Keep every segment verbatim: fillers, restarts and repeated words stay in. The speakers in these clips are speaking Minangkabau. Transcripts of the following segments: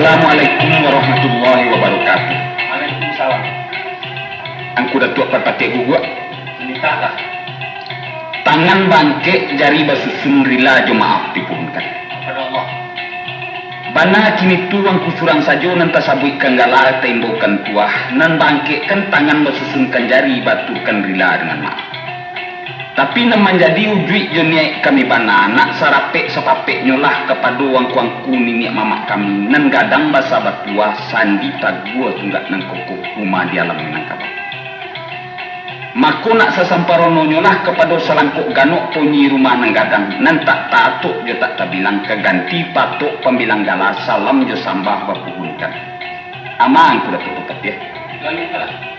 Assalamualaikum warahmatullahi wabarakatuh. Waalaikumsalam. Angku Datuak Parpatiah Guguak. Mintaklah. Tangan bangkek, jari basusun, rila jo maaf dipuhunkan. Kepada Allah. Bana kini tu angku surang sajo nan tasabuikkan gala, taimbaukan tuah, nan bangkek kan tangan basusunkan jari, baturkan rila dengan maaf. Tapi nan manjadi ujuik jo niaik kami bana, nak sarapek sapapeknyo lah kapado angku-angku niniak mamak kami, nan gadang basa batuah, sandi tagua tunggak nan kokoh, rumah di alam Minangkabau. Mako nak sasamparononyo lah kapado salangkok ganok ponyi rumah nan gadang, nan tak taatok jo tak tabilang, ka ganti patok pambilang gala, salam jo sambah bapuhunkan. Aman, Angku Datuak Parpatiah. Lalu alah.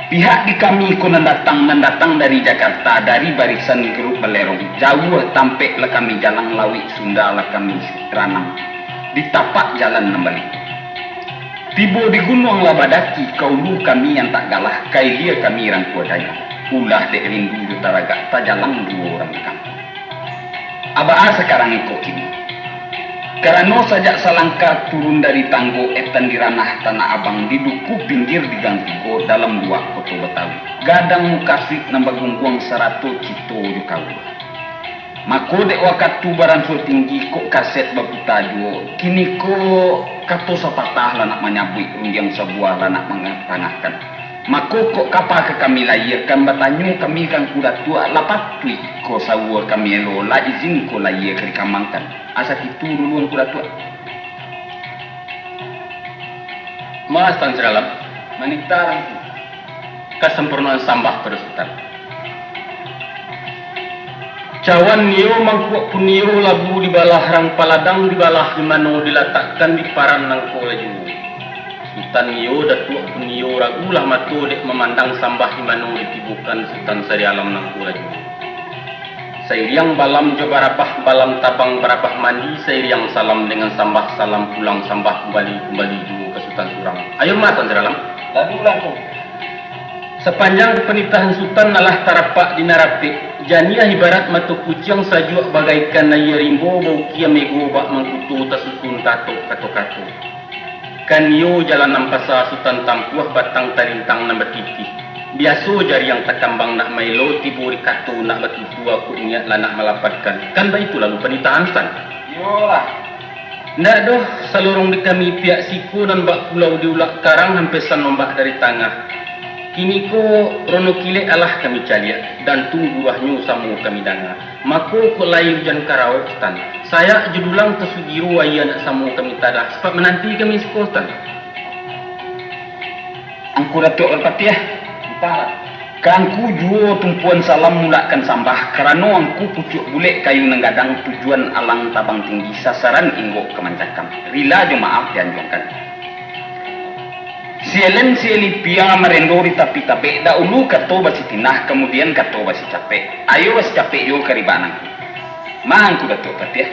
Pihak di kami ko nan datang, nan datang dari Jakarta, dari barisan Grup Balerong, jauah tampek lah kami jalang, lauik Sunda lah kami ranang, di tapak jalan nan baliku. Tibo di gunuang lah badaki, ka ulu kami antak galah, ka ilia kami rangkua dayang. Ulah dek rindu jo taragak, tajalang duo urang di kampuang. Abaa sakarang iko kini? Karano sajak salangkah turun dari tanggo etan di ranah Tanah Abang, di duku pinggir di gang tigo dalam luak Koto Batawi, gadang mukasuik nan bagungguang sarato cito jo kaua. Mako dek wakatu baransua tinggi, kok kaset baputa juo, kini ko kato sapatah lah nak manyabuik, rundiang sabuah lah nak mangatangahkan. Mako kok kapa ka kami layiakan, batanyo kami ka Angku Datuak, lah patuik ko saua kami elo, lah izin ko layia ka dikambangkan. Asa kitu dulu Angku Datuak. Mas Tan Siralam, manitah kasampurnoan sambah pado Sutan. Cawan nio mangkuak punio, labu dibalah rang paladang, dibalah di mano dilatakkan, diparan nangko laju. Sutan nio datuak punio, ragulah mato dek mamandang, sambah di mano ditibokan, Sutan sarialam nangko laju. Sairiang balam jo barabah, balam tabang barabah mandi, sairiang salam dengan sambah, salam pulang sambah kumbali, kumbali juo ka Sutan surang. Ayo ma Tan Siralam. Lalu lah ko. Sapanjang panitahan Sutan alah tarapak di nan rapek, janiah ibarat mato kuciang, sajuak bagaikan aia rimbo, baukia mego bak mangkuto, tasusun tatok kato-kato. Kan iyo jalan nan pasa Sutan tampuah, batang talintang nan batitih. Biaso jariang takambang nak maelo, tibo di kato nak batutua, kok niat lah nak malapatkan. Kan baitu lalu panitahan Sutan? Iyolah. Ndak doh, salorong di kami pihak siko nan bak pulau di ulak karang, hampesan ombak dari tangah. Kiniko rono kilek alah kami caliak, dan tungguahnyo samo kami danga. Mako kok lai ujan karaok, Tan, sayak jo dulang tasugiro, aia nak samo kami tadah, sapak mananti kami siko, Tan. Angku Datuak Parpatiah, antahlah. Ka angku juo tumpuan salam mulakkan sambah, karano angku pucuak bulek kayu nan gadang, tujuan alang tabang tinggi, sasaran inggok ka mancakam. Rila jo maaf dianjuangkan. Sielen sieli pia marendo di tapi tabek, dahulu kato basitinah, kamudian kato basicapek. Ayo basicapek juo ka ribaan angku. Ma Angku Datuak Parpatiah.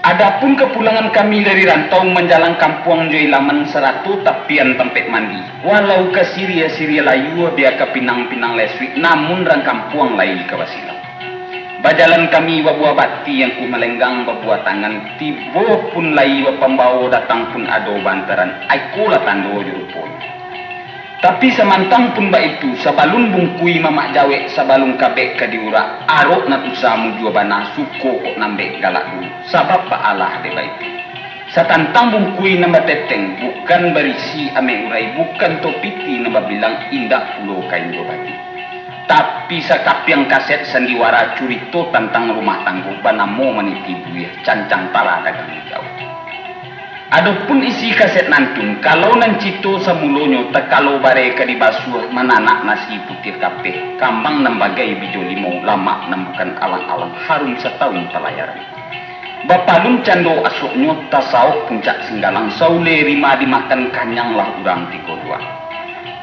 Adapun kapulangan kami dari rantau, manjalang kampuang jo ilaman, sarato tapian tampek mandi. Walau ka siria-siria layua, bia ka pinang-pinang lesuik, namun rang kampuang lai ka basilang. Bajalan kami babuah bati, angku malenggang babuah tangan, tibo pun lai bapambawo, datang pun ado baantaran, ikolah tando jo ruponyo. Tapi samantang pun baitu, sabalun bungkui mamak jawek, sabalun kabek ka diurak, arok nan usah mujua bana, suko kok nambek galak dulu. Sabab baalah dek baitu. Satantang bungkui nan bateteng, bukan barisi amek urai, bukan to piti nan babilang, indak pulo kain jo baju. Tapi sakapiang kaset sandiwara, curito tantang rumah tanggo, banamo maniti buih, cancang tara dagang di jauah. Adopun isi kaset nantun, kalau nan cito samulonyo, takalo bareh ka dibasuah, mananak nasi putiah kapeh, kambang nan bagai bijo limau, lamak nan bukan alang-alang, harum satahun talayaran. Bapalun cando asoknyo, tasaok puncak Singgalang, sauleh rima dimakan, kanyanglah urang tigo duo.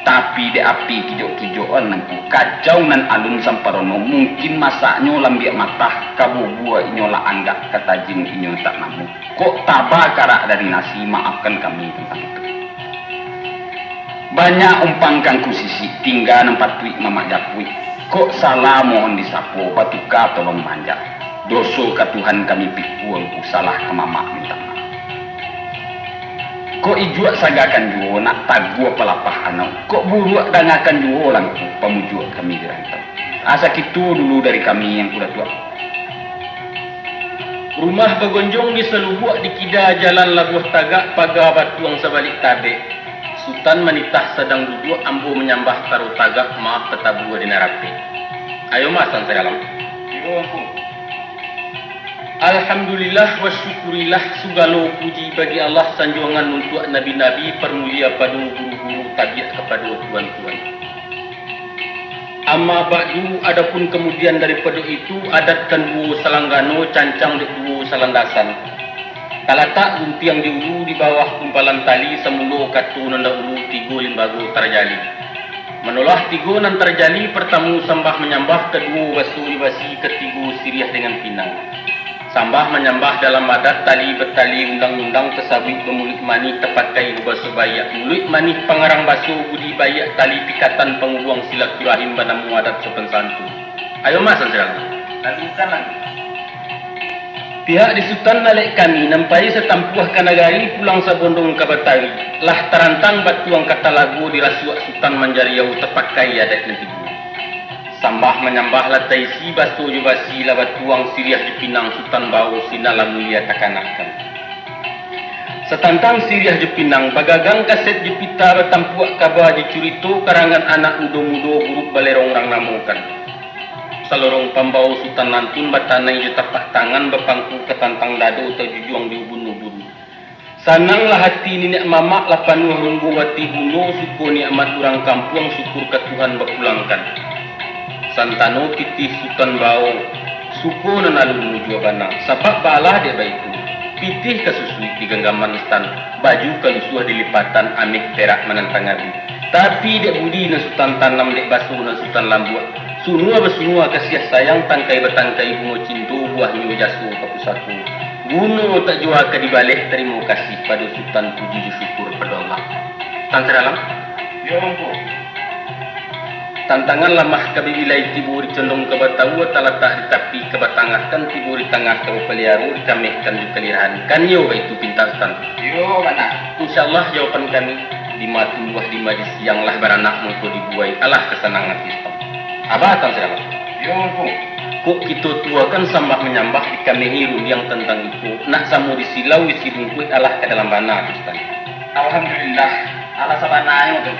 Tapi dek api kijok-kijokan nangko, kacau nan alun samparono, mungkin masaknyo lambiak matah, ka bubua inyo lah anggak, ka tajin inyo tak namuah. Kok taba karak dari nasi, maafkan kami tantang itu. Banyak umpang ka angku sisik, tingga nan patuik mamak japuik. Kok salah mohon disapo, batuka tolong manjak. Doso ka Tuhan kami pikua, Angku, salah ka mamak mintak maaf. Kok ijuak sagakan juo, nak taguah palapah anau. Kok buruak dangakan juo lah, Angku, pamujuak kami di rantau. Asa kito dulu dari kami, Angku Datuak. Rumah bagonjong di Salubuak, di kida jalan Labuah Tagak, paga batuang sabalik tabek. Sutan manitah sadang duduak, ambo manyambah taro tagak, maaf tatabua di nan rapek. Ayo, Mas, Tan Siralam. Iyo, Angku. Alhamdulillah wa syukurillah, sugalo puji bagi Allah, sanjuangan untuak nabi-nabi, parmulia pado guru-guru, tabiak kapado tuan-tuan. Amma ba'du, adapun kamudian daripado itu, adat kan duo salanggano, cancang dek duo salandasan. Talatak guntiang di ulu, di bawah kumpalan tali, samulo kato nan dahulu, tigo limbago tarjali. Manolah tigo nan tarjali, partamo sambah manyambah, kaduo baso jo basi, katigo siriah dengan pinang. Sambah manyambah dalam adat, tali batali undang-undang, tasabuik bamuluik manih, tapakai babaso baiak. Muluik manih pangarang baso, budi baiak tali pikatan, pangubuang silaturahim, banamo adat sopan santun. Ayo, Mas, Tan Siralam. Lanjuikan lagi. Pihak di Sutan Alek kami, nan pai satampuah ka nagari, pulang sabondong ka batari, lah tarantang batuang ka talago, dirasuak Sutan manjariau, tapakai adat nan tigo. Sambah manyambah lah taisi, baso jo basi lah batuang, siriah jo pinang Sutan bao, sinan lah mulia takanakkan. Satantang siriah jo pinang, bagagang kasek jo pita, batampuak kaba jo curito, karangan anak mudo-mudo, buruak balerong urang namokan. Salorong pambao Sutan lantun, batanai jo tapak tangan, bapangku ka tantang dado, tajujuang di ubun-ubun. Sananglah ati niniak mamak, lah panuah runggu ati bundo, suko nikmat urang kampuang, syukur ka Tuhan bapulangkan. Santano pitih Sutan bao, suko nan alun mujua bana, sabab baalah dek baitu, pitih ka susuik di ganggaman Sutan, baju ka lusuah di lipatan, ameh perak manantang abih. Tapi dek budi nan Sutan tanam, dek baso nan Sutan lambuak, sunua basunua kasiah sayang, tangkai batangkai bungo cinto, buahnyo jaso ka pusako. Guno tak jua ka dibaleh, tarimo kasih pado Sutan, puji jo syukur pado Allah. Tan Siralam? Yo, Angku. Tantangan lamah ka bibilai, tibo di condong ka batau, talatak di tapi ka batangahkan, tibo di tangah ka bapaliaro, dikamehkan jo kalirahan. Kan iyo baitu pintak Sutan? Iyo, bana. Insya Allah jawaban kami, dima tumbuah, dima disiang, lah baranak mangko dibuai, alah kasanangan ati Sutan. Abah Tan Siralam. Yo, Angku. Kok kito tuakan sambah manyambah, dikamehi rundiang tantang iko, nak samo disilau isi bungkuih, alah ka dalam bana tu, Sutan. Alhamdulillah, alah sabananyo tu.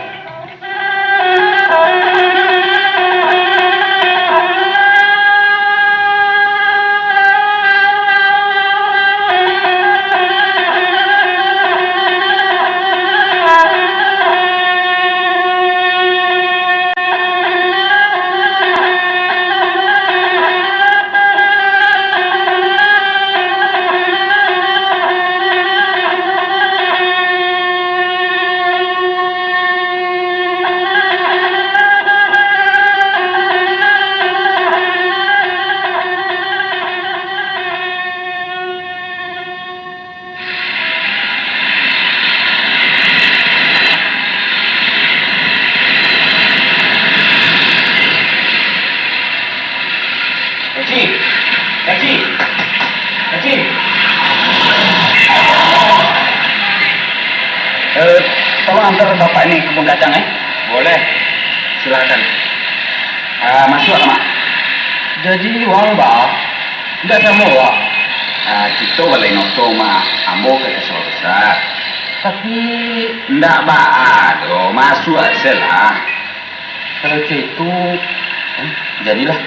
Kaji! Kaji! Kaji! Eh, tolong antar bapak ni kebun kacang, eh. Boleh. Silakan. Ah, masuak lah, Mak. Jadi, wang, Bah? Ndak samo, Bah. Ah, kito balain oto, Mak. Ambo ka sawah basa. Tapi ndak baa doh, masuak se lah. Kalau cak itu, eh, jadilah.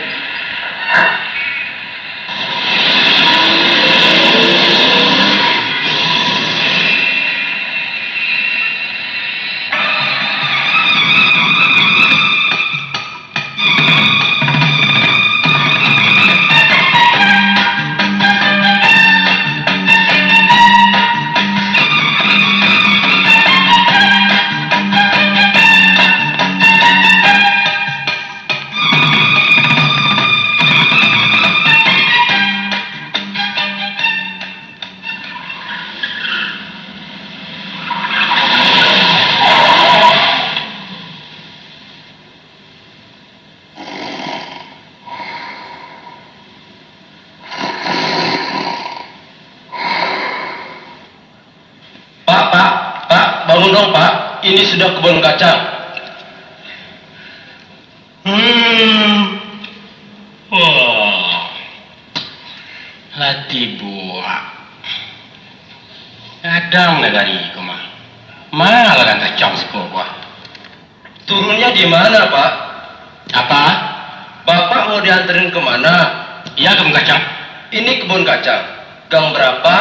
Tolong, Pak, ini sudah kebun kacang. Hmm. Wah. Lah tibo. Gadang nagari ko mah. Ma ladang kacang siko ko ah. Turunnya di mana, Pak? Apa? Bapak mau dianterin ke mana? Iya, kebun kacang. Ini kebun kacang. Gang berapa?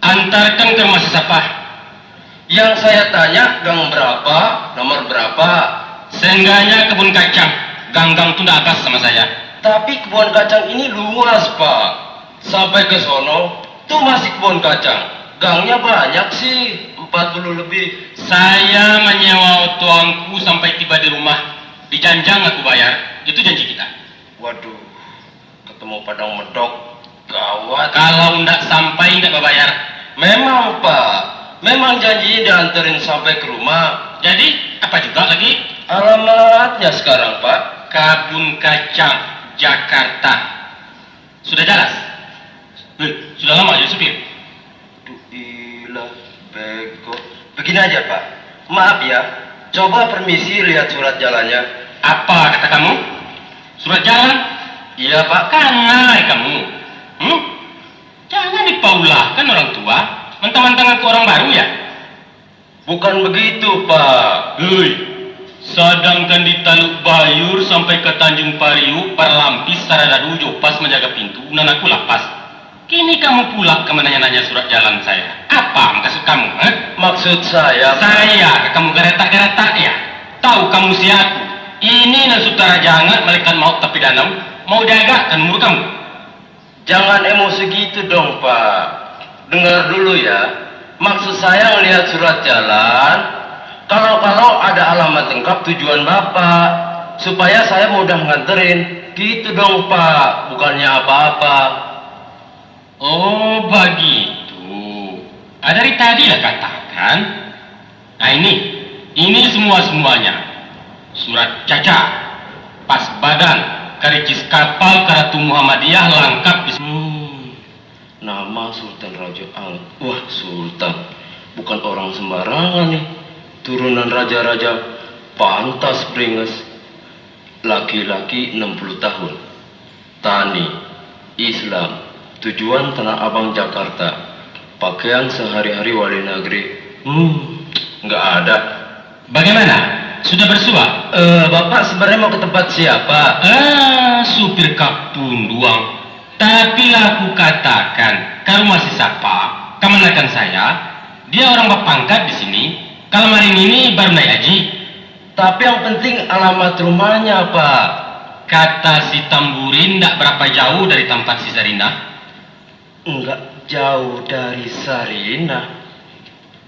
Antarkan ke rumah si Sapah. Yang saya tanya gang berapa, nomor berapa? Seenggaknya kebun kacang, gang-gang tu ndak abas sama saya. Tapi kebun kacang ini luas, Pak. Sampai ke sono, tu masih kebun kacang. Gangnya banyak sih, empat puluh lebih. Saya menyewa oto angku sampai tiba di rumah, dijanjang aku bayar. Itu janji kita. Waduh, ketemu Padang Medok, gawat. Kalau ndak sampai, ndak babayar. Memang, Pak. Memang janjinya dianterin sampai ke rumah. Jadi, apa juga lagi? Alamatnya sekarang, Pak? Kabun Kacang, Jakarta. Sudah jalan? Eh, sudah lama jadi supir? Duh, ilah, bego. Begini aja, Pak. Maaf ya, coba permisi lihat surat jalannya. Apa kata kamu? Surat jalan? Iya, Pak. Kanai kamu. Hmm? Jangan dipaulahkan orang tua, mentang-mentang aku orang baru ya? Bukan begitu, Pak. Hei, sadangkan di Taluk Bayur sampai ka Tanjung Pariuk, barlampis saradadu jo pas manjaga pintu, nan aku lapas. Kini kamu pulak ka mananya-nanya surat jalan saya. Apa maksud kamu, eh? Maksud saya, Pak. Saya ka kamu garatak-garatak, ya? Tahu kamu sia aku? Ini nan sutara jangat malaikat maut tapi danau, mau diagakkan umur kamu? Jangan emosi gitu dong, Pak. Dengar dulu ya. Maksud saya ngelihat surat jalan, kalau-kalau ada alamat lengkap tujuan Bapak, supaya saya mudah nganterin. Gitu dong, Pak. Bukannya apa-apa. Oh, begitu. Ah, dari tadi lah katakan. Nah, ini, ini semua-semuanya. Surat caca, pas badan, karicis kapal Karatu Muhammadiyah langkap di. Hmm, nama Sultan Raja Al-, wah, Sultan. Bukan orang sembarangan nih. Turunan raja-raja, pantas beringas. Laki-laki enam puluh tahun. Tani, Islam, tujuan Tanah Abang, Jakarta. Pakaian sehari-hari wali negeri, hmm, nggak ada. Bagaimana? Sudah bersuah? Eh, Bapak sebenarnya mau ke tempat siapa? Ah, supir kapun duang. Tapi lah aku katakan, ka rumah si Sapa, kamanakan saya, dia orang bapangkat di sini, kalau malam ini baru naik haji. Tapi yang penting alamat rumahnya, Pak. Kata si Tamburin ndak berapa jauh dari tampat si Sarinah. Nggak jauh dari Sarinah.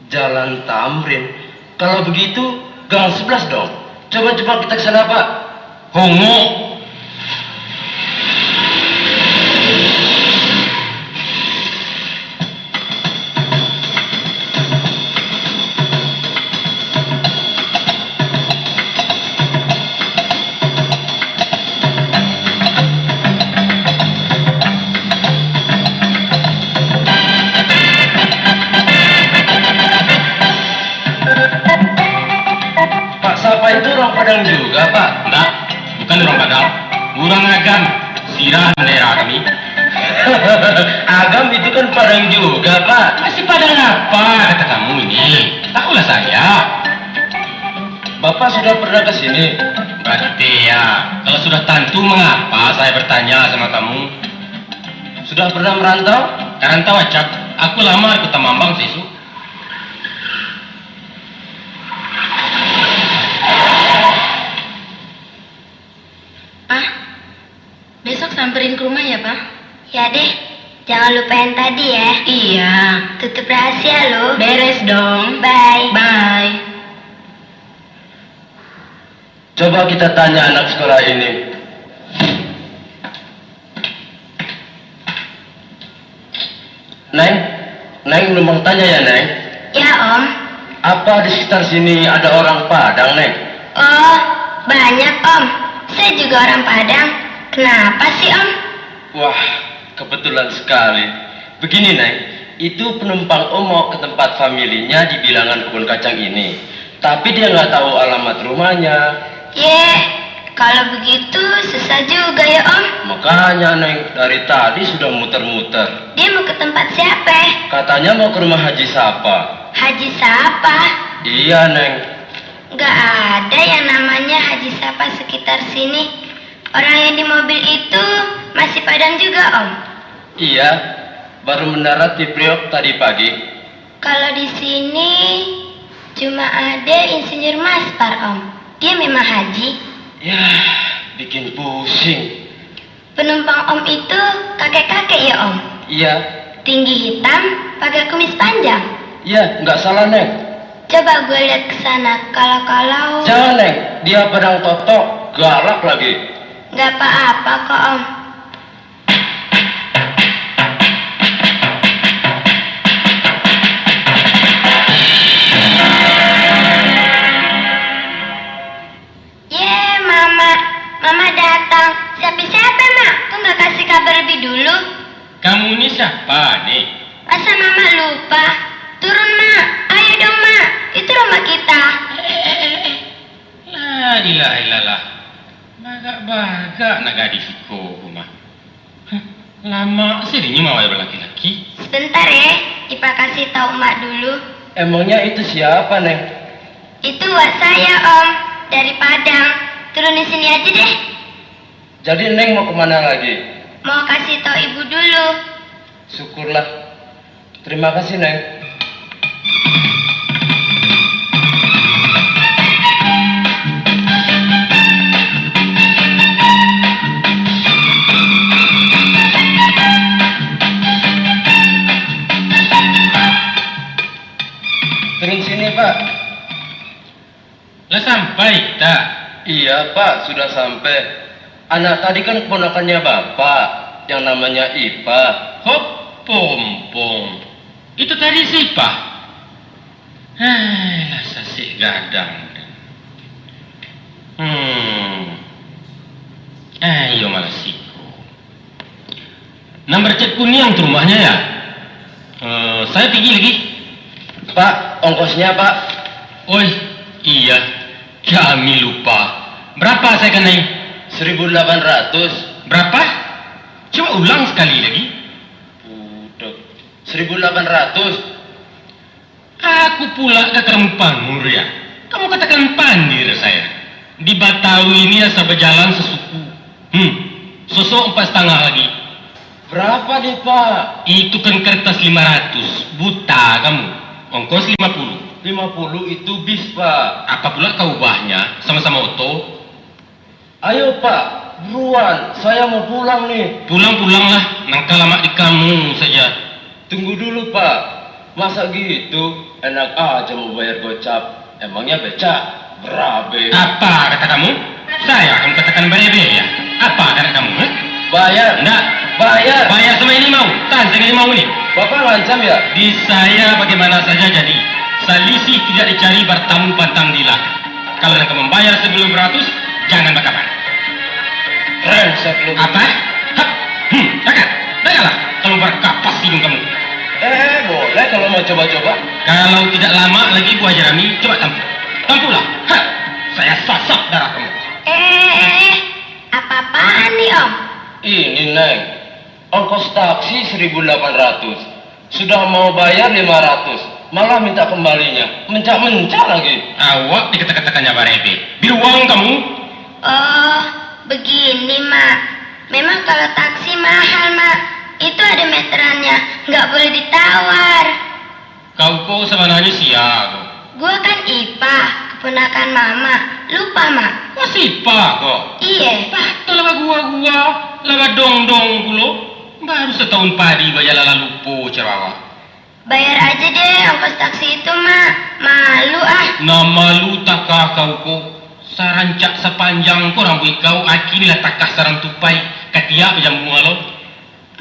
Jalan Tamrin. Kalau begitu, gang sebelas dong. Coba cepat kita ke sana, Pak. Hongok. Pak Sapa itu orang Padang juga, Pak? Ndak, bukan orang Padang. Orang Agam, sirah daerah kami. Agam itu kan Padang juga, Pak. Masih Padang apa kata kamu ini? Tahulah saya. Bapak sudah pernah ke sini? Berarti ya, kalau sudah tantu, mengapa saya bertanya sama kamu? Sudah pernah merantau? Karantau acap, aku lamar Kota Mambang saisu. Pah, besok samperin ke rumah ya, Pah? Ya deh, jangan lupa yang tadi ya. Iya. Tutup rahasia loh. Beres dong. Bye. Bye. Coba kita tanya anak sekolah ini. Neng, Neng numpang tanya ya, Neng? Ya, Om. Apa di sekitar sini ada orang Padang, Neng? Oh, banyak, Om. Saya juga orang Padang. Kenapa sih, Om? Wah, kebetulan sekali. Begini, Neng. Itu penumpang Om mau ke tempat familinya di bilangan kebun kacang ini. Tapi dia nggak tahu alamat rumahnya. Yeh, kalau begitu susah juga ya, Om. Makanya, Neng, dari tadi sudah muter-muter. Dia mau ke tempat siapa? Katanya mau ke rumah Haji Sapa. Haji Sapa? Iya, Neng. Nggak ada yang namanya Haji Sapa sekitar sini. Orang yang di mobil itu masih Padang juga, Om? Iya, baru mendarat di Priok tadi pagi. Kalau di sini cuma ada Insinyur Maspar, Om. Dia memang haji. Yah, bikin pusing. Penumpang Om itu kakek-kakek ya, Om? Iya. Tinggi hitam, pakai kumis panjang. Iya, nggak salah, Neng. Coba gue lihat ke sana, kalau-kalau. Jangan, Neng. Dia Padang Toto, galak lagi. Nggak apa-apa kok, Om. Ye, Mama. Mama datang. Siapa-siapa, Mak? Kok nggak kasih kabar lebih dulu? Kamu ni siapa, ni? Masa Mama lupa? Turun, Mak. Ayo dong, Mak. Itu rumah kita. Eh, eh, eh, eh, eh. La ilaha illallah. Bagak-bagak nak gadih siko, Mah. Hah, lamak sadonyo mawai balaki-laki. Sebentar, eh. Ipa kasih tahu Mak dulu. Emangnya itu siapa, Neng? Itu wak saya, Om. Dari Padang. Turun di sini aja deh. Jadi, Neng mau kemana lagi? Mau kasih tahu Ibu dulu. Syukurlah. Terima kasih, Neng. Turun sini, Pak. Lah sampai, tak? Iya, Pak, sudah sampai. Anak tadi kan keponakannya Bapak, yang namanya Ipa. Hop, pompong. Itu tadi si Ipa? Hai, lah sasik gadang. Hmm. Ayo malah siko. Nan bercat kuniang tu rumahnya, ya? Eh, saya pigi lagi. Pak, ongkosnya, Pak. Oi, iya. Kami lupa. Berapa saya kanai? Seribu delapan ratus. Berapa? Coba ulang sekali lagi. Budak. Seribu delapan ratus. Aku pula ka kamu pangur, ya? Kamu katakan pandir saya. Di Batawi ini asa bajalan sasuku. Hmm, sosok empat setengah lagi. Berapa deh, Pak? Itu kan kertas lima ratus. Buta kamu. Ongkos lima puluh. Lima puluh itu bis, Pak. Apa pula kau ubahnya? Sama-sama oto. Ayo, Pak, buruan, saya mau pulang nih. Pulang-pulanglah, nangka lamak di kamu saja. Tunggu dulu, Pak. Masa gitu, enak aja mau bayar gocap. Emangnya becak? Berabe. Apa kata kamu? Saya kamu katakan berabe, ya? Apa kata kamu, eh? Bayar. Ndak. Bayar. Bayar sama ini mau. Tahan sama ini mau nih. Bapak ngancam, ya? Di saya bagaimana saja jadi. Salisih tidak dicari, bertamu pantang dilah. Kalau nak membayar sebelum beratus, jangan bakabar. Rengsek lu. Apa? Hap. Hmm, dengar. Dengarlah, kalau berkapas hidung kamu. Eh, boleh kalau mau coba-coba. Kalau tidak lama lagi, buah jerami, coba tampuk. Tampuklah. Hap. Saya sasak darah kamu. Eh, eh, eh. Apa-apaan nih, Om? Ini, Neng. Ongkos taksi seribu delapan ratus. Sudah mau bayar lima ratus, malah minta kembalinya. Mencak-mencak lagi. Awak dikata-katakannya barebe. Biruang kamu. Oh, begini, Mak. Memang kalau taksi mahal, Mak. Itu ada meterannya, nggak boleh ditawar. Kau ko sabananyo sia ko? Gua kan Ipa, keponakan Mama. Lupa, Mak? Masih Ipa ko? Iye. Patah lah bagua-gua, lah badong-dong pulo. Baru sataun padi bajalan lah lupo carawa. Bayar aja deh ongkos taksi itu, Mak. Malu ah. Nah, malu takah kau ko. Sarancak sapanjang ko rambuik kau, aki ni lah takah sarang tupai. Katiak bajambu lo.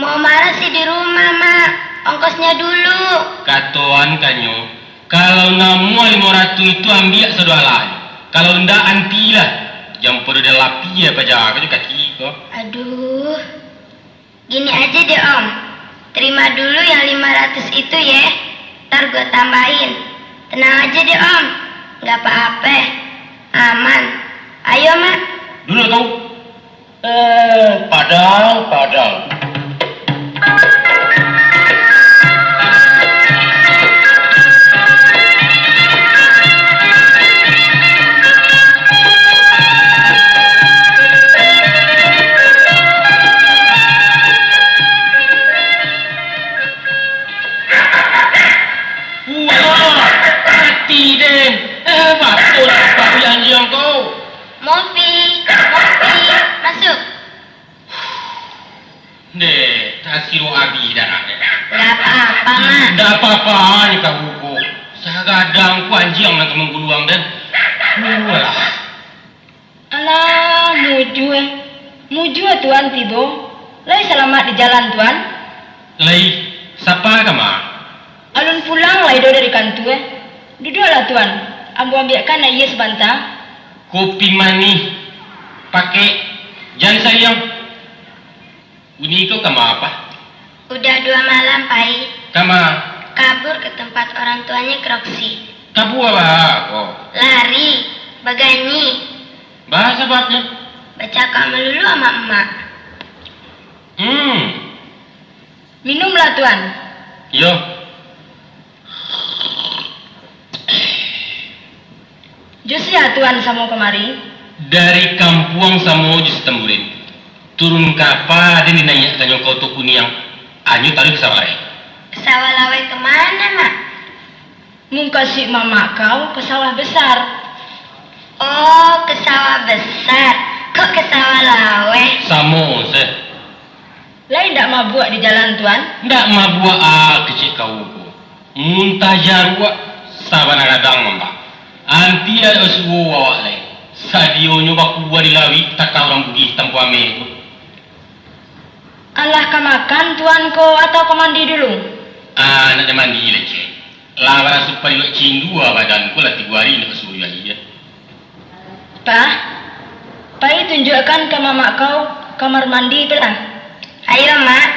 Mau marah sih di rumah, Mak. Ongkosnya dulu. Katoan kanyo, kalau namuah limo ratuih itu ambiak sadoalahnyo. Kalau ndak, antilah. Jan podo dalapi ya paja ko jo kaki ko. Aduh. Gini aja deh, Om. Terima dulu yang lima ratus itu, yeh. Ntar gua tambahin. Tenang aja deh, Om. Nggak apa-apa. Aman. Ayo, Mak. Dulu tu. Eh, padang, padang. Wah, mati den. Eh, batua lah babi anjiang ko. Mopi, Mopi, masuk. Dek, tasiro abih dah. Nggak apa-apa, Mak. Ndak apa-apa, ni kabuko. Sagadang ku anjiang nan ka mangguluang den. Wah. Alah, mujua. Mujua Tuan tibo. Lai salamaik di jalan, Tuan? Lai, sapa ka, Mak? Alun pulang lai doh dari kantua. Duduaklah, Tuan. Ambo ambiakkan aia sabanta. Kopi manih, pakek, jan sayang. Uni ko kama apa? Udah dua malam, Pai. Kama? Kabur ke tempat orang tuanya, Kroksi. Kabur apa ko? Lari, baganyi. Bah sababnya? Bacakak melulu ama emak. Hmm. Minumlah, Tuan. Yo. Jo sia Tuan samo kamari? Dari kampuang samo jo si Tamburin. Turun kapa den dinaiakkannyo ka oto kuniang, anyo taruih ka sawah laweh. Sawah laweh ka mana, Mak? Mukasuik mamak kau ka sawah besar. Oh, ka sawah besar. Kok ka sawah laweh? Samo se. Lai ndak mabuak di jalan, Tuan? Ndak mabuak a kecek kau ko. Muntah jaruak sabana gadang, Mamak. Anti ado suo awak lai. Sadionyo bakubua di lauik, taka urang Bugih tampuak ameh tu. Alah ka makan, Tuan ko, atau ka mandi dulu? Ah, nak mandi lai, Cek. Lah baraso pariuak cindu ah badan ko, lah tigo ari indak basuo aia. Pah, pai tunjuakkan ka mamak kau kamar mandi tu lah. Ayo, Mak.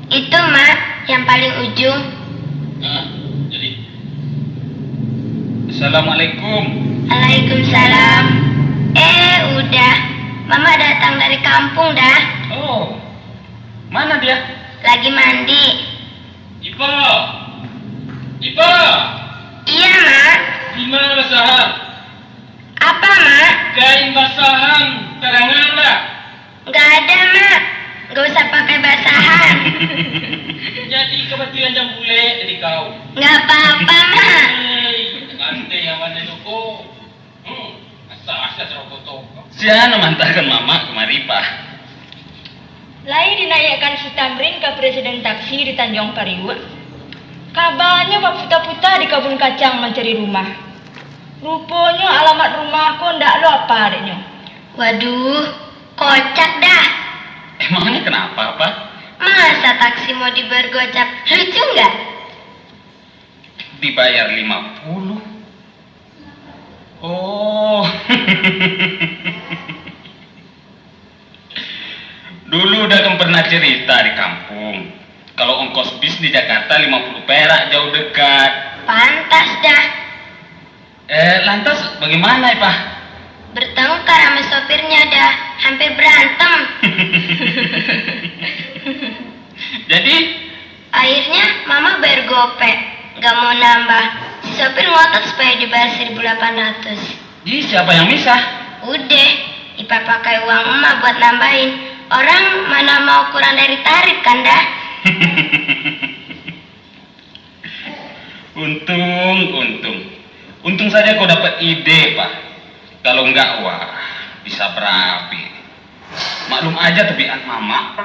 Itu, Mak, yang paling ujung. Ah, jadi. Assalamualaikum. Waalaikumsalam. Eh, udah. Mamak datang dari kampung dah. Oh. Mana dia? Lagi mandi. Ipa! Ipa! Iya, Mak. Di mana basahan? Apa, Mak? Kain basahan, tadanga ndak? Nggak ada, Mak. Nggak usah pakai basahan. Jadi kabatilan jam bulek tadi kau. Nggak apa-apa, Mak. Hei, kante yang mana tu ko? Hmm, asa-asa sarokoto. Sia nan maantakan mamak kamari, Pah? Lai dinaiakkan si Tamrin ka presiden taksi di Tanjuang Pariuak. Kabanyo baputa-puta di kabun kacang mancari rumah. Ruponyo alamat rumah ko ndak lo apa deknyo. Waduh, kocak dah. Emangnya kenapa, Pah? Masa taksi mau dibayar gocap? Lucu nggak? Dibayar lima puluh. Oh. Dulu udah kan pernah cerita di kampung. Kalau ongkos bis di Jakarta lima puluh perak jauh dekat. Pantas dah. Eh, lantas bagaimana, Ipah? Bertengkar sama sopirnya dah, hampir berantem. Jadi? Akhirnya, Mama bayar gopek, gak mau nambah. Si sopir ngotot supaya dibayar seribu delapan ratus. Jadi, siapa yang misah? Udah, Ipah pakai uang emak buat nambahin. Orang mana mau kurang dari tarif, kan, dah? Untung, untung. Untung saja kau dapat ide, Pah. Kalau enggak, wah, bisa berabe. Maklum aja tabiat Mamak.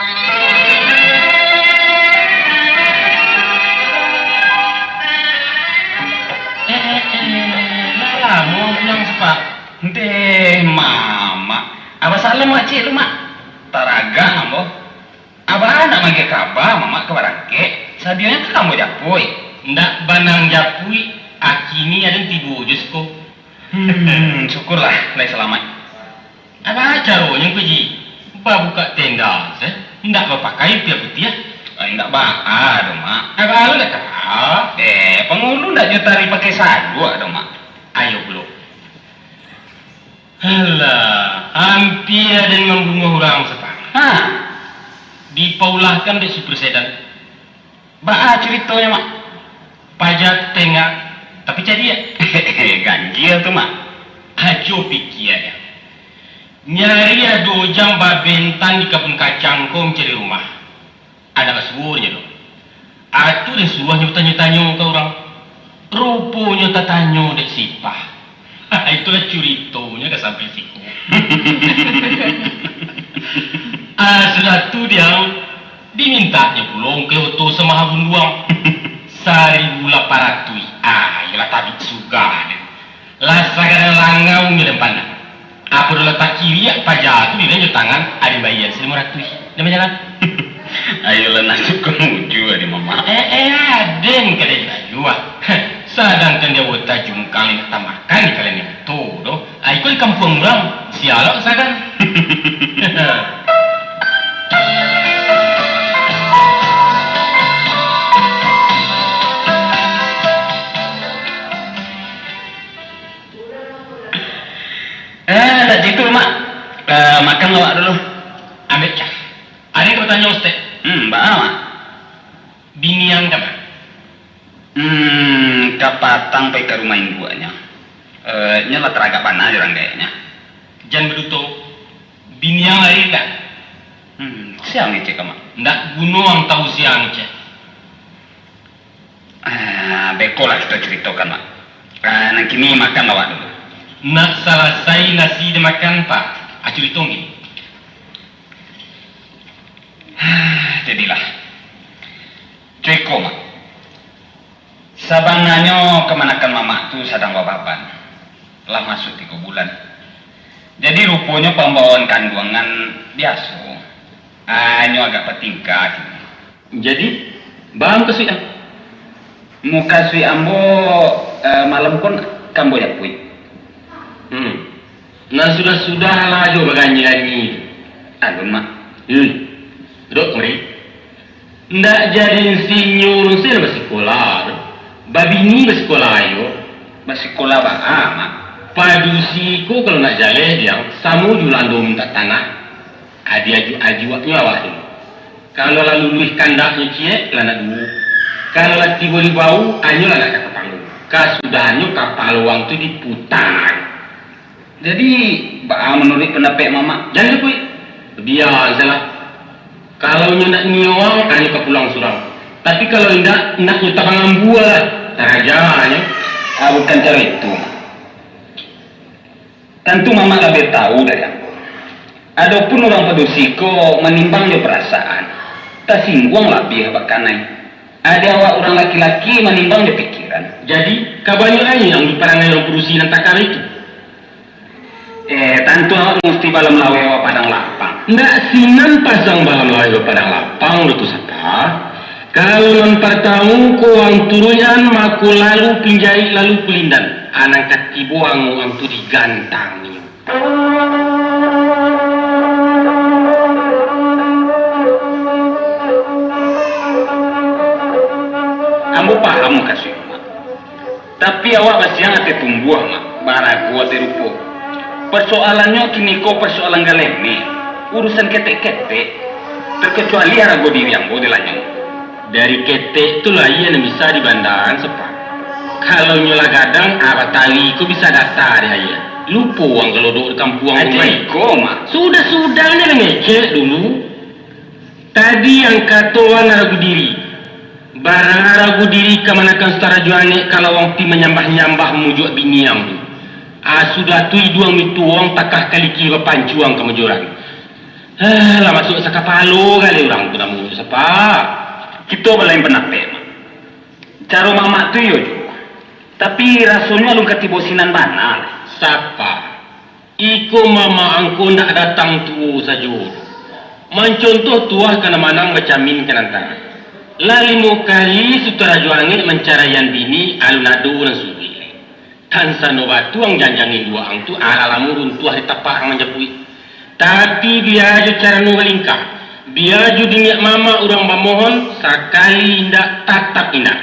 Eh, eh, eh, lah lamo pulang, Pak. Ndeh, Mamak. Abah salam makcik lu, Mak. Taragak ambo. Abah nak mangia kaba, Mamak ka barangkek. Sadionyo ka ambo japuik. Ndak bana japuik, Akini aden tibo jo siko. Hmm, syukurlah, lai salamaik. Apo caronyo ko, Ji? Babukak tenda, se? Ndak bapakai pia putiah? Eh, ndak baa doh, Mak. Apo lo ndak ka? Eh, pangulu ndak jo tari pakai saduak doh, Mak. Ayo pulo. Alah, ampia den mambunuah urang, Sapa. Ha? Dipaulahkan dek Supir Sedan. Baa curitonyo, Mak? Paja tengah, tapi cadiak. Ganjia tu, Mak. Ajo pikia, ya. Nyari ado jam babentang di kabun kacang ko mancari rumah. Anak asuonyo tu. Atu den suruah nyo batanyo-tanyo ka urang. Ruponyo tatanyo dek Sipah. Itulah curitonyo ka sampai siko. Ah, sudah tu diang, dimintaknyo pulo ungkai oto Yamaha Bunduang. Saribu lapan ratuih. Ah, iyolah tabik suga den. Lah sagadang langau nyo den pandang. Apo doh lah takiriak paja tu di den jo tangan, aden bayia salimo ratuih. Den bajalan. Ayolah nasib ka mujua di Mamak. Eh, eh, aden ka den juah. Sadangkan di awak tajungkang indak tamakan di kalian itu doh. Ai, ko di kampuang urang, sia lo sagan. Eh, tak jitu, Mak. Eh, makan awak dulu. Ambek cah. Ado nan ka batanyo, Ustaz. Hmm, baa, Mak? Biniang ka ma? Hmm, kapatang pai ka rumah induaknyo. Eh, nyo lah taragak bana jo urang gaeknyo. Jan baduto, biniang lai ka? Hmm, sia ngecek ka, Mak? Ndak guno ang tahu sia ngecek. Ah, bekolah kito curitokan, Mak. Ah, nan kini makan awak dulu. Nak salasai nasi dimakan, Pak. Ah, curito gini. Jadilah. Cuiko, Mak. Sabananyo kamanakan Mamak tu sadang bababan. Lah masuak tigo bulan. Jadi ruponyo pambawaan kanduangan biaso. Hanyo agak batingkah kini. Jadi, baa mukasuik ang? Mukasuik ambo, eh, malam ko ka ambo japuik. Hmm. Nan sudah-sudahlah jo baganyi-ganyi. Alun, Mak. Hmm. Duduk kamari. Ndak jadi insinyur se basikola tu. Babini basikola yo. Basikola baa, Mak? Padusi ko kalau nak jaleh diang, samo jo lando mintak tanah. Adi ajuak-ajuaknyo awak tu. Kalau lah luluih kandaknyo ciek, lah nak duo. Kalau lah tibo di bau, anyo lah nak ka kapalo. Kasudahannyo kapalo ang tu diputa. Jadi, baa manuruik pandapek Mamak? Jan japuik. Bia sajolah. Kalau inyo nak nio ang, anyo ka pulang surang. Tapi kalau indak, nak nyo tabang ambua lah. Tarajanyo. Ah, bukan caro itu. Tantu Mamak labiah tahu dari ambo. Adopun urang padusi ko manimbang jo parasaan, tasingguang labiah bakanai. Adi awak urang laki-laki manimbang jo pikiran. Jadi, ka banyak lai ang diparangai urang padusi nan takah itu? Eh, tantu awak musti balam laweh awak padang lapang. Ndak sinan pasang balam laweh awak padang lapang, Datu Sapa. Kalau nan partamo ko ang turuikan, mako lalu pinjaik, lalu kulindan. Anang ka tibo ang, ang tu digantang. Ambo paham mukasuik Mak. Tapi awak basiang ateh tumbuah, Mak, barago ateh rupo. Parsoalannyo kini ko parsoalan galemeh, urusan ketek-ketek, tarkacuali arago diri ambo di lanyong. Dari ketek tu lai nan bisa dibandaan, Sapa. Kalau nyo lah gadang, ah, batari ko bisa data dek aia. Lupo ang kalau duduk di kampuang. Aja iko, Mak. Sudah-sudah, jan ngecek dulu. Tadi ang kato ang arago diri. Barang arago diri kamanakan sarajo anek kalau ang pi manyambah-nyambah mamujuak bini ang tu. Ah, sudah tu iduang mituang takah kaliki bapancuang ka majoran. Ah, lah masuak sakapalo kali urang tu namonyo, Sapa. Kito balain pandapek, Mak. Caro Mamak tu iyo juo. Tapi rasonyo alun ka tibo sinan bana. Sapa? Iko Mamak ang ko ndak datang tuo sajo. Mancontoh tuah ka nan manang bacamin ka nan tarang. Lah limo kali Sutan Rajo Angek mancaraian bini, alun ado nan suruik lai. Tan sano batuang janjang induak ang tu, alah lamo runtuah di tapak ang manjapuik. Tapi bia jo carano balingkah, bia jo diniak mamak urang bamohon, sakali indak, tatap indak.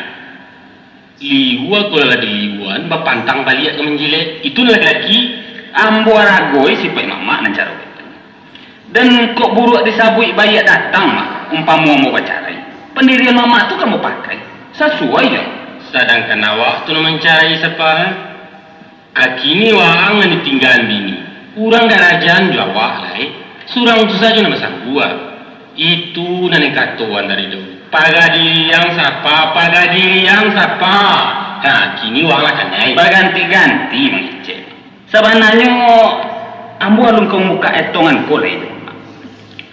Liua ko lah diliuan, bapantang baliak ka manjilek. Itu nan laki-laki. Ambo aragoi sipaik mamak nan caro itu. Dan kok buruak disabuik baiak datang mah, umpamo ambo bacarai. Pandirian mamak tu ka ambo pakai. Sasuai jo. Sadangkan awak tu nan mancarai sapa? Akini waang nan ditinggaan bini. Urang karajaan jo awak lai. Surang tu sajo nan basangguak. Itu nan dikatoan dari dulu. Paga diri ang sapa, paga diri ang sapa. Nah, kini waang lah kanai. Baganti-ganti mangecek. Sabananyo, ambo alun ka mambukak etongan ko lai.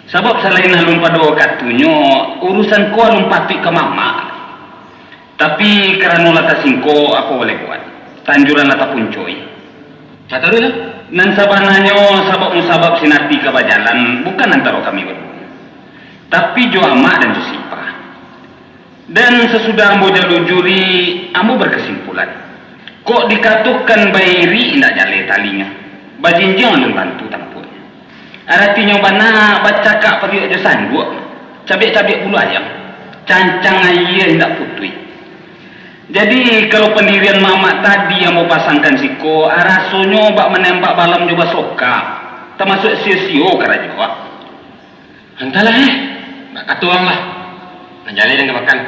Sabab salain alun pado wakatunyo, urusan ko alun patuik ka mamak. Tapi karano lah tasingko, apo boleh buat? Tanjuran lah tapuncoi. Nan sabananyo sabab musabab si Narti ka bajalan bukan antaro kami baduo, tapi jo amak dan jo si ipah. Dan sasudah ambo jalujuri, ambo barkasimpulan, kok dikatokan bairik indak jaleh talingo, bajinjiang alun tantu tampuaknyo. Aratinyo bana bacakak pariuak jo sanduak, cabiak-cabiak bulu ayam, cancang aia indak putuih. Jadi, kalau pandirian mamak tadi ambo pasangkan siko, rasonyo bak manembak balam jo basoka, tamasuak sio-sio karajo awak. Antahlah, eh, bak kato ang lah. Nan jaleh den ka makan.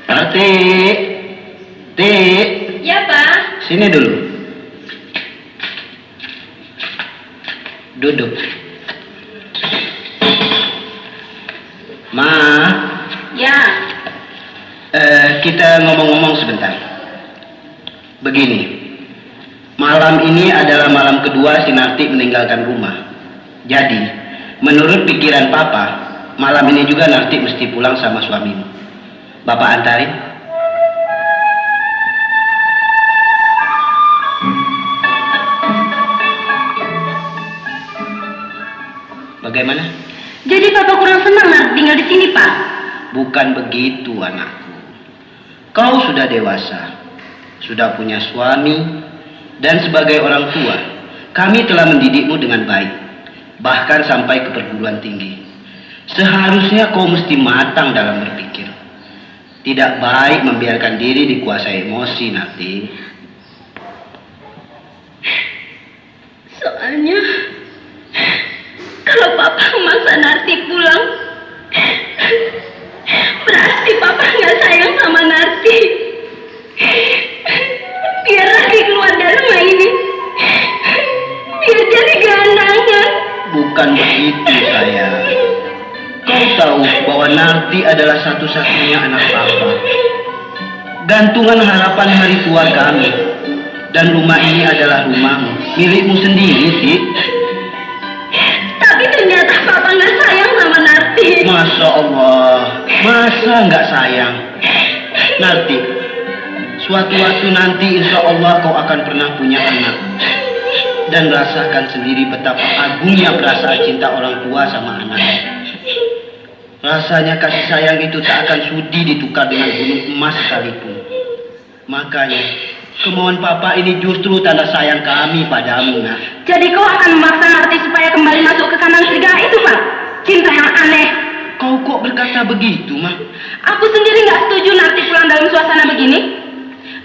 Narti, Ti. Ya, Pak. Sini dulu. Duduk. Ma. Ya. Eh, kita ngomong-ngomong sebentar. Begini, malam ini adalah malam kedua si Narti meninggalkan rumah. Jadi, menurut pikiran Papa, malam ini juga Narti mesti pulang sama suamimu. Bapak antarin. Bagaimana? Jadi Papa kurang senang Narti tinggal di sini, Pak? Bukan begitu, anakku. Kau sudah dewasa, sudah punya suami, dan sebagai orang tua, kami telah mendidikmu dengan baik, bahkan sampai ke perguruan tinggi. Seharusnya kau mesti matang dalam berpikir. Tidak baik membiarkan diri dikuasai emosi, Narti. Soalnya, kalau Papa memaksa Narti pulang, berarti Papa nggak sayang sama Narti. Biarlah dia keluar dari rumah ini. Biar jadi gelandangan. Bukan begitu, sayang. Kau tahu bahwa Narti adalah satu-satunya anak Papa. Gantungan harapan hari tua kami. Dan rumah ini adalah rumahmu, milikmu sendiri, Ti. Tapi ternyata Papa nggak sayang sama Narti. Masya Allah, masa nggak sayang? Narti, suatu waktu nanti insya Allah kau akan pernah punya anak. Dan rasakan sendiri betapa agungnya perasaan cinta orang tua sama anak. Rasanya kasih sayang itu tak akan sudi ditukar dengan gunung emas sekalipun. Makanya, kemauan Papa ini justru tanda sayang kami padamu, Nak. Jadi kau akan memaksa Narti supaya kembali masuk ke kandang serigala itu, Pak? Cinta yang aneh. Kau kok berkata begitu, Mah? Aku sendiri nggak setuju Narti pulang dalam suasana begini.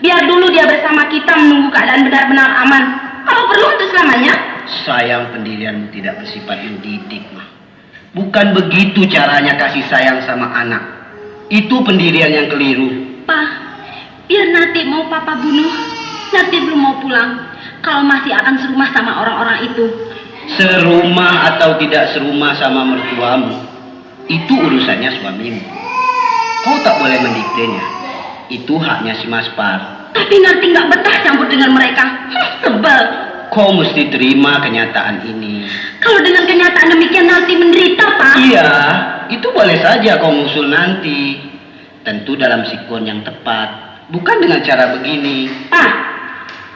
Biar dulu dia bersama kita menunggu keadaan benar-benar aman. Apa perlu untuk selamanya? Sayang pendirianmu tidak bersifat mendidik, Mah. Bukan begitu caranya kasih sayang sama anak. Itu pendirian yang keliru. Pa, biar Narti mau Papa bunuh, Narti belum mau pulang. Kalau masih akan serumah sama orang-orang itu. Serumah atau tidak serumah sama mertuamu, itu urusannya suamimu. Kau tak boleh mendiktenya. Itu haknya si Maspar. Tapi Narti nggak betah campur dengan mereka. Huh, sebel. Kau mesti terima kenyataan ini. Kalau dengan kenyataan demikian Narti menderita, Pak. Iya, itu boleh saja kau ngusul nanti. Tentu dalam sikon yang tepat. Bukan dengan cara begini. Pak,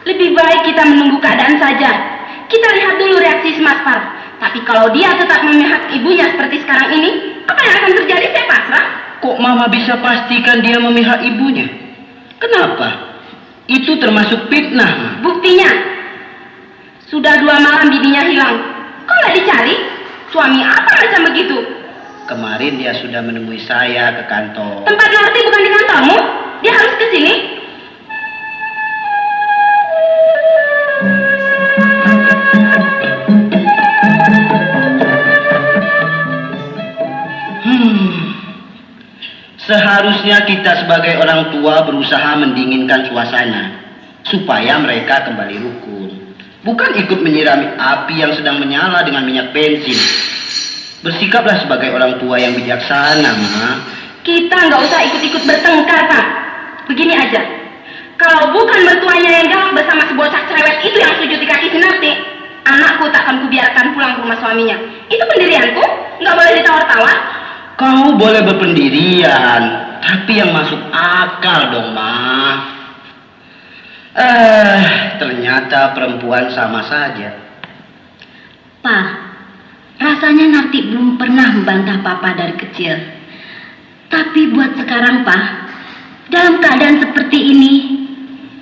lebih baik kita menunggu keadaan saja. Kita lihat dulu reaksi si Maspar. Tapi kalau dia tetap memihak ibunya seperti sekarang ini, apa yang akan terjadi, saya pasrah. Kok Mama bisa pastikan dia memihak ibunya? Kenapa? Itu termasuk fitnah, Ma. Buktinya, sudah dua malam bininya hilang. Kok nggak dicari? Suami apa macam begitu? Kemarin dia sudah menemui saya ke kantor. Tempat Narti bukan di kantormu? Dia harus ke sini. Hmm. Seharusnya kita sebagai orang tua berusaha mendinginkan suasana, supaya mereka kembali rukun. Bukan ikut menyirami api yang sedang menyala dengan minyak bensin. Bersikaplah sebagai orang tua yang bijaksana, Ma. Kita nggak usah ikut-ikut bertengkar, Pak. Begini aja. Kalau bukan mertuanya yang galak bersama si bocah cerewet itu yang sujud di kaki si Narti, anakku tak akan kubiarkan pulang ke rumah suaminya. Itu pendirianku, nggak boleh ditawar-tawar. Kau boleh berpendirian, tapi yang masuk akal dong, Ma. Eh, ternyata perempuan sama saja. Pa, rasanya Narti belum pernah membantah Papa dari kecil. Tapi buat sekarang, Pa, dalam keadaan seperti ini,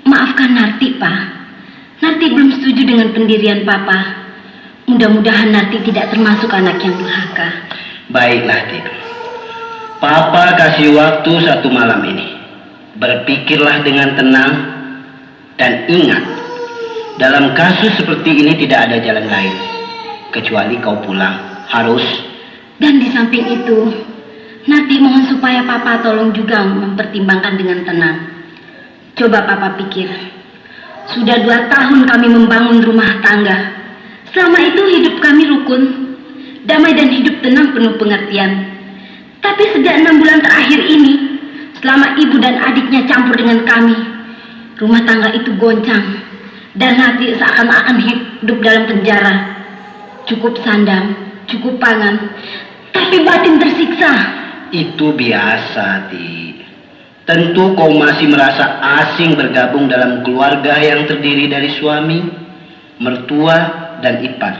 maafkan Narti, Pa. Narti belum setuju dengan pendirian Papa. Mudah-mudahan Narti tidak termasuk anak yang durhaka. Baiklah, Ti. Papa kasih waktu satu malam ini. Berpikirlah dengan tenang. Dan ingat, dalam kasus seperti ini tidak ada jalan lain, kecuali kau pulang. Harus. Dan di samping itu, Narti mohon supaya Papa tolong juga mempertimbangkan dengan tenang. Coba Papa pikir, sudah dua tahun kami membangun rumah tangga. Selama itu hidup kami rukun, damai dan hidup tenang penuh pengertian. Tapi sejak enam bulan terakhir ini, selama ibu dan adiknya campur dengan kami, rumah tangga itu goncang. Dan Narti seakan-akan hidup dalam penjara. Cukup sandang, cukup pangan, tapi batin tersiksa. Itu biasa, Ti. Tentu kau masih merasa asing bergabung dalam keluarga yang terdiri dari suami, mertua, dan ipar.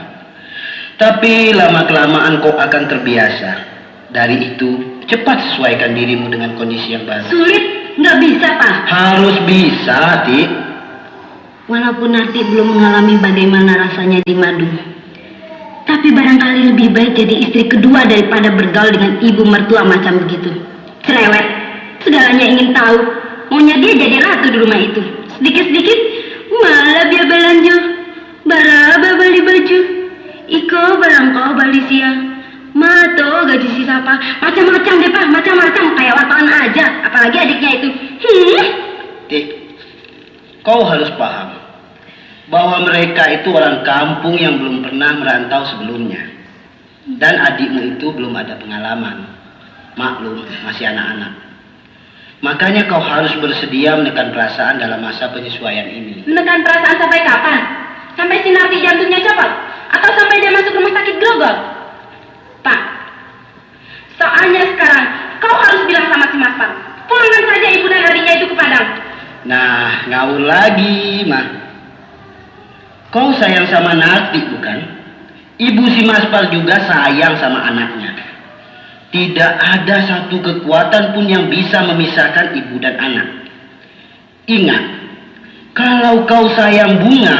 Tapi lama-kelamaan kau akan terbiasa. Dari itu, cepat sesuaikan dirimu dengan kondisi yang baru. Sulit, nggak bisa, Pak. Harus bisa, Ti. Walaupun Narti belum mengalami bagaimana rasanya di Madung, tapi barangkali lebih baik jadi istri kedua daripada bergaul dengan ibu mertua macam begitu. Cerewet, segalanya ingin tahu. Maunya dia jadi ratu di rumah itu. Sedikit-sedikit, malah dia belanja. Baraba bali baju, iko barangkau bali sia. Mato gaji si sapa. Macam-macam deh, Pak, macam-macam. Kayak wartawan aja, apalagi adiknya itu. Hmm. Ti, kau harus paham bahwa mereka itu orang kampung yang belum pernah merantau sebelumnya. Dan adikmu itu belum ada pengalaman. Maklum, masih anak-anak. Makanya kau harus bersedia menekan perasaan dalam masa penyesuaian ini. Menekan perasaan sampai kapan? Sampai si Narti jantungnya copot? Atau sampai dia masuk rumah sakit grogol? Pak, soalnya sekarang kau harus bilang sama si Maspar. Pulangkan saja ibu dan adiknya itu ke Padang. Nah, ngawur lagi, Mah. Kau sayang sama Narti, bukan? Ibu si Maspar juga sayang sama anaknya. Tidak ada satu kekuatan pun yang bisa memisahkan ibu dan anak. Ingat, kalau kau sayang bunga,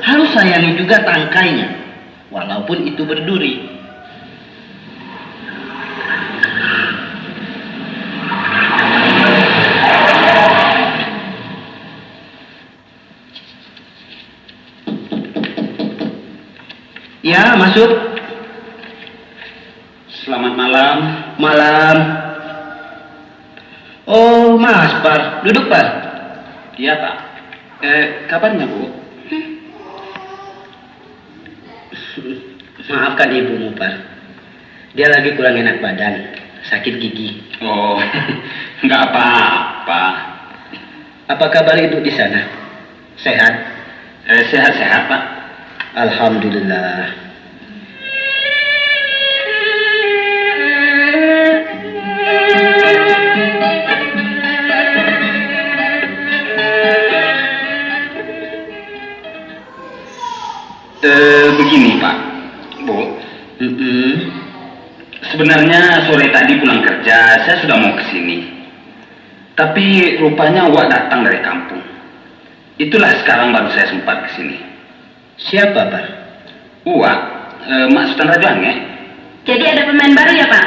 harus sayangi juga tangkainya, walaupun itu berduri. Ya, masuk. Selamat malam. Malam. Oh, Maspar. Duduk, Par. Iya, Pak. Eh, kabarnya, Bu? Maafkan ibumu, Par. Dia lagi kurang enak badan, sakit gigi. Oh, nggak apa-apa. Apa kabar ibu di sana? Sehat? Eh, sehat-sehat, Pak. Alhamdulillah. Eh, begini, Pak, Bu. Mm-mm. Sebenarnya sore tadi pulang kerja, saya sudah mau ke sini. Tapi rupanya awak datang dari kampung. Itulah sekarang baru saya sempat ke sini. Siapa, Pak? Uwak, eh, Mak Sutan Rajo Angek. Jadi ada pemain baru ya, Pak?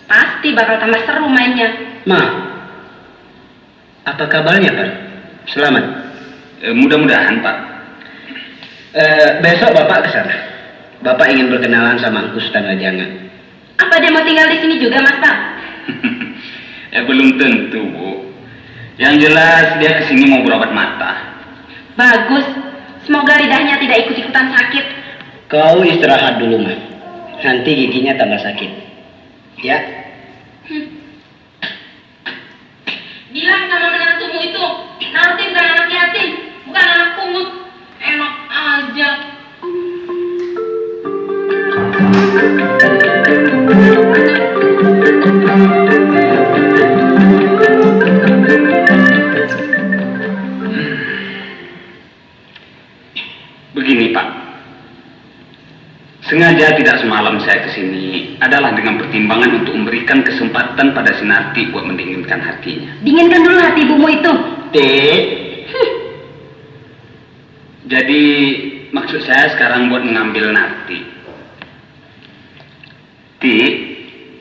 Pasti bakal tambah seru mainnya. Ma, apa kabarnya, Pak? Selamat? Eh, mudah-mudahan, Pak. Eh, besok Bapak ke sana. Bapak ingin berkenalan sama Angku Sutan Rajo Angek. Apa dia mau tinggal di sini juga, Mas, Pak? Eh, belum tentu, Bu. Yang jelas, dia ke sini mau berobat mata. Bagus. Semoga lidahnya tidak ikut-ikutan sakit. Kau istirahat dulu, Ma. Nanti giginya tambah sakit. Ya. Hmm. Bilang sama menantumu itu, Narti bukan anak yatim, bukan anak pungut. Enak aja. Begini, Pak. Sengaja tidak semalam saya ke sini adalah dengan pertimbangan untuk memberikan kesempatan pada si Narti buat mendinginkan hatinya. Dinginkan dulu hati ibumu itu. Tik. Jadi, maksud saya sekarang buat mengambil Narti. Tik,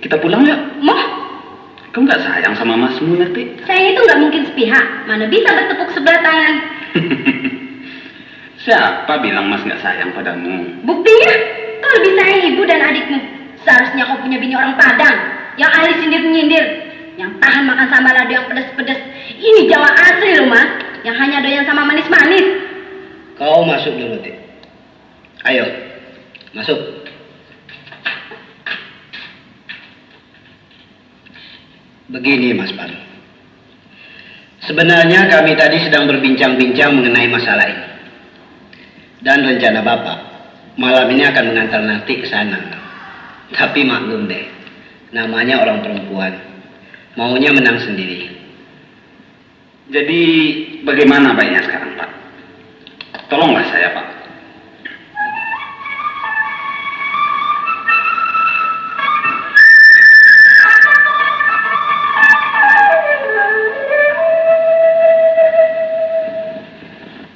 kita pulang yuk. Moh? Kau nggak sayang sama masmu, Narti? Sayang itu nggak mungkin sepihak. Mana bisa bertepuk sebelah tangan? Siapa bilang Mas nggak sayang padamu? Buktinya, kau lebih sayang ibu dan adikmu. Seharusnya kau punya bini orang Padang, yang ahli sindir-nyindir, yang tahan makan sambal lado yang pedas-pedas. Ini Jawa asli loh, Mas, yang hanya doyan sama manis-manis. Kau masuk dulu, Tik. Ayo, masuk. Begini, Mas Pan. Sebenarnya kami tadi sedang berbincang-bincang mengenai masalah ini. Dan rencana Bapak, malam ini akan mengantar Narti ke sana. Tapi maklum deh, namanya orang perempuan, maunya menang sendiri. Jadi, bagaimana baiknya sekarang, Pak? Tolonglah saya, Pak.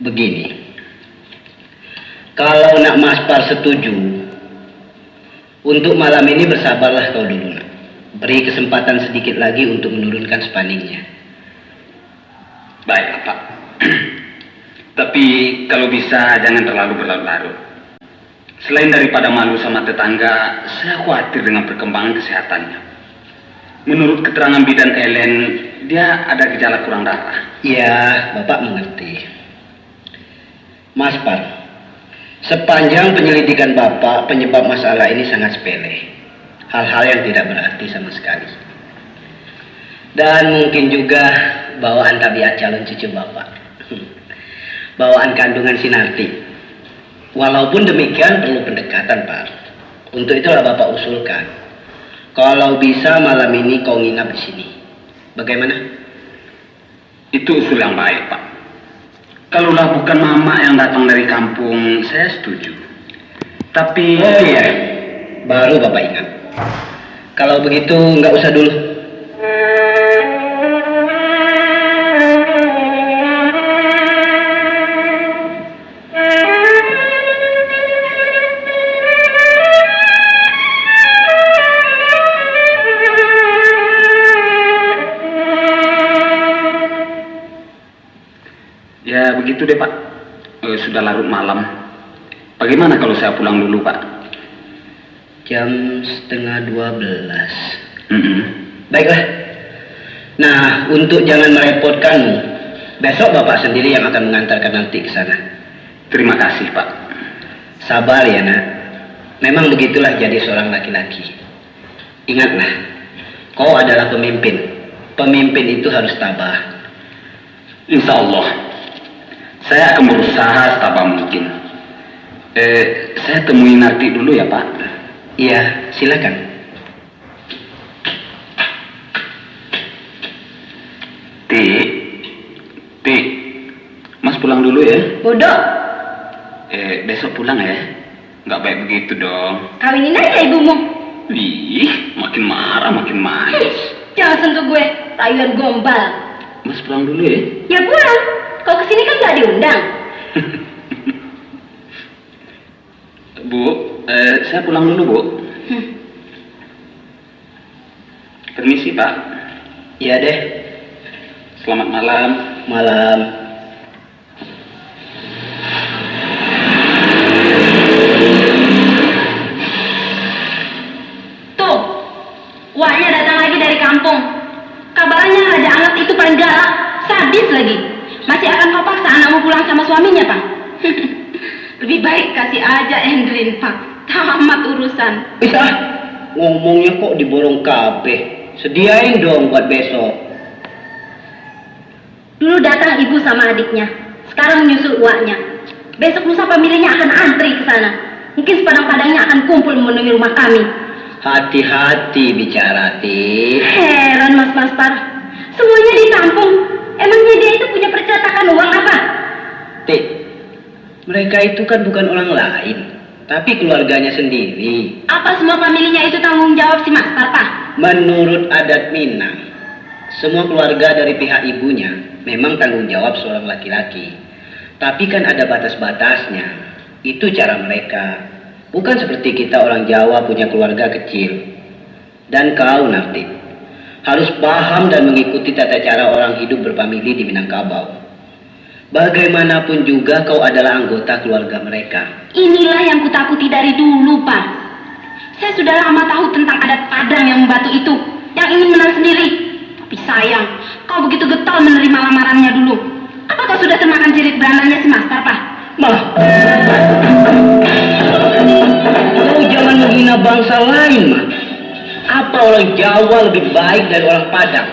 Begini, kalau nak Mas Par setuju, untuk malam ini bersabarlah kau dulu, nak. Beri kesempatan sedikit lagi untuk menurunkan spandingnya. Baiklah, Pak. Tapi, kalau bisa, jangan terlalu berlarut-larut. Selain daripada malu sama tetangga, saya khawatir dengan perkembangan kesehatannya. Menurut keterangan bidan Ellen, dia ada gejala kurang darah. Ya, Bapak mengerti. Mas Par, sepanjang penyelidikan Bapak, penyebab masalah ini sangat sepele. Hal-hal yang tidak berarti sama sekali. Dan mungkin juga bawaan tabiat calon cucu Bapak. Bawaan kandungan si Narti. Walaupun demikian, perlu pendekatan, Pak. Untuk itulah Bapak usulkan, kalau bisa malam ini kau nginap di sini. Bagaimana? Itu usul yang baik, Pak. Kalaulah bukan mamak yang datang dari kampung, saya setuju. Tapi... Oh iya, baru Bapak ingat. Kalau begitu, nggak usah dulu. Ya, begitu deh, Pak. Eh, sudah larut malam. Bagaimana kalau saya pulang dulu, Pak? Jam setengah dua belas. Mm-mm. Baiklah. Nah, untuk jangan merepotkanmu, besok Bapak sendiri yang akan mengantarkan Narti ke sana. Terima kasih, Pak. Sabar ya, Nak. Memang begitulah jadi seorang laki-laki. Ingatlah, kau adalah pemimpin. Pemimpin itu harus tabah. Insya Allah, saya akan berusaha setabah mungkin. Eh, saya temui Narti dulu ya, Pak. Iya, silakan. Tik, Tik, Mas pulang dulu ya. Bodoh. Eh, besok pulang ya. Nggak baik begitu dong. Kawinin aja ibumu. Ih, makin marah, makin manis. Jangan sentuh gue, rayuan gombal. Mas pulang dulu ya. Ya pulang. Kau kesini kan nggak diundang. Bu, eh, saya pulang dulu, Bu. Hmm. Permisi, Pak. Iya deh. Selamat malam. Malam. Tuh, uaknya datang lagi dari kampung. Kabarnya Raja Angat itu paling galak, sadis lagi. Masih akan kau paksa anakmu pulang sama suaminya, Pak? Lebih baik kasih aja Endrin, Pak. Tamat urusan. Bisa, ngomongnya kok diborong kabeh. Sediain dong buat besok. Dulu datang ibu sama adiknya, sekarang menyusul uaknya. Besok lusa familinya akan antri ke sana. Mungkin sepadang-padangnya akan kumpul memenuhi rumah kami. Hati-hati bicara, Ti. Heran, Mas Master. Semuanya ditampung. Emangnya dia itu punya percetakan uang apa? Ti, mereka itu kan bukan orang lain, tapi keluarganya sendiri. Apa semua familinya itu tanggung jawab si Master, Pak? Menurut adat Minang, semua keluarga dari pihak ibunya memang tanggung jawab seorang laki-laki. Tapi kan ada batas-batasnya. Itu cara mereka. Bukan seperti kita orang Jawa punya keluarga kecil. Dan kau, Narti, harus paham dan mengikuti tata cara orang hidup berfamili di Minangkabau. Bagaimanapun juga kau adalah anggota keluarga mereka. Inilah yang kutakuti dari dulu, Pak. Saya sudah lama tahu tentang adat Padang yang membatu itu, yang ingin menang sendiri. Tapi sayang, kau begitu getol menerima lamarannya dulu. Apa kau sudah termakan cirit beranaknya si Master, Pak? Mah, kau jangan menghina bangsa lain, Mah. Apa orang Jawa lebih baik dari orang Padang?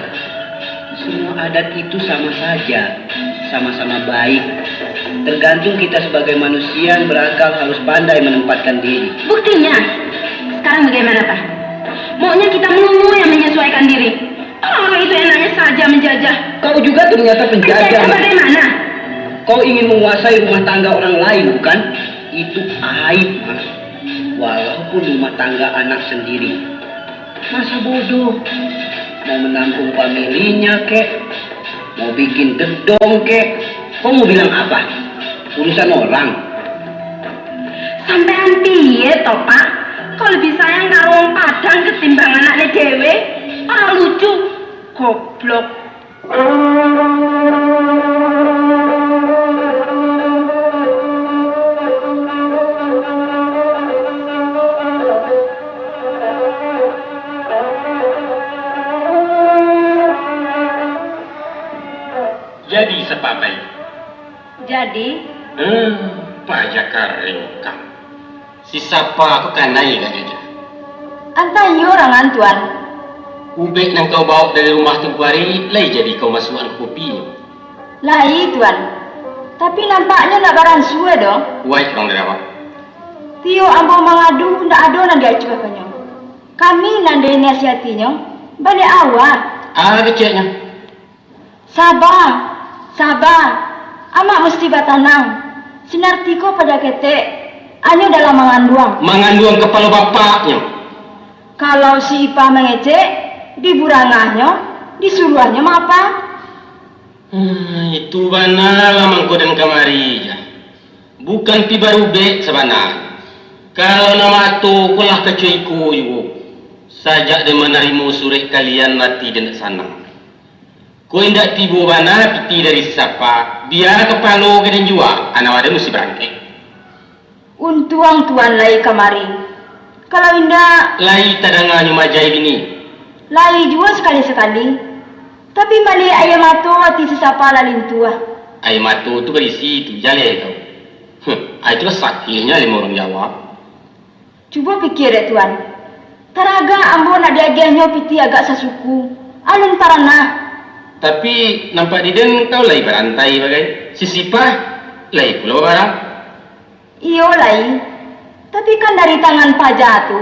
Semua adat itu sama saja, sama-sama baik. Tergantung kita sebagai manusia yang berakal harus pandai menempatkan diri. Buktinya, sekarang bagaimana, Pak? Maunya kita melulu yang menyesuaikan diri. Orang itu enaknya saja menjajah. Kau juga ternyata penjajah, Penjajah Mah. Bagaimana? Kau ingin menguasai rumah tangga orang lain, bukan? Itu aib, Mah. Walaupun rumah tangga anak sendiri. Masa bodoh. Mau menampung familinya, kek? Mau bikin gedong, kek? Kau mau bilang apa? Urusan orang. Sampean piye to, Pak? Kok lebih sayang karo wong Padang ketimbang anaknya dewe? Ora lucu. Goblok. Jadi, sapa pai? Jadi? Hmm, paja karengkang. Si sapa ko kanai ka jajah? Antah iyo rangan, Tuan. Ubek nan kau bawok dari rumah tempo ari, lai jadi kau masuakan ka kupinyo? Lai, Tuan. Tapi nampaknyo ndak baransua doh. Wai urang dari awak. Tiok ambo mangadu, ndak ado nan diacuahkannyo. Kami nan dinasiatinyo, baliak awak. Ah, keceknyo. Saba, saba, amak musti batanang. Si Narti ko paja ketek, anyo dalam manganduang. Manganduang kapalo bapaknyo. Kalau si Ipah mangecek, diburangahnyo, disuruahnyo maapa? Hmm, itu bana lah mangko den kamari, jah. Bukan pi barubek sabana. Kalau nan mato ko lah kacuah iko juo. Sajak den manarimo surek kalian, ati den ndak sanang. Kok indak tibo bana pitih dari si sapa, bia kapalo ka den jua, anau aden musti barangkek. Untuang Tuan lai kamari. Kalau indak, lai tadanganyo majai bini. Lai juo sakali-sakali. Tapi maliek aia mato ati si sapa lah lintuah. Aia mato tu barisi tu, jaleh tau. Huh, ai tu lah sakilnyo limo urang Jawa. Cubo pikia dek Tuan. Taragak ambo nak diagiahnyo pitih agak sasuku. Alun taranah. Tapi, nampak di den kau lai barantai bagai. Si Sipah lai pulo babarang. Iyo lai, tapi kan dari tangan paja tu.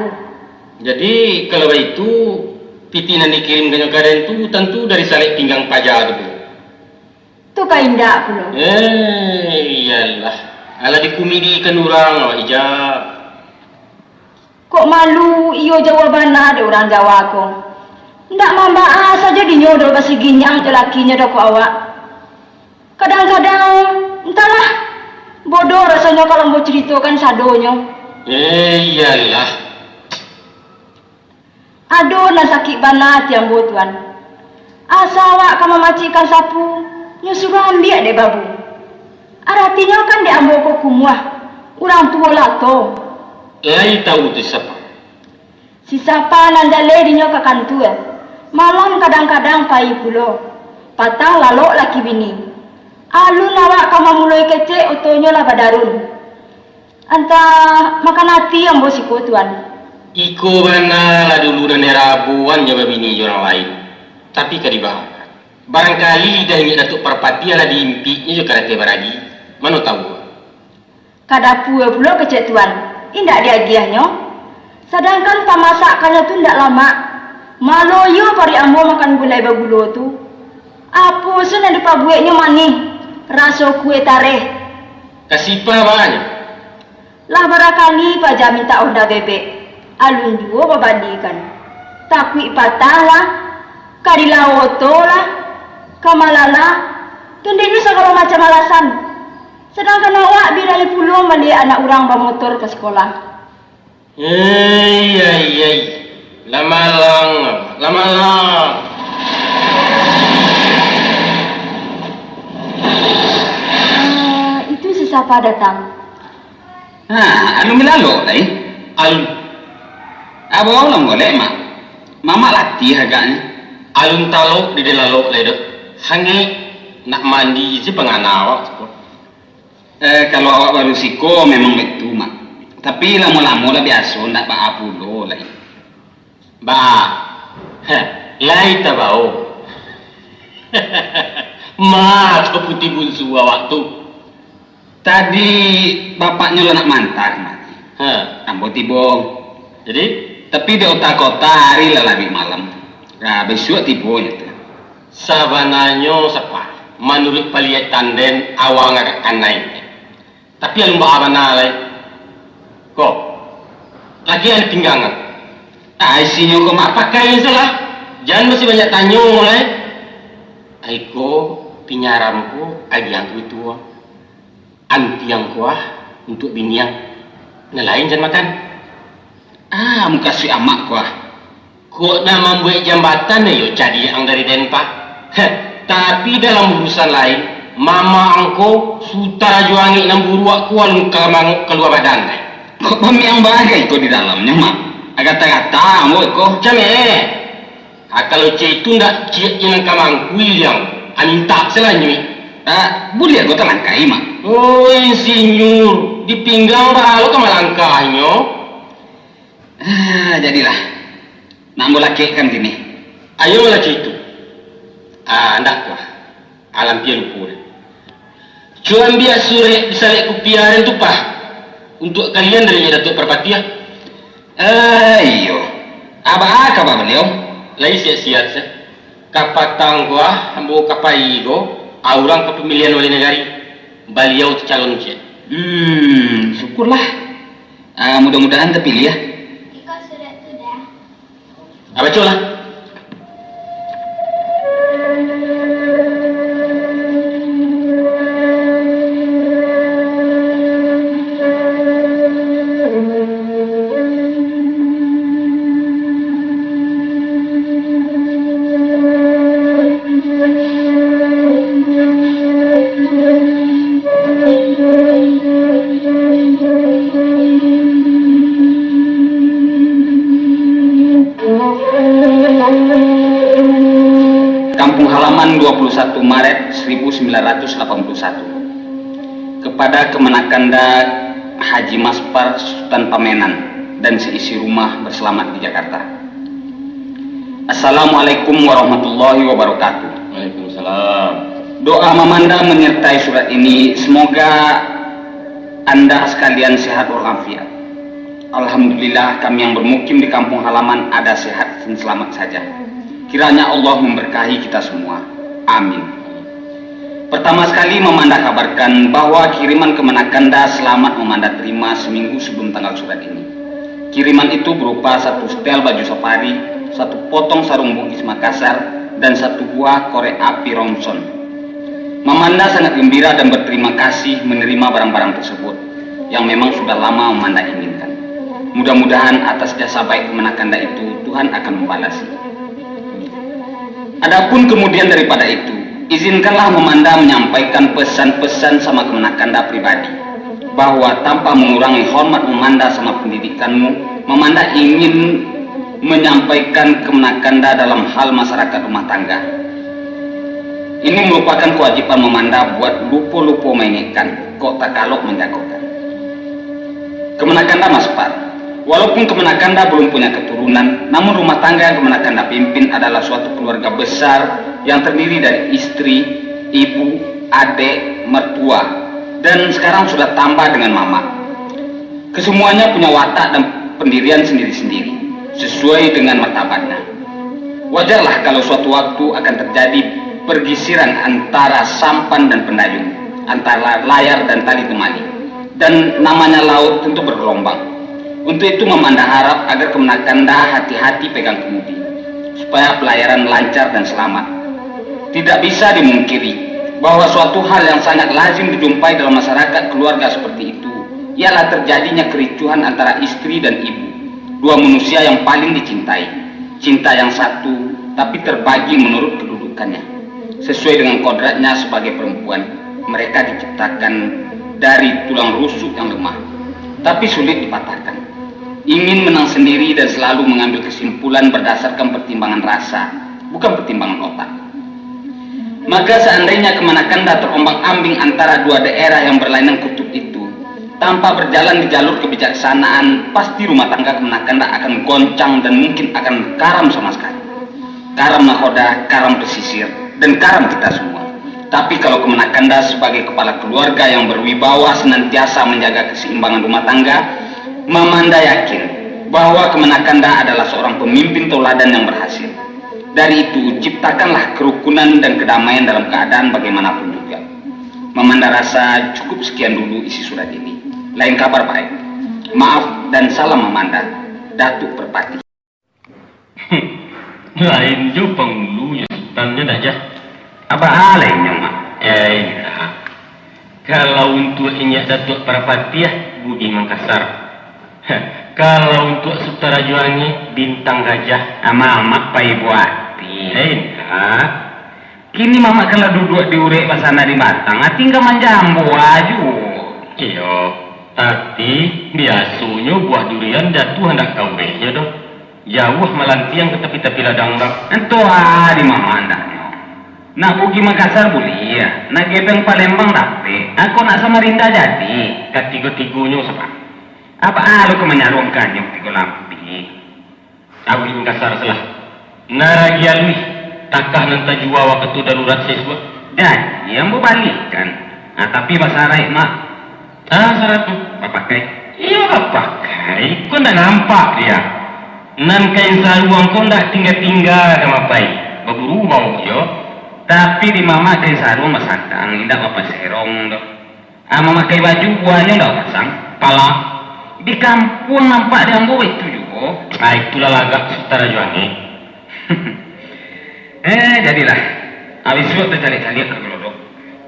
Jadi, kalau baitu, pitih nan dikirimkannyo ka den tu tantu dari salek pinggang paja tu pulo. Tu ka indak pulo. Eh, iyolah. Alah dikumidikan urang awak ijak. Kok malu iyo jauah bana dek urang Jawa ko. Ndak mambaa sajo dinyo doh basiginyang jo lakinyo doh kok awak. Kadang-kadang, entahlah, bodoh rasonyo kalau ambo curitokan sadonyo. Eh, iyolah. Ado nan sakik bana ati ambo, Tuan. Asa awak ka mamacikkan sapu, nyo suruah ambiak dek babu. Aratinyo kan dek ambo ko kumuah, urang tuo lato. Lai tahu tu sapa? Si Sapa nan jaleh dinyo ka kantua, malam kadang-kadang pai pulo, patang lalok laki bini. Alun awak ka mamuloi kecek otonyo lah badarun. Antah makan ati ambo siko, Tuan. Iko bana lah dulu nan dirabuan jo babini jo urang lain, tapi ka dibahak. Barangkali lidah inyiak Datuak Parpatiah lah diimpiknyo jo karatai baragi, mano tahu. Ka dapua pulo kecek Tuan, indak diagiahnyo. Sadangkan pamasakkannyo tu indak lamak. Malo iyo paruik ambo makan gulai bagulo tu. Apo se nan dipabueknyo manih, raso kue tareh. Ka sipa baanyo? Lah barakali paja mintak onda bebek, alun juo babalikan. Takuik patah lah, ka dilawok oto lah, ka malala, tundeknyo sagalo macam alasan. Sadangkan awak biraih pulo maliek anak urang bamotor ka sikolah. Ei, ei, ei. Lah malang, lah malang. Ah, itu si Sapa datang. Ha, alun bi lalok lai? Alun. Abo alun golek, Mak. Mamak latiah agaknyo. Alun talok di lalok lai doh. Hangek, nak mandi se pangana awak siko. Eh, kalau awak baru siko, memang baitu, Mak. Tapi lamo-lamo lah biaso, ndak baa pulo lai. Ba, heh, lai tabao. Ma, tu puti bunsu awak tu. Tadi bapaknyo lah nak maanta kamari. Ha. Ambo tibo. Jadi? Tapi di otak-otak ari lah labiah malam. Nah, bisuak tibo nyo tu. Sabananyo, Sapa, manuruik paliatan den, awang agak kanai. Tapi alun baa bana lai. Ko, laki an pinggang. Ah, isinyo ko, Mak, pakai salah. Jan basi banyak tanyo lai. Ai ko, pinyaram ko, agiah ko itu. Antiang ko ah, untuak biniang. Nan lain jan makan. Ah, mukasuik amak ko ah. Kok nak mambuek jambatan, yo cadiak ang dari den, Pak. Heh, tapi dalam urusan lain, mama ang ko suta jo angek nan buruak ko alun ka mangok kalua badan, eh. Kok bamiang bagai ko di dalamnyo, Mak? Agata-gata ambo ko. Macam eh. Ah, kalau cek itu ndak ciek je nan ka mangkui liang. Ah, mintak se lah nyuik. Ah, buliah ko talangkahi, Mak. Oh, insinyur, di pinggang baa lo ka malangkahnyo. Ah, jadilah. Nak ambo lakekkan kini. Ayolah cek itu. Ah, ndak ko ah. Alam pia lupo deh. Cubo ambiak surek di salek kupiah den tu, Pak. Untuak kalian dari Datuak Parpatiah. Eh, iyo. Aba kaba baliau? Lai siat-siat se. Kapatang ko ah, ambo ka pai ko, urang ka pamilihan wali nagari. Baliau tu calon ciek. Hmm, syukurlah. Ah, mudah-mudahan tapiliah. Iko surek tu dah. Ah, bacolah. Kampung Halaman, dua puluh satu Maret seribu sembilan ratus delapan puluh satu. Kepada Kemenakanda Haji Maspar Sutan Pamenan dan seisi rumah, berselamat di Jakarta. Assalamualaikum warahmatullahi wabarakatuh. Waalaikumsalam. Doa mamanda menyertai surat ini, semoga Anda sekalian sehat walafiat. Alhamdulillah, kami yang bermukim di kampung halaman ada sehat dan selamat saja. Kiranya Allah memberkahi kita semua. Amin. Pertama sekali, Mamanda kabarkan bahwa kiriman kemenakanda selamat Mamanda terima seminggu sebelum tanggal surat ini. Kiriman itu berupa satu setel baju safari, satu potong sarung Bugis Makassar, dan satu buah korek api Ronson. Mamanda sangat gembira dan berterima kasih menerima barang-barang tersebut, yang memang sudah lama Mamanda inginkan. Mudah-mudahan atas jasa baik kemenakanda itu, Tuhan akan membalasi. Adapun kemudian daripada itu, izinkanlah Mamanda menyampaikan pesan-pesan sama kemenakanda pribadi, bahwa tanpa mengurangi hormat Mamanda sama pendidikanmu, Mamanda ingin menyampaikan kemenakanda dalam hal masyarakat rumah tangga. Ini merupakan kewajiban Mamanda buat lupo-lupo maingekkan, kok takalok manjagokan. Kemenakanda Maspar. Walaupun kemenakanda belum punya keturunan, namun rumah tangga yang kemenakanda pimpin adalah suatu keluarga besar yang terdiri dari istri, ibu, adek, mertua, dan sekarang sudah tambah dengan mamak. Kesemuanya punya watak dan pendirian sendiri-sendiri, sesuai dengan martabatnya. Wajarlah kalau suatu waktu akan terjadi pergisiran antara sampan dan pendayung, antara layar dan tali temali, dan namanya laut tentu bergelombang. Untuk itu, Mamanda harap agar kemenakanda hati-hati pegang kemudi, supaya pelayaran lancar dan selamat. Tidak bisa dimungkiri bahwa suatu hal yang sangat lazim dijumpai dalam masyarakat keluarga seperti itu ialah terjadinya kericuhan antara istri dan ibu, dua manusia yang paling dicintai. Cinta yang satu, tapi terbagi menurut kedudukannya. Sesuai dengan kodratnya sebagai perempuan, mereka diciptakan dari tulang rusuk yang lemah, tapi sulit dipatahkan. Ingin menang sendiri dan selalu mengambil kesimpulan berdasarkan pertimbangan rasa, bukan pertimbangan otak. Maka seandainya kemenakanda terombang-ambing antara dua daerah yang berlainan kutub itu, tanpa berjalan di jalur kebijaksanaan, pasti rumah tangga kemenakanda akan goncang dan mungkin akan karam sama sekali. Karam nahoda, karam pesisir, dan karam kita semua. Tapi kalau kemenakanda sebagai kepala keluarga yang berwibawa senantiasa menjaga keseimbangan rumah tangga, Mamanda yakin bahwa kemenakanda adalah seorang pemimpin tauladan yang berhasil. Dari itu, ciptakanlah kerukunan dan kedamaian dalam keadaan bagaimanapun juga. Mamanda rasa cukup sekian dulu isi surat ini. Lain kabar baik. Maaf dan salam Mamanda, Datuk Perpati. Lain jo pangulunyo, Sutan, nyo dah, Jah. Apo alainnyo, Mak? Eh, indak. Kalau untuak inyiak Datuak Parpatiah, Bugih Mangkasar. Kalau untuak Sutan Rajo Angin, Bintang Gajah. Amak-amak pai buati. Eh, indak. Kini Mamak kan lah duduak di urek basana di batang, ati ka manjambo ajo. Iyo, tapi biasonyo buah durian jatuah ndak ka ureknyo doh. Jauah malantiang ka tapi-tapi ladang dah. Ento ah, di Mamak andaknyo. Nak Bugih Makassar buliah, nak gebeng Palembang dapek, ako nak Samarinda jadi. Katigo-tigonyo sabab. Apo ah lo ka manyaruangkannyo tigo lampih? Aluih Makassar salah. Nan ragi aluih, takah nan tajua wakatu darurat saisuak. Jadi, ambo balikan. Ah, tapi basaraik, Mak. Ah, saraik tu? Bapakai. Iyo, bapakai. Ko ndak nampak dia. Nan kain saruang ko ndak tingga-tingga ka mapai. Baburu baok jo. Tapi di Mamak kain saruang basadang, indak bapaserong doh. Ah, mamakai baju buahnyo ndak pasang, pala. Di kampuang nampak di ambo baitu juo. Ah, itulah lagak Sutan Rajo Angin. Eh, jadilah. Abih suok tacaliak-caliak ka galodok.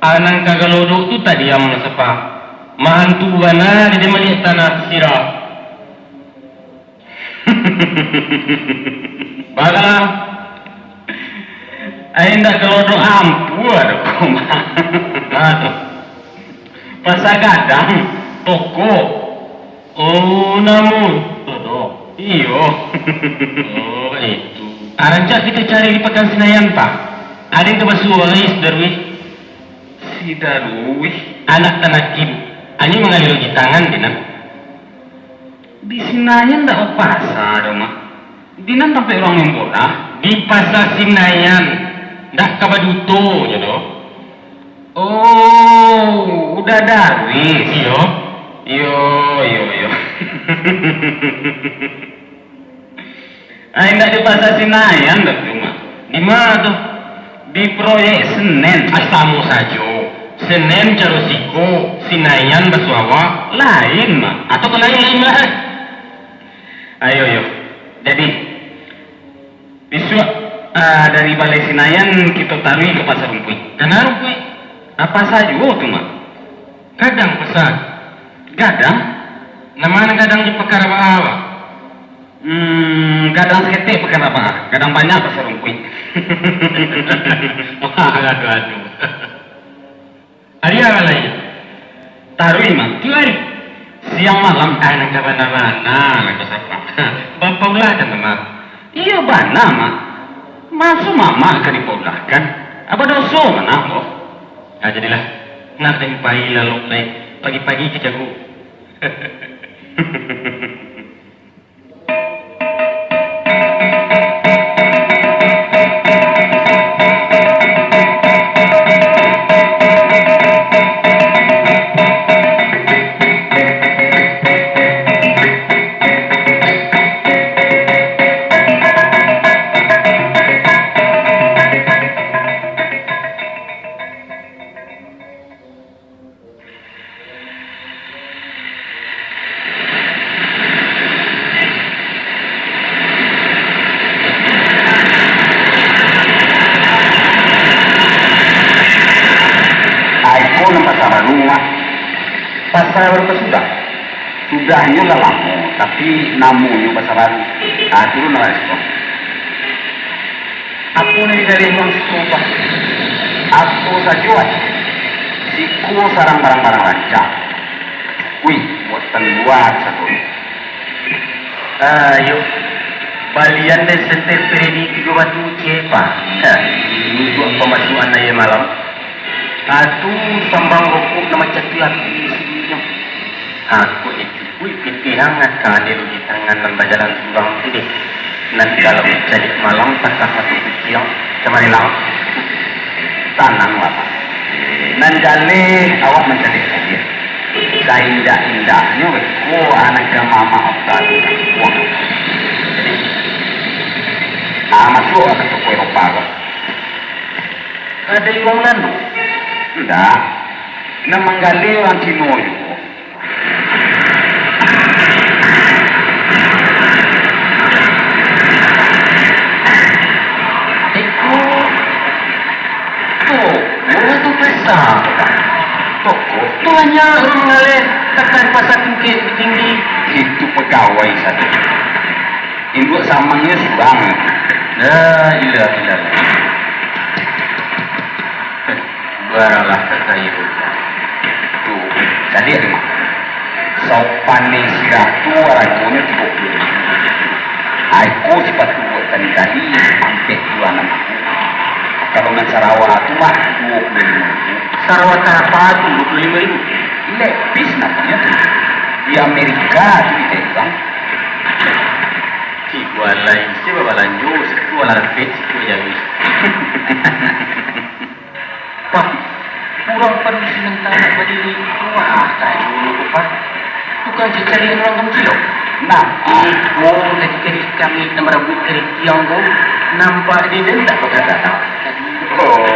Ah, nan ka galodok tu tadiam lah sapa. Mahantu bana dek maliek tanah sirah. Bagalah. Ai, indak galodok ampua doh. Nah, tu. Pasar Gadang, toko. Oh, namun. Dodo. Iyo. Oh, itu. Rancak kito cari di Pakan Sinayan, Pak. Ado nan ka basuo Rais Darwis. Si Darwis. Anak Tanakim. Anyo mangaliro gitangan, Dinan. Di Sinayan ndak bapasa doh, Mak. Di nan tampek urang main bola? Di Pasa Sinayan. Ndak ka baduto nyo doh. Oh, Uda Darwis. Iyo. Iyo, iyo, iyo. Ah, indak di Pasar Sinayan doh tu, Mak. Di ma tu? Di proyek Senen. Ah, samo sajo. Senen caro siko, Sinayan baso awak. Lain, Mak. Atau ka lain-lain lah. Ayo, yo. Jadi, bisuak, ah, dari Balai Sinayan kito taruih ka Pasar Rumpuik. Kana Rumpuik? Apa sajo tu, Mak? Gadang pasar. Gadang? Nama nan gadang di Pakar Abah, Mak? Hmm, gadang saketek Pakar Abah. Gadang banyak Pasar Rumpuik. Wah, aduh, aduh. Ari awa lai? Taruih, Mak. Tu ari. Siang malam. Ah, nan ka bana-bana, nan ka sapa? Bapaulah jan, Mak. Iyo bana, Mak. Maso Mamak ka dipaulahkan? Apa doso mah, Mak? Ah, jadilah. Nak den pai lalok lai. Pagi-pagi ka jago. Ai ko nan pasar baru, Mak. Pasar baru ka sudah. Sudahnyo lah lamo, tapi namonyo pasar baru. Ah, turun lah, Mak. Apo nan digaleh urang siko, Pak? Apo sajo, ah? Siko sarang barang-barang rancak. Wih, buatan luar sajo. Ayo, balian deh setir Freddy tigo batu, cek, Pak. Hah, untuak pamasukan aia malam. Atu sambang rokok nan mancatuih api di sidinyo. Aku itu. Wih, pitih hangat ka ado di tangan nan bajalan surang tu deh. Nan kalau mancaliak malam, takah mata kuciang, camarelang. Tanang, Bapak. Nan jaleh awak mancaliak sajo. Saindak-indaknyo beko anak ka Mamak Okta tu. Wah. Jadi, ah, masuak ka toko Eropa ko. Ado urang Manado? Indak. Nan manggaleh urang Cino juo. Iko toko tu basa, Pak. Toko tu banyak urang manggaleh, takah di Pasar Bukik Tinggi. Itu pagawai sajo. Induak samangnyo surang. La ilaha illallah. Baralah ka kayo. Tu, caliak deh, Mak. Saopaneh sirah tu aragonyo tigo puluah ribu. Ai ko sipatu buatan tadi, ampek puluah anam ribu. Kalau nan sarawa tu mah duo puluah limo ribu. Sarawa tarapa tu duo puluah limo ribu? Lepis namonyo tu. Di Amerika tu di Taiwan. Tigo alai, isi babalanjo, situ alah lepis, situ jauah. Pak, urang padusi nan tanak badiri, wah, tahu dulu, Pak. Tukang cari urang kamu cilok. Nah, iko tadi kami nan marabuik kari tiang ko, nampak di den tak bakal datang. Oh.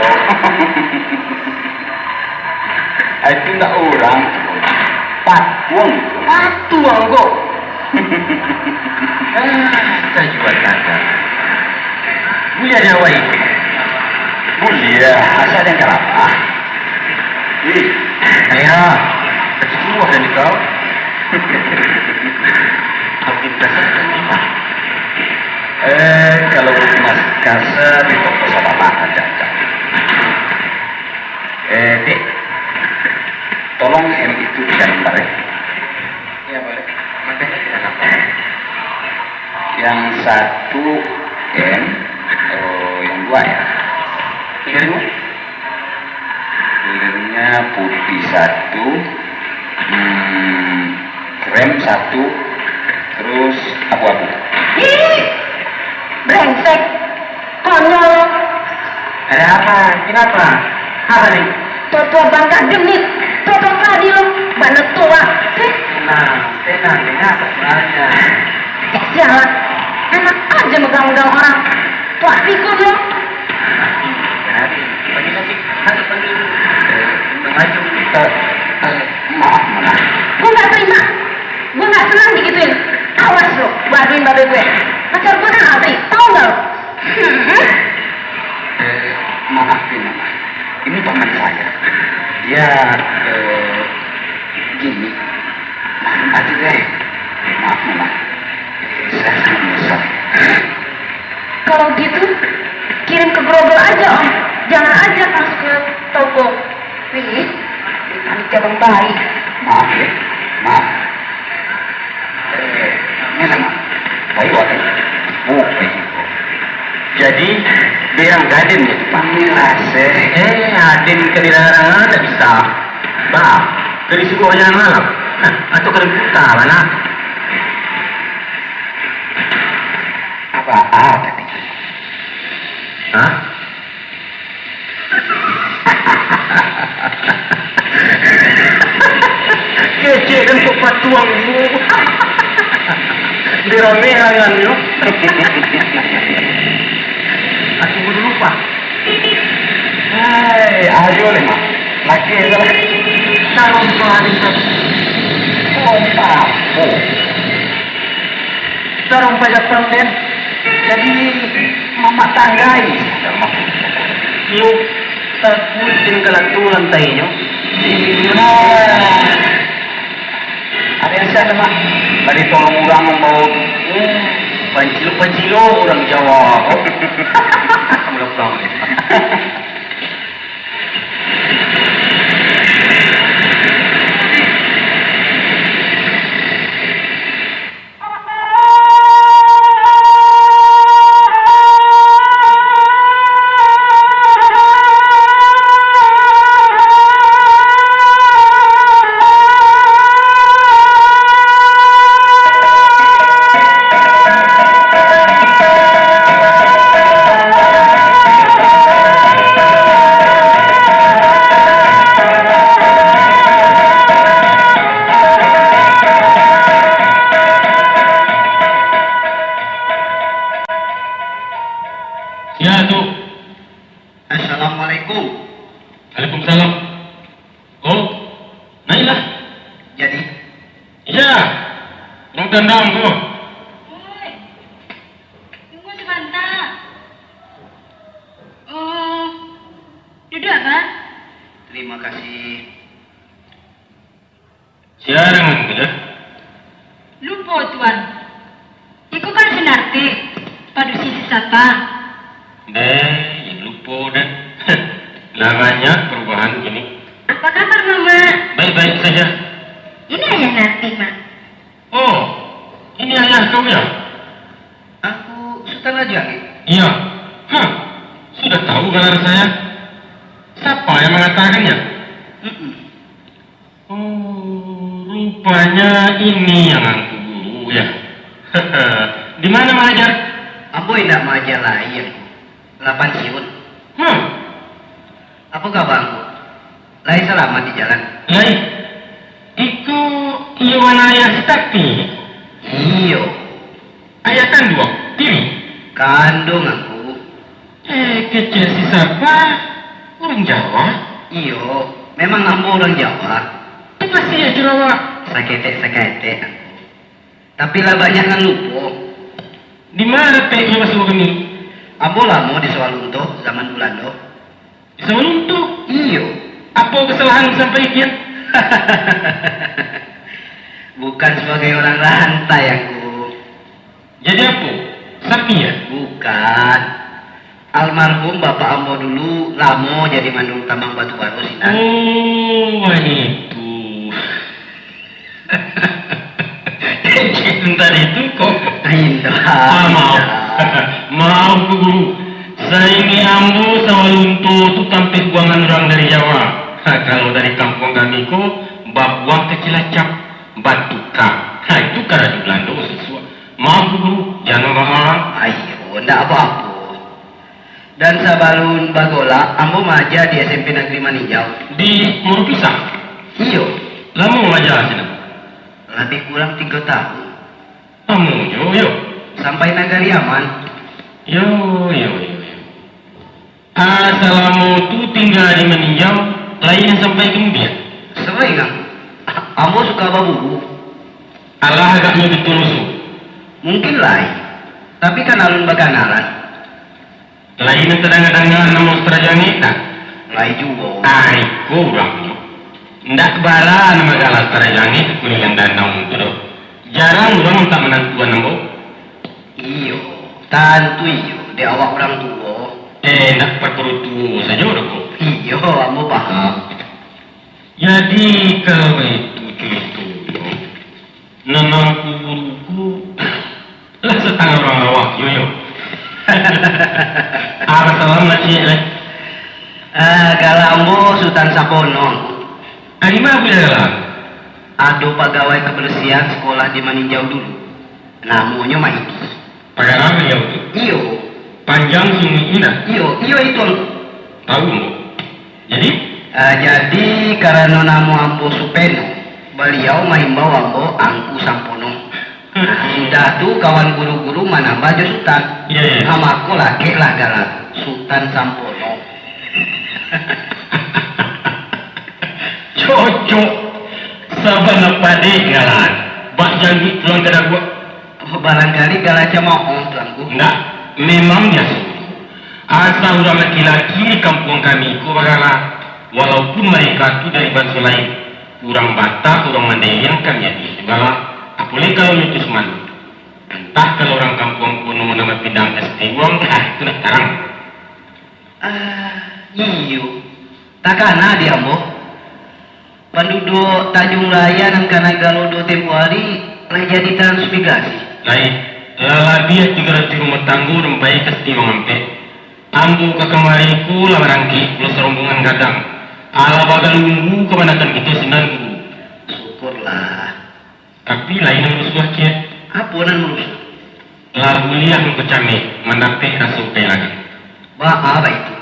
Itu ndak urang, patuang. Patuang ko. Ah, tajua tangan. Buliah di awai. Buliah, asal jan karapah. Ih, ayah, kacik buah dari kau. Aku kasar kan, Pak? Eh, kalau Mas kasar, di toko salah aja. Eh, Dek, tolong M itu digambar, ya. Iya, boleh. Makanya kita gambar. Yang satu M, oh, yang dua ya. Pikirin, Bu. Pikirinnya putih satu, hmm, krem satu, terus abu-abu. Ih, brengsek. Konyol. Ada apa? Kenapa? Apa nih? Toto bangka genit. Toto Tadi lo, bana tu, Wak. Heh. Tenang, tenang, dengar sebenarnya. Cak sialan. Enak aja megang-megang orang. Tuak tikus lo. Jadi, pagi tadi, satu pagi, eh, mengajung kita, eh, maaf, maaf. Gue nggak terima. Gue nggak senang digituin. Awas lo, gue aduin babe gue. Pacar gue kan Aldi, tau nggak lo? Hmm. Eh, maaf nih, Mama. Ini paman saya. Dia, eh, gini. Maaf aja deh. Maaf, Mama. Saya sangat menyesal. Kalau gitu, kirim ke Grogol aja, Om. Jangan aja masuk ke toko. Wih, ini panitia Bang Baik. Maaf ya, maaf. Eh, ini lah, Mak. Baik, Wak. Oh, baik. Jadi, bilang gadin ya, Pak? Inilah, seh. Eh, adin ke dilarang ada bisa. Bah, ke disuruh jalan malam. Hah, atau ke putar, anak? Apa, ah, tadi? Hah? Kecek dan kok patuang mu. Dirame angannyo. Aku dulu, Pak. Hai, ayo leh, Mak. Laki salah. Tarong pari, Pak. Oh, Pak. Oh. Tarong pajak pang den. Jadi, mamak tanggai. Iyo, takuik den kalatu lantainyo. Iyo. Ada yang siap, Mak? Tadi tolong urang mambawa, hmm, pancilo-pancilo urang Jawa. Udah pulang. Sia tu? Assalamualaikum. Waalaikumsalam. Oh, nailah. Jadi? Iya, urang tandang tu. Oi, tunggu sabanta. Oh, duduak, Abah. Terima kasih. Sia dangan tu, dah? Lupo, Tuan. Iko kan si Narti, padusi si Sapa. Deh, yang lupo, dah. Lah banyak perubahan kini. Apa kabar, Mamak? Baik-baik saja. Ini ayah Narti, Mak. Oh, ini ayah kau, ya? Aku Sutan Raja, Ki. Iya. Hah, sudah tahu gelar saya? Siapa yang mengatakannya? Mm-mm. Oh, rupanya ini yang angku guru, ya. Di mana mengajar? Ambo indak maaja lai, Angku. Lah pansiun. Hmm. Apo kaba, Angku? Lai salamat di jalan? Lai. Iko iyo anak ayah si Tati? Iyo. Ayah kanduang, tiri? Kanduang, Angku. Eh, kecek si Sapa? Urang Jawa? Iyo, memang ambo urang Jawa. Tapi masih aja Jawa. Saketek-saketek, Angku. Tapi lah banyak nan lupo. Di mana dapeknyo basuo kami? Ambo lamo di Sawah Lunto, zaman Bulando. Di Sawah Lunto? Iyo. Apo kesalahan sampai kian? Bukan sebagai orang rantai, Angku. Jadi apo? Sapi, ya? Bukan. Almarhum bapak ambo dulu lamo jadi mandul tambang batu baro sinan. Oh, wah itu. Tadi itu kok. Indah. Ah, maaf. Maaf, Guru. Saingek ambo, Sawah Lunto tu tampek buangan urang dari Jawa. Ha, kalau dari kampuang kami ko, babuang ka Cilacap, batuka. Ha, itu karajo Bulando, sasuak. Maaf, Guru, jan marah. Aiyo, ndak apo-apo. Dan sabalun bagolak, ambo maaja di S M P Nagri Maninjau. Di Muru Pisang? Iyo. Lamo balaja sinan? Labiah kurang tigo tahun. Lamo juo, yo. Sampai nagari Yaman. Yo, yo, yo, yo. Ah, salamo tu tingga di Maninjau, lai sampai ka Mudiak? Sering, Ang. Ambo suka baburu. Alah, agaknyo batua, Su. Mungkin lai, tapi kan alun bakanalan. Lai nan tadanga-danga namo Sutradjangik, tak? Lai juo. Ah, iko urangnyo. Ndak bara nan bagala Sutradjangik di Kuningan Danau tu doh. Jarang urang mintak manantuan ambo. Iyo, tantu iyo, dek awak urang tuo. Eh, ndak parparu tuo sajo doh ko. Iyo, ambo paham. Jadi, kalau baitu curitonyo, nan Angku Buruku lah satangah urang lawak, yo, yo. Apo salam lah, Cik, eh? Ah, gala ambo Sutan Sampono. Ari ma buliah gala? Ado pagawai kabarasiahan sakolah di Maninjau dulu. Namonyo Maidi. Pagara Maninjau tu? Iyo. Panjang sunyi indak? Iyo, iyo itu, Angku. Tahu, Mbok. Jadi? Ah, jadi, karano namo ambo Supeno, baliau maimbau ambo Angku Sampono. Nah, sudah tu kawan guru-guru manambah jo Sutan. Iya, iya. Ah, mako lakeklah gala Sutan Sampono. Cocok. Sabana padek gala. Bak jangguik pulang ka daguak. Oh, barangkali gala camaoh tu, Angku. Indak, memang biaso. Asa urang laki-laki di kampuang kami ko bagala, walaupun mareka tu dari banso lain. Urang Batak, urang Mandailing kami ado juo gala. Apolai kalau nyo tu Sumando. Antah kalau urang kampuang kuno nan bapindah ka Sitiruang, ah, itu ndak tarang. Ah, iyo. Takana di ambo. Panduduak Tanjung Raya nan kanai galo duo tempo ari, lah jadi transmigrasi. Lai, lah labiah tigo ratuih rumah tanggo nan pai ka Sitiruang Ampek. Ambo ka kamari ko lah barangkek, pulo sarombongan gadang. Alah bagalunggu kamanakan kito sinan, Guru. Syukurlah. Tapi lain nan marusuah, Kiai. Apo nan marusuah? Lah buliah mangko cameh, mandapek raso kahilangan. Baa baitu?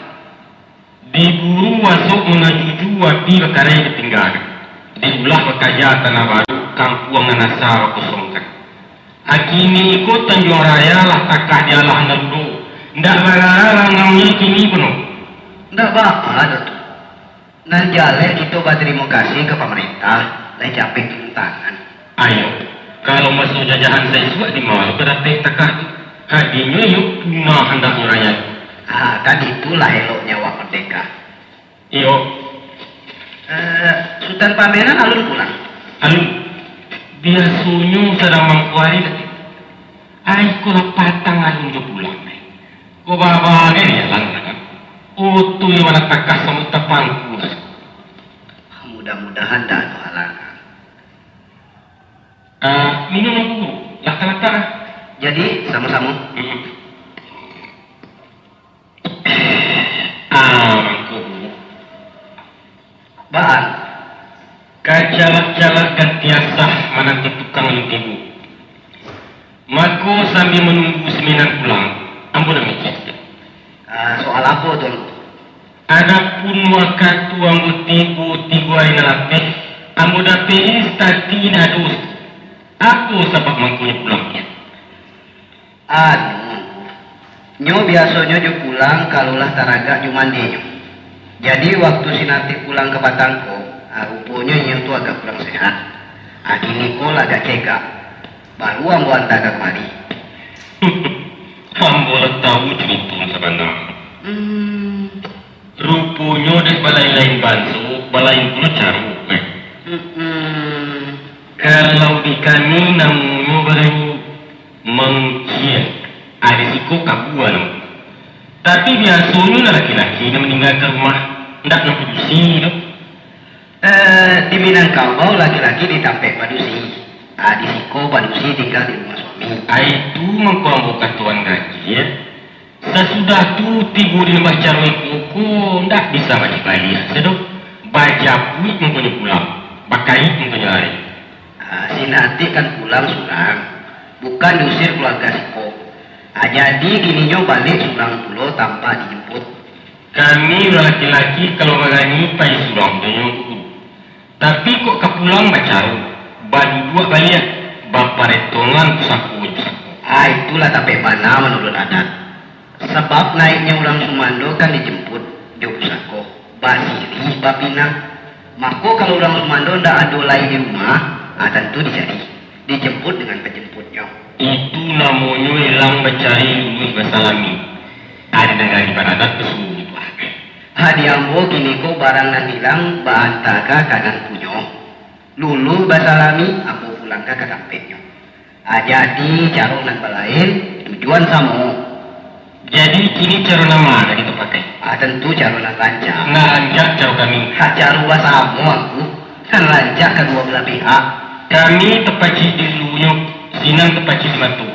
Diburu asok mangajuju api bakarai ditinggakan. Diulah bakaja tanah baru, kampuang nan asa bakosongkan. Akini ko Tanjuang Raya lah takah dialah Narudo. Ndak barara langaunyo kini ko no. Ndak baa, Datuak. Nan jaleh kito batarimo kasih ka pamarentah, lai capek turun tangan. Ayo, kalau maso jajahan saisuak di ma lo ka dapek takah tu? Hadinyo iyo punah handak urang tu. Ah, kan itulah eloknyo awak mardeka. Iyo. Eh, Sutan Pamenan alun pulang? Alun. Biasonyo sadang mangko ari tadi. Ai, ko lah patang alun jo pulang, eh. Ko baba gai jalan, kan? Oto iyo lah takah sambuik tapangku. Mudah-mudahan ndak ado halangan. Ah, minum dulu, lah talatak, ah. Jadi, samo-samo. Hmm. Ah, mangko. Baa? Kacalak-calak ganti asah mananti tukang nan tibo. Mako, sambia manunggu si Minang pulang, ambo nak mikir. Ah, soal apo tu, Angku? Adapun wakatu ambo tibo tigo ari nan lapeh, ambo dapek-i si Tati nan ado. Apo sabab mangkonyo pulang, Kiai? Anu, Angku. Nyo biasonyo jo pulang kalau lah taragak jo mandinyo. Jadi, waktu si Natik pulang ka patang ko, ah, ruponyo inyo tu agak kurang sehat. Ah, kini ko lah agak cegak. Baru ambo anta ka kamari. Ambo lah tahu curito nan sabana. Hmm. Ruponyo dek balain-lain banso, balain pulo caro, eh. Mm-mm. Kalau di kami namonyo baranyo mangkia, ah, di siko kabua namo. Tapi biasonyo lah laki-laki nan maninggakan rumah, ndak nan padusi tu. Eh, di Minangkabau laki-laki di tampek padusi. Ah, di siko padusi tingga di rumah suami. Ah, itu mangko ambo katoan gaji, ya. Sasudah tu, tibo di Lembah Caro iko ko ndak bisa baliak-baliak se doh. Bajapuik mangkonyo pulang, bakaik mangkonyo lari. Ah, si Natik kan pulang surang, bukan diusir keluarga siko. Ah, jadi kininyo baliak surang pulo tanpa dijemput. Kami urang laki-laki kalau barani pai surang tu nyo, Angku. Tapi kok ka pulang bacaro, baduduak baliak, baparetongan pusako jo pusako. Ah, itulah tapek bana manuruik adat. Sabab naiknyo urang sumando kan dijemput jo pusako, basirih, bapinang. Mako, kalau urang sumando ndak ado lai di rumah, ah, tantu dicari, dijemput dengan pajemputnyo. Itu namonyo elang bacari luluih basalami. Ari nagari baradat basuo tu, ah. Ha, di ambo kini ko barang nan ilang baantara ka nan punyo. Luluih basalami, ambo pulangkan ka tampeknyo. Ha, jadi caro nan balain, tujuan samo. Jadi kini caro nan ma nan kito pakai? Ha, tantu caro nan rancak. Nan rancak caro kami. Ha, caro basamo, angku. Kan rancak kaduo balah pihak. Kami tapacik di ulunyo, sinan tapacik di mato.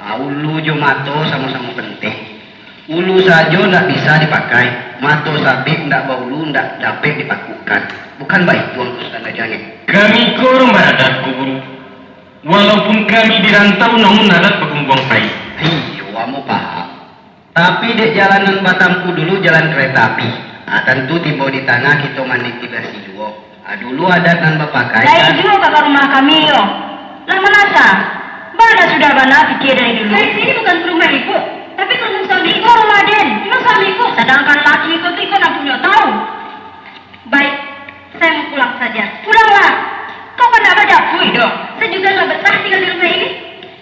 Ha, ulu jo mato samo-samo penting. Ulu sajo ndak bisa dipakai, mato sabik ndak baulu ndak dapek dipakukkan. Bukan baitu, angku Sutan Rajo Angin? Kami ko urang baradat, ko Guru. Walaupun kami di rantau, namun adat bagungguang pai. Iyo, ambo paham. Tapi dek jalan nan batampuah dulu jalan kareta api. Ah, tantu tibo di tangah kito maniti basi juo. Ah, dulu adat nan bapakai. Lain juo ka, ka rumah kami yo. Lah manasa. Bana sudah bana pikia dari dulu. Saya sini bukan ke rumah ibu, tapi ke rumah suami. Iko rumah den. Rumah suami ibu. Sadangkan laki iko tu iko nan punyo tahu. Baik, saya mau pulang saja. Pulanglah. Kau kan nak bajapui doh. Saya juga nggak betah tinggal di rumah ini.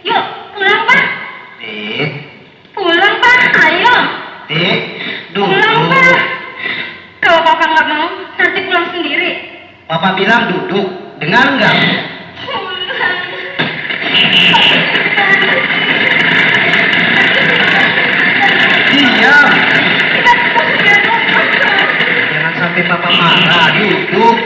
Yuk, pulang, Pak. Eh, Pulang, Pak, ayo. Dek, pulang, duduk. Pak. Kalau Papa nggak mau, nanti pulang sendiri. Papa bilang duduk, dengar nggak? Pulang. Diam. Kita terus ya, Pak. Jangan sampai Papa marah, duduk.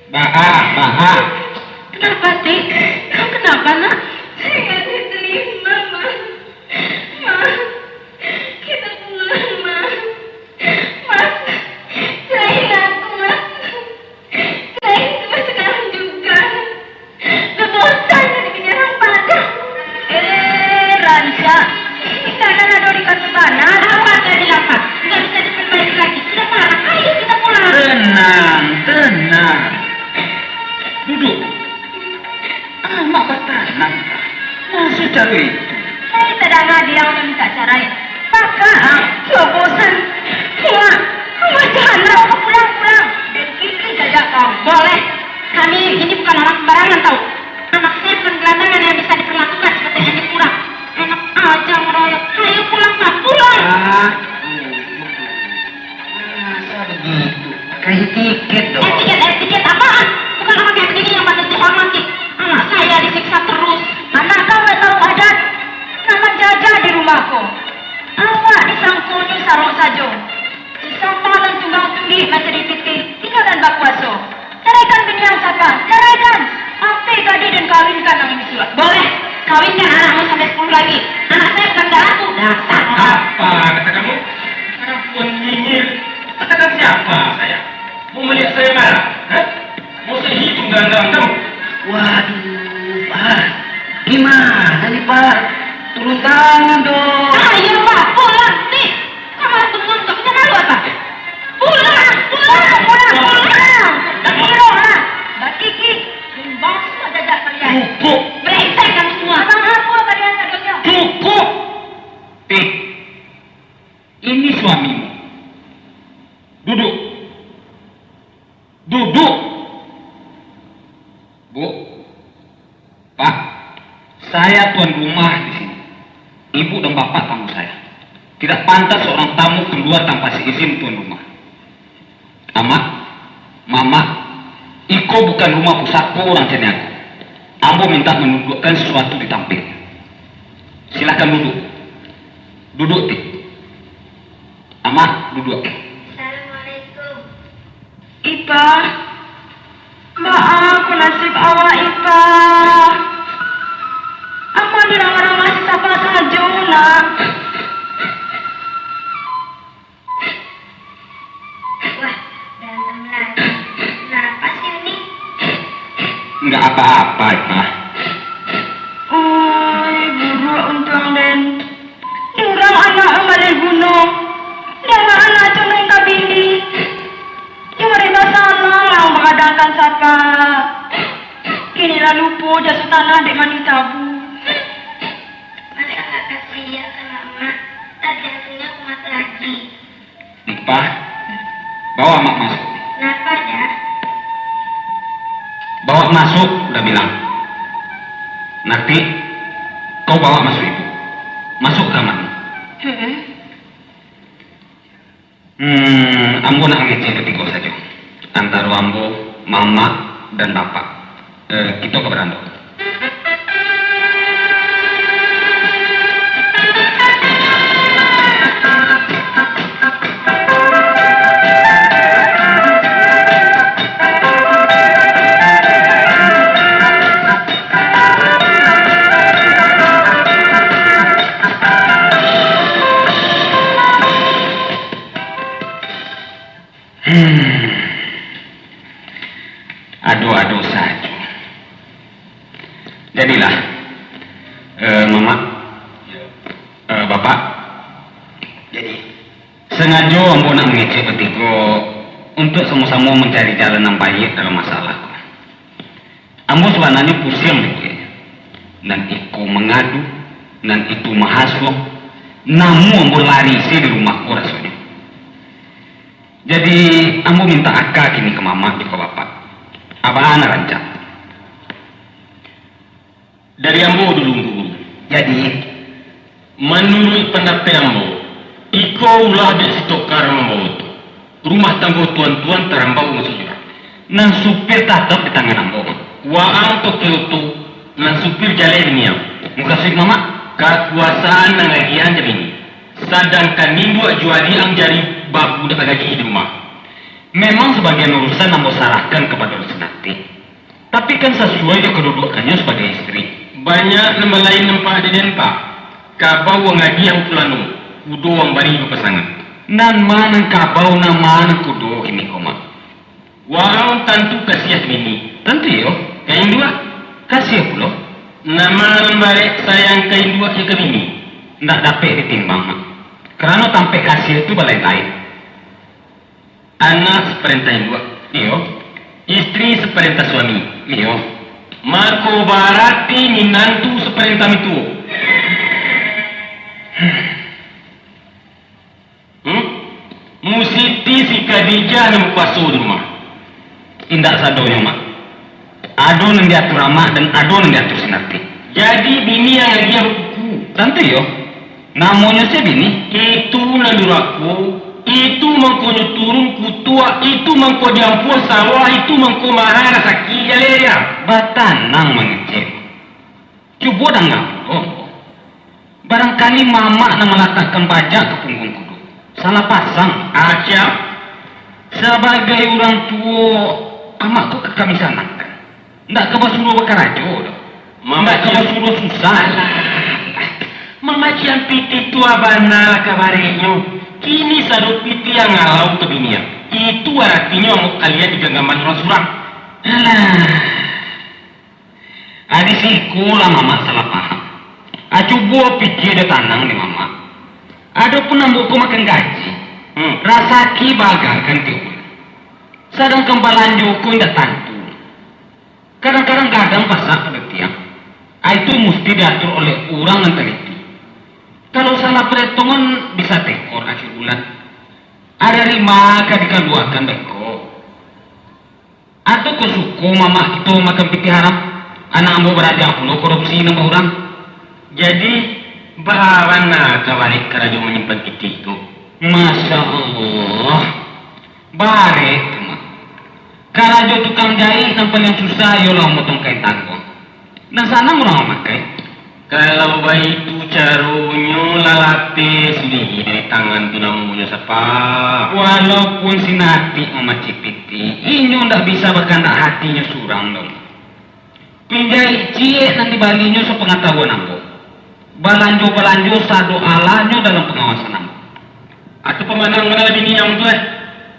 Baa, baa. Kenapa, Ti? Kau kenapa, Nak? Saya nggak diterima, Ma. Ma, kita pulang, Ma. Mas, serahin aku, Mas. Serahin aku sekarang juga. Udah bosan jadi bini orang Padang. Eh, rancak. Ini keadaan ado di kaki bana. Apa tadi, Lapan? Nggak bisa diperbaiki lagi. Sudah parah. Ayo kita pulang. Tenang, tenang. Duduk. Amak batanang. Maksud caro itu? Saya tak ada hadiah minta cerai. Pakak, ah, sudah bosan. Muak, macam mana? Pulang, pulang. Begini saja kau. Boleh. Kami ini bukan orang sembarangan, tahu. Anak saya bukan gelandangan yang bisa diperlakukan seperti ini pula. Enak aja ngeroyok. Ayo pulang, Pak, pulang. Ah, masa begitu? Pakai etiket dong. Etiket, etiket apaan? Bukan orang kayak begini yang patut dihormati. Anak saya disiksa terus. Anak kau nggak tahu adat. Nak manjajah di rumah ko. Awak disangkonyo sarok sajo. Sisapa nan tunggang tunggi mancari pitih, inyo nan bakuaso. Caraikan bini ang, Sapa. Caraikan! Ampia gadih den kawinkan ang bisuak. Boleh. Kawinkan anakmu sampai sepuluh lagi. Anak saya bukan darahku. Dasar orang. Apa kata kamu? Perempuan nyinyir. Katakan siapa saya? Mau melihat saya marah? Hah? Mau saya hitung dalam-dalam kamu? Waduh, Pak. Gimana nih, Pak? Turun tangan dong. Ayo, Pak, pulang nih. Kau malah bengong, kau bisa tahu apa? Pulang, pulang, pulang, pulang. Pulang lah. Bakiki, bimbang semua jajak kalian. Cukup. Brengsek kamu semua. Abang aku apa dia tak jajak? Cukup. Eh, ini suamimu. Duduk. Duduk. Bu, Pak, saya tuan rumah di sini. Ibu dan bapak tamu saya. Tidak pantas seorang tamu keluar tanpa seizin tuan rumah. Amak, Mamak, iko bukan rumah pusako urang caniago. Ambo minta manduduakkan sesuatu di tampek. Silahkan duduk. Duduk, Ti. Amak, duduak. Assalamualaikum. Ipa, baa ko nasib awak, Ipa? Amak diramah-ramahi sapa sajo, Nak? Wah, berantem lagi. Kenapa sih, Uni? Enggak apa-apa, Ipa. Oi, buruak untuang den. Oh, jaso tanah dek mani tabu. Masa nggak kasih lihat ka Mamak? Tadi asuhnya kumat lagi. Nipah, bawa Mak masuk. Napa, Da? Bawa masuk, udah bilang. Nanti kau bawa masuk ibu. Masuk ke kamar. Heeh. Hmm, ambo nak mangecek batigo sajo. Antaro ambo, mamak, dan bapak. Eh, kito ka barando. Hmm. Ado-ado sajo. Jadilah, eh, Mamak, eh, Bapak. Jadi, sangajo ambo nak mangecek batigo untuak samo-samo mancari jalan nan baiak dalam masalah ko. Ambo sabananyo pusiang dek kok. Nan iko mangadu, nan itu mahasuang, namuah ambo lari se di rumah ko rasonyo. Jadi, ambo mintak aka kini ka Mamak jo ka Bapak. Abah nan rancak. Dari ambo dulu, Guru. Jadi? Manuruik pandapek ambo, iko ulah dek si Tokar mambawo tu. Rumah tanggo tuan-tuan tarambau masuak jurang. Nan supir tatap di tangan ambo. Waang Tokar tu, nan supir jaleh biniang. Mukasuik Mamak? Kakuasaan nan agiahan jadi ini. Sadangkan induak jo adiak ang jari babudak lagi di rumah. Memang sabagian urusan ambo sarahkan kapado Rusinati. Tapi kan sasuai jo kaduduakannyo sabagai istri. Banyak nan balain nampak di den, Pak. Kabau ang agiah pulo anu, kudo ang bari bapasangan. Nan ma nan kabau, nan ma nan kudo kini ko, Mak? Waang tantu kasiah ka bini. Tantu iyo. Ka induak? Kasiah pulo. Nan ma nan barek sayang ka induak jo ka bini? Ndak dapek ditimbang, Mak. Karano tampek kasiah tu balain-lain. Anak saparentah induak. Iyo. Istri saparentah suami. Iyo. Mako barati minantu saparentah mintuo. Hmm? Musiti si Khadijah nan bakuaso di rumah. Indak sadonyo, Mak. Ado nan diatur amak, dan ado nan diatur Sinati. Jadi, bini ang agiah bakuku? Tantu iyo. Namonyo se bini. Itu nan durako, itu mangkonyo turun kutuak, itu mangko diampuah sawah, itu mangko maha rasaki, jaleh. Batanang mangecek. Cubo danga pulo. Barangkali mamak nan malatakkan bajak ka pungguang kudo. Salah pasang. Acam. Sabagai urang tuo, amak ko ka kami sanangkan. Ndak ka basuruah bakarajo doh. Ndak ka basuruah susah. Alah, alah. Mamak Cian Pitih tu bana lah kabarenyo. Kini sado pitih ang alau ka binian. Itu aratinyo amok kalian di ganggaman urang surang. Alah. Ah, di siko lah mamak salah paham. Ah, cubo pikia jo tanang dek mamak. Adopun ambo ko makan gaji, hmm, rasaki baagakan tiok bulan. Sadangkan balanjo ko indak tantu. Kadang-kadang gadang pasak pado tiang. Ah, itu musti diatur oleh urang nan taliti. Kalau salah paretongan bisa tekor akhir bulan. Ah, dari ma ka dikaluakan beko? Atau ko suko mamak kito makan pitih haram? Anak ambo baraja pulo korupsi nambah urang. Jadi, baa bana ka barek karajo manyimpan pitih tu? Masya Allah. Barek tu, Mak. Karajo tukang jaik nan paliang susah iyolah mamotong kain tangguang. Nan sanang urang mamakai. Kalau baitu caronyo, lah lapeh sudah dari tangan tu namonyo sapa? Walaupun si Natik mamacik pitih, inyo ndak bisa bakandak hatinyo surang doh. Pinjai ciek nan dibalinyo sapangatahuan ambo. Balanjo-balanjo sado alahnyo dalam pangawasan ambo. Atau pamanang bana bini ang tu, eh?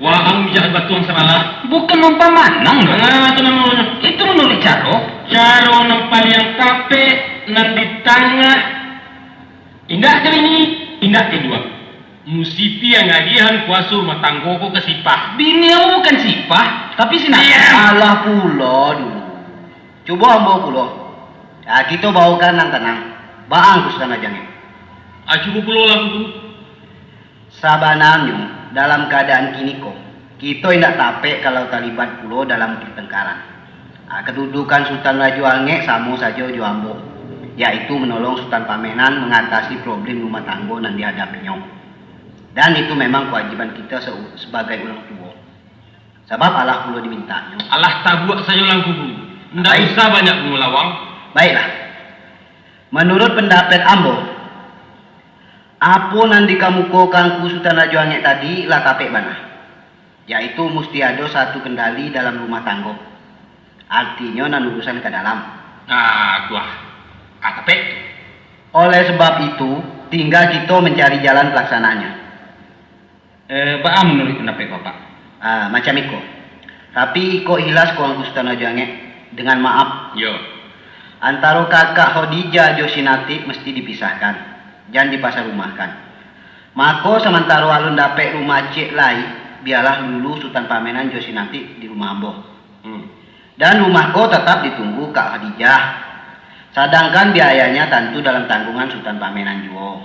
Waang bijak batuang sabalah. Bukan mampamanang, Bang. Ah, tu namonyo. Itu manuruik caro. Caro nan paliang tapek, nan di tangah. Indak jo bini, indak jo induak. Musiti ang agiahan kuaso rumah tanggo ko ka sipah. Bini ambo bukan sipah, tapi si Natik. Iyo. Alah pulo dulu. Cubo ambo pulo. Ah, kito baokan nan tanang. Baa Angku Sutan Rajo Angek? Ah, cubo pulo lah, Angku Guru. Sabananyo, dalam kaadaan kini ko, kito indak tapek kalau talibat pulo dalam partangkaran. Ah, kadudukan Sutan Rajo Angek samo sajo jo ambo, yaitu manolong Sutan Pamenan mangatasi problem rumah tanggo nan dihadapinyo. Dan itu memang kawajiban kito se-, sabagai urang tuo. Sabab alah pulo dimintanyo. Alah tabuak sajolah, Angku Guru. Indak usah banyak bungulawang. Baiklah. Manuruik pandapek ambo, apo nan dikamukokan Angku Sutan Rajo Angek tadi lah tapek bana, yaitu musti ado satu kendali dalam rumah tanggo. Artinyo nan urusan ka dalam. Ah, tu ah. Ah, tapek tu. Oleh sabab itu, tingga kito mancari jalan palaksanaannyo. Eh, baa manuruik pandapek Bapak? Ah, macam iko. Tapi iko ikhlas ko Angku Sutan Rajo Angek, dengan maaf. Yo. Antaro kakak Khadijah jo si Natik mesti dipisahkan, jan dipasarumahkan. Mako, samantaro alun dapek rumah ciek lai, bialah dulu Sutan Pamenan jo si Natik di rumah ambo. Hmm. Dan rumah ko tatap ditunggu Kak Khadijah. Sadangkan biayanya tantu dalam tanggungan Sutan Pamenan juo.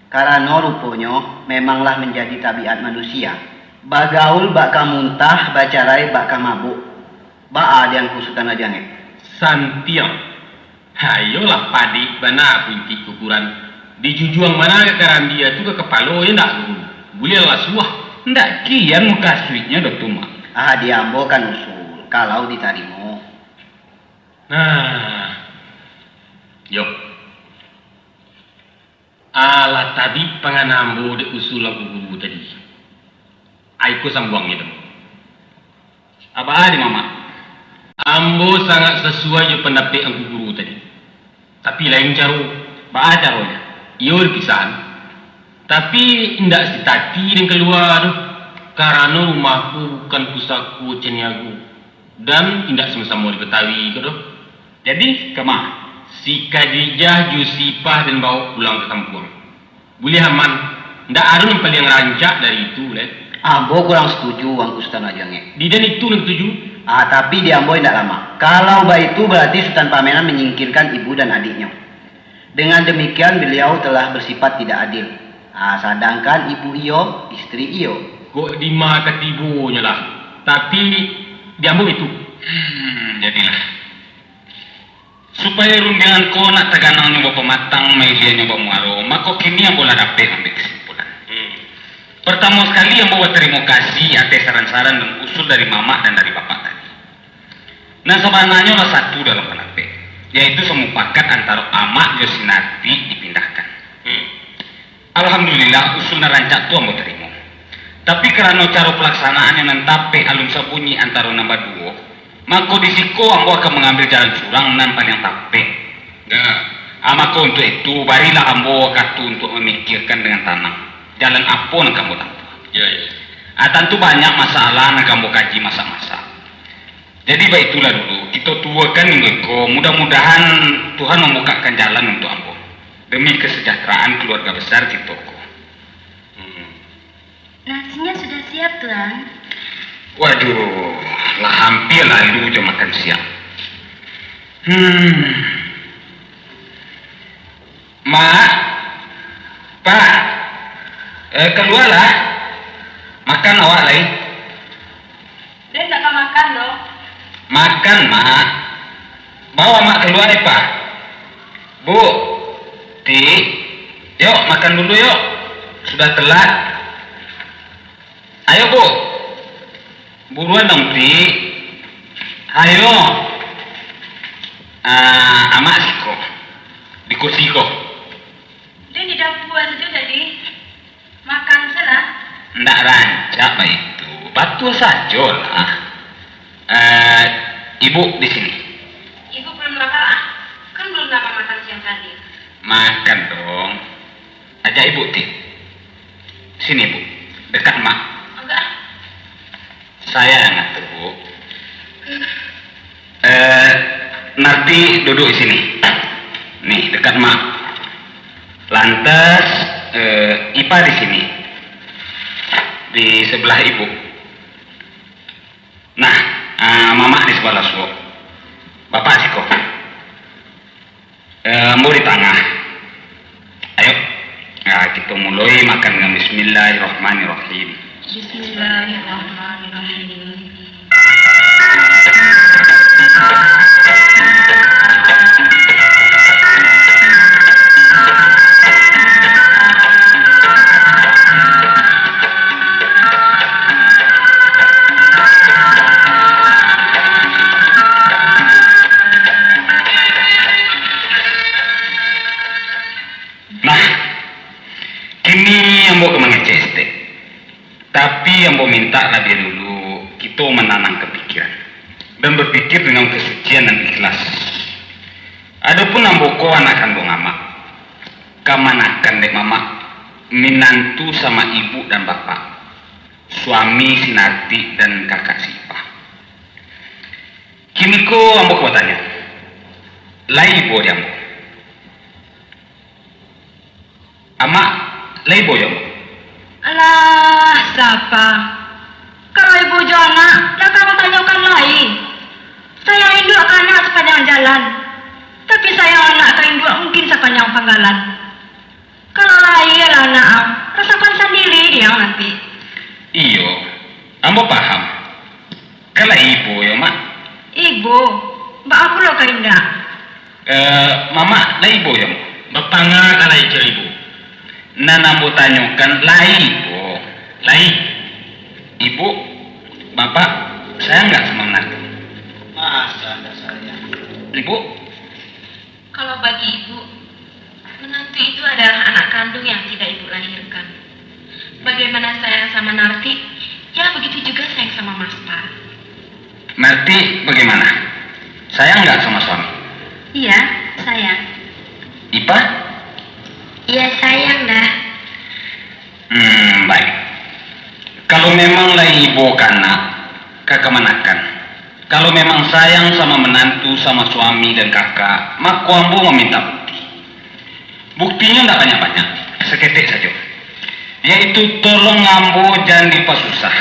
Karano ruponyo memanglah manjadi tabiat manusia. Bagaul bak ka muntah, bacarai bak ka mabuk. Baa di Angku Sutan Rajo Angek? Santiang. Ha, iyolah, padik bana kuintik kukuran. Dijujuang bana ka karambia tu ka kapalo, yo ndak, Guru? Buliah lah suah. Ndak kian mukasuiknyo, Datu Mak. Ah, di ambo kan usul, kalau ditarimo. Nah. Yo. Alah tabik pangana ambo dek usul Angku Guru tadi. Ai ko sambuangnyo tu. Baa di Mamak? Ambo sangaik sasuai jo pandapek Angku Guru tadi. Tapi lain caro. Baa caronyo? Iyo dipisahan. Tapi indak sitati den kalua doh. Karano rumah ko bukan pusako caniago. Dan indak samo-samo di Batawi ko doh. Jadi, kama? Si Khadijah jo si Ipah den baok pulang ka kampuang. Buliah aman. Ndak ado nan paliang rancak dari itu, leh. Ambo kurang satuju, Angku Sutan Rajo Angek. Di den itu nan satuju? Ah, tapi di ambo indak lamak. Kalau baitu, barati Sutan Pamenan manyingkirkan ibu dan adiknyo. Dengan demikian, beliau telah bersipat tidak adil. Ah, sadangkan ibu iyo, istri iyo. Kok dima katibonyo lah. Tapi, di ambo itu. Hmm, jadilah. Supayo rundiangan ko nak taganangnyo bapamatang, mailianyo bamuaro, mako kini ambo lah dapek maambiak kasimpulan. Hmm. Partamo sakali, ambo batarimo kasih ateh saran-saran dan usul dari Mamak dan dari Bapak tadi. Nan sabananyo lah satu dalam pandapek, yaitu samupakat antaro Amak jo si Natik dipindahkan. Hmm. Alhamdulillah, usul nan rancak tu ambo tarimo. Tapi karano caro palaksanaannyo nan tapek alun sabunyi antaro nan baduo, mako di siko ambo akan mangambil jalan surang nan paliang tapek. Nah. Ah, mako untuak itu, barilah ambo wakatu untuak mamikirkan dengan tanang, jalan apo nan ka ambo tampuah. Ya, ya. Ah, tantu banyak masalah nan ka ambo kaji masak-masak. Jadi, baitulah dulu, kito tuokan minggu iko, mudah-mudahan Tuhan mambukakan jalan untuak ambo, demi kesejahteraan keluarga besar kito ko. Hmm. Nasinya sudah siap, Tuan. Waduh, lah hampir lalu jo makan siang. Hmm. Mak, Pak, eh, kalualah. Makan awak lai. Den ndak ka makan doh. Makan, Mak. Bawa Mak kalua, Pak. Bu, Ti, yok, makan dulu yok. Sudah telat. Ayo, Bu. Buruan dong, Ti. Ayo. Ah, Amak siko. Di kursi ko. Den di dapua sajo tadi. Makan se lah. Ndak rancak baitu. Batua sajolah. Eh, Ibu di sini. Ibu belum lapar, ah? Kan belum lapar makan siang tadi. Makan dong. Ajak Ibu, Ti. Sini, Bu. Dekat Mak. Agak, ah. Saya yang ngatur, Bu. Eh, Narti duduk di sini. Nih, dekat Mak. Lantas, eh, Ipa di sini. Di sebelah Ibu. Nah, ah, Mamak di sebelah suok. Bapak siko. Eh, ambo di tangah. Ayo, nah, kito muloi makan dengan bismillahirrahmanirrahim. Bismillahirrahmanirrahim. Nah, kini ambo ka mangecek saketek. Tapi ambo mintak labiah dulu kito mananangkan pikiran, dan bapikir dengan kasucian nan ikhlas. Adopun ambo ko anak kanduang amak, kamanakan dek mamak, minantu sama ibu dan bapak, suami si Narti dan kakak si Ipah. Kini ko ambo ka batanyo, lai ibo di ambo? Amak, lai ibo jo ambo? Alah, sapa? Kalau ibo jo anak, lah ka batanyokan lai. Sayang induak ka anak sapanjang jalan, tapi sayang anak ka induak mungkin sapanjang panggalan. Kalau lai, alah anak am, rasakan sandiri diang nanti. Iyo, ambo paham. Ka lai ibo yo, Mak? Ibo, baa pulo ka indak? Eh, Mamak, lai ibo yo? Bapanga ka lai jo ibo. Nan ambo tanyokan, lai ibo? Lai. Ibu, Bapak, sayang nggak sama Narti? Masa nggak sayang? Ibu? Kalau bagi ibu, menantu itu adalah anak kandung yang tidak ibu lahirkan. Bagaimana sayang sama Narti, ya begitu juga sayang sama Mas Par. Narti bagaimana? Sayang nggak sama suami? Iya, sayang. Ipa? Iya, sayang dah. Hmm, baik. Kalau memang lai ibo ka anak, ka kamanakan, kalau memang sayang sama menantu, sama suami dan kakak, mako ambo maminta bukti. Buktinyo ndak banyak-banyak, saketek sajo. Yaitu tolong ambo jan dipasusah.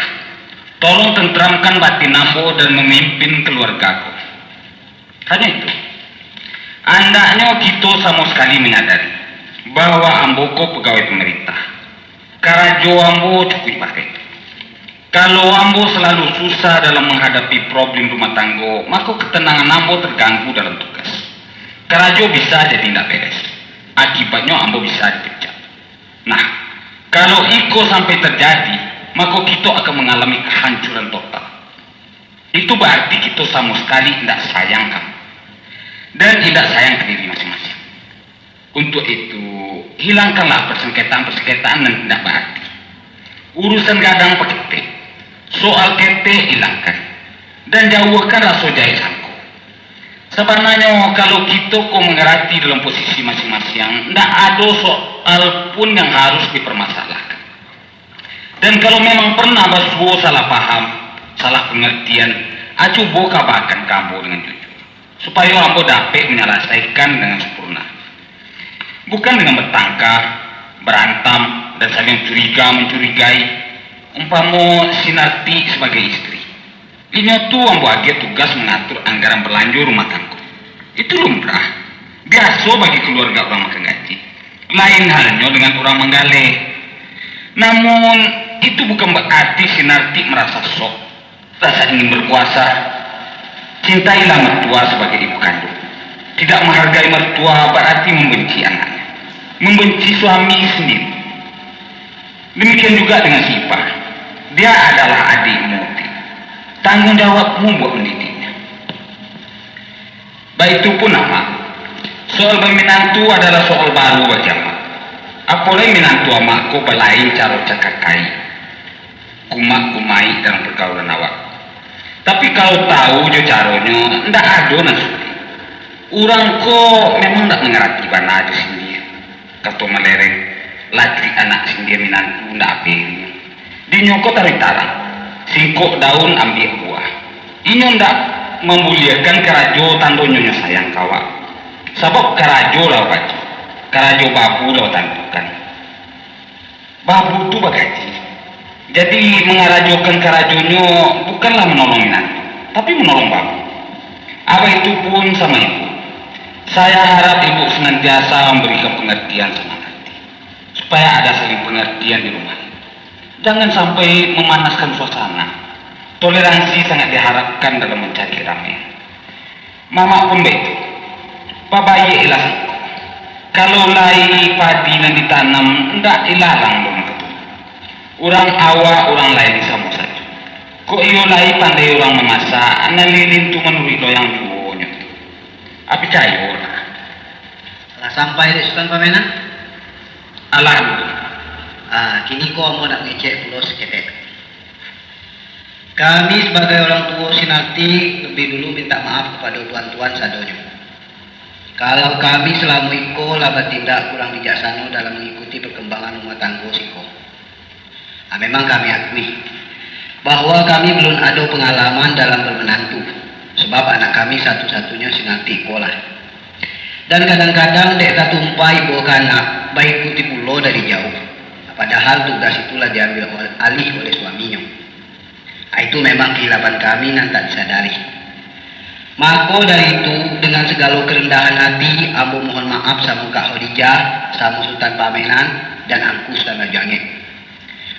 Tolong tenteramkan batin ambo dan mamimpin kaluarga ko. Hanyo itu. Andaknyo kito samo sakali manyadari bahwa ambo ko pagawai pamarintah. Karajo ambo cukuik bagai. Kalau ambo salalu susah dalam manghadapi problem rumah tanggo, mako katanangan ambo targanggu dalam tugas. Karajo bisa jadi indak beres. Akibatnyo ambo bisa dipecat. Nah, kalau iko sampai tarjadi, mako kito akan mangalami kahancuran total. Itu bararti kito samo sakali indak sayang ka ambo, dan indak sayang ka diri masing-masing. Untuak itu, hilangkanlah parsangketaan-parsangketaan nan indak bararti. Urusan gadang paketek, soal ketek hilangkan, dan jauahkan raso jahek sangko. Sabananyo, kalau kito ko mangarati dalam posisi masing-masing, ndak ado soal pun yang harus diparmasalahkan. Dan kalau memang pernah basuo salah paham, salah pangartian, a cubo kabakan ka ambo dengan jujur, supayo ambo dapek manyalasaikan dengan sampurna. Bukan dengan batangka, barantam, dan saling curiga-mancurigai, umpamo si Narti sabagai istri. Inyo tu ambo agiah tugas mangatur anggaran balanjo rumah tanggo. Itu lumrah, biaso bagi kaluarga urang makan gaji. Lain halnyo dengan urang manggaleh. Namun, itu bukan bararti si Narti marasa sok, rasa ingin bakuasa. Cintailah mertua sabagai ibu kanduang. Tidak menghargai mertua bararti membenci anaknya, membenci suami sendiri. Demikian juga dengan si Ipah. Dia adalah adikmu, Ti. Tanggung jawabmu buat mendidiknya. Baitu pun, Amak. Soal baminantu adalah soal baru bagi Amak. Apolai minantu Amak ko balain caro cakakai, kumak-kumaik dalam pergaulan awak. Tapi kalau tahu jo caronyo, ndak ado nan sulik. Urang ko memang ndak mangarati bana jo sindia. Kato malereng, lacik anak sindia minantu ndak abih. Dinyo ko taruih tarang, singkok daun ambiak buah. Inyo ndak mambuliakan karajo tandonyo nyo sayang ka awak. Sabab karajo lah baco, karajo babu lah tantukan. Babu tu bagaji. Jadi, mangarajokan karajonyo bukanlah manolong minantu, tapi manolong babu. Abah itu pun sama ibu. Saya harap ibu senantiasa memberikan pengertian sama Narti, supaya ada saling pengertian di rumah. Jangan sampai memanaskan suasana. Toleransi sangat diharapkan dalam mencari kedamaian. Mamak pun baitu. Pabaiaklah siko. Kalau lai padi nan ditanam, ndak ilalang doh nan katuju. Urang awak, urang lain samo sajo. Kok iyo lai pandai urang mamasak, nan lilin tu manuruik loyang juo nyo tu. Ah, picayolah. Lah sampai dek Sutan Pamenan? Alah, Guru. Ah, kini ko ambo nak mangecek pulo saketek. Kami sabagai urang tuo si Narti, labiah dulu mintak maaf kapado tuan-tuan sadonyo. Kalau kami salamo iko lah batindak kurang bijaksano dalam mangikuti parkambangan rumah tanggo siko. Ah, memang kami akui bahwa kami balun ado pangalaman dalam bamanantu, sabab anak kami satu-satunyo si Narti ko lah. Dan kadang-kadang dek tatumpai ibo ka anak, baikuti pulo dari jauah, padahal tugas itu lah diambil ol-, alih oleh suaminyo. Ah, itu memang kahilapan kami nan tak disadari. Mako dari itu, dengan sagalo karandahan hati, ambo mohon maaf samo Kak Khadijah, samo Sutan Pamenan, dan Angku Sutan Rajo Angek.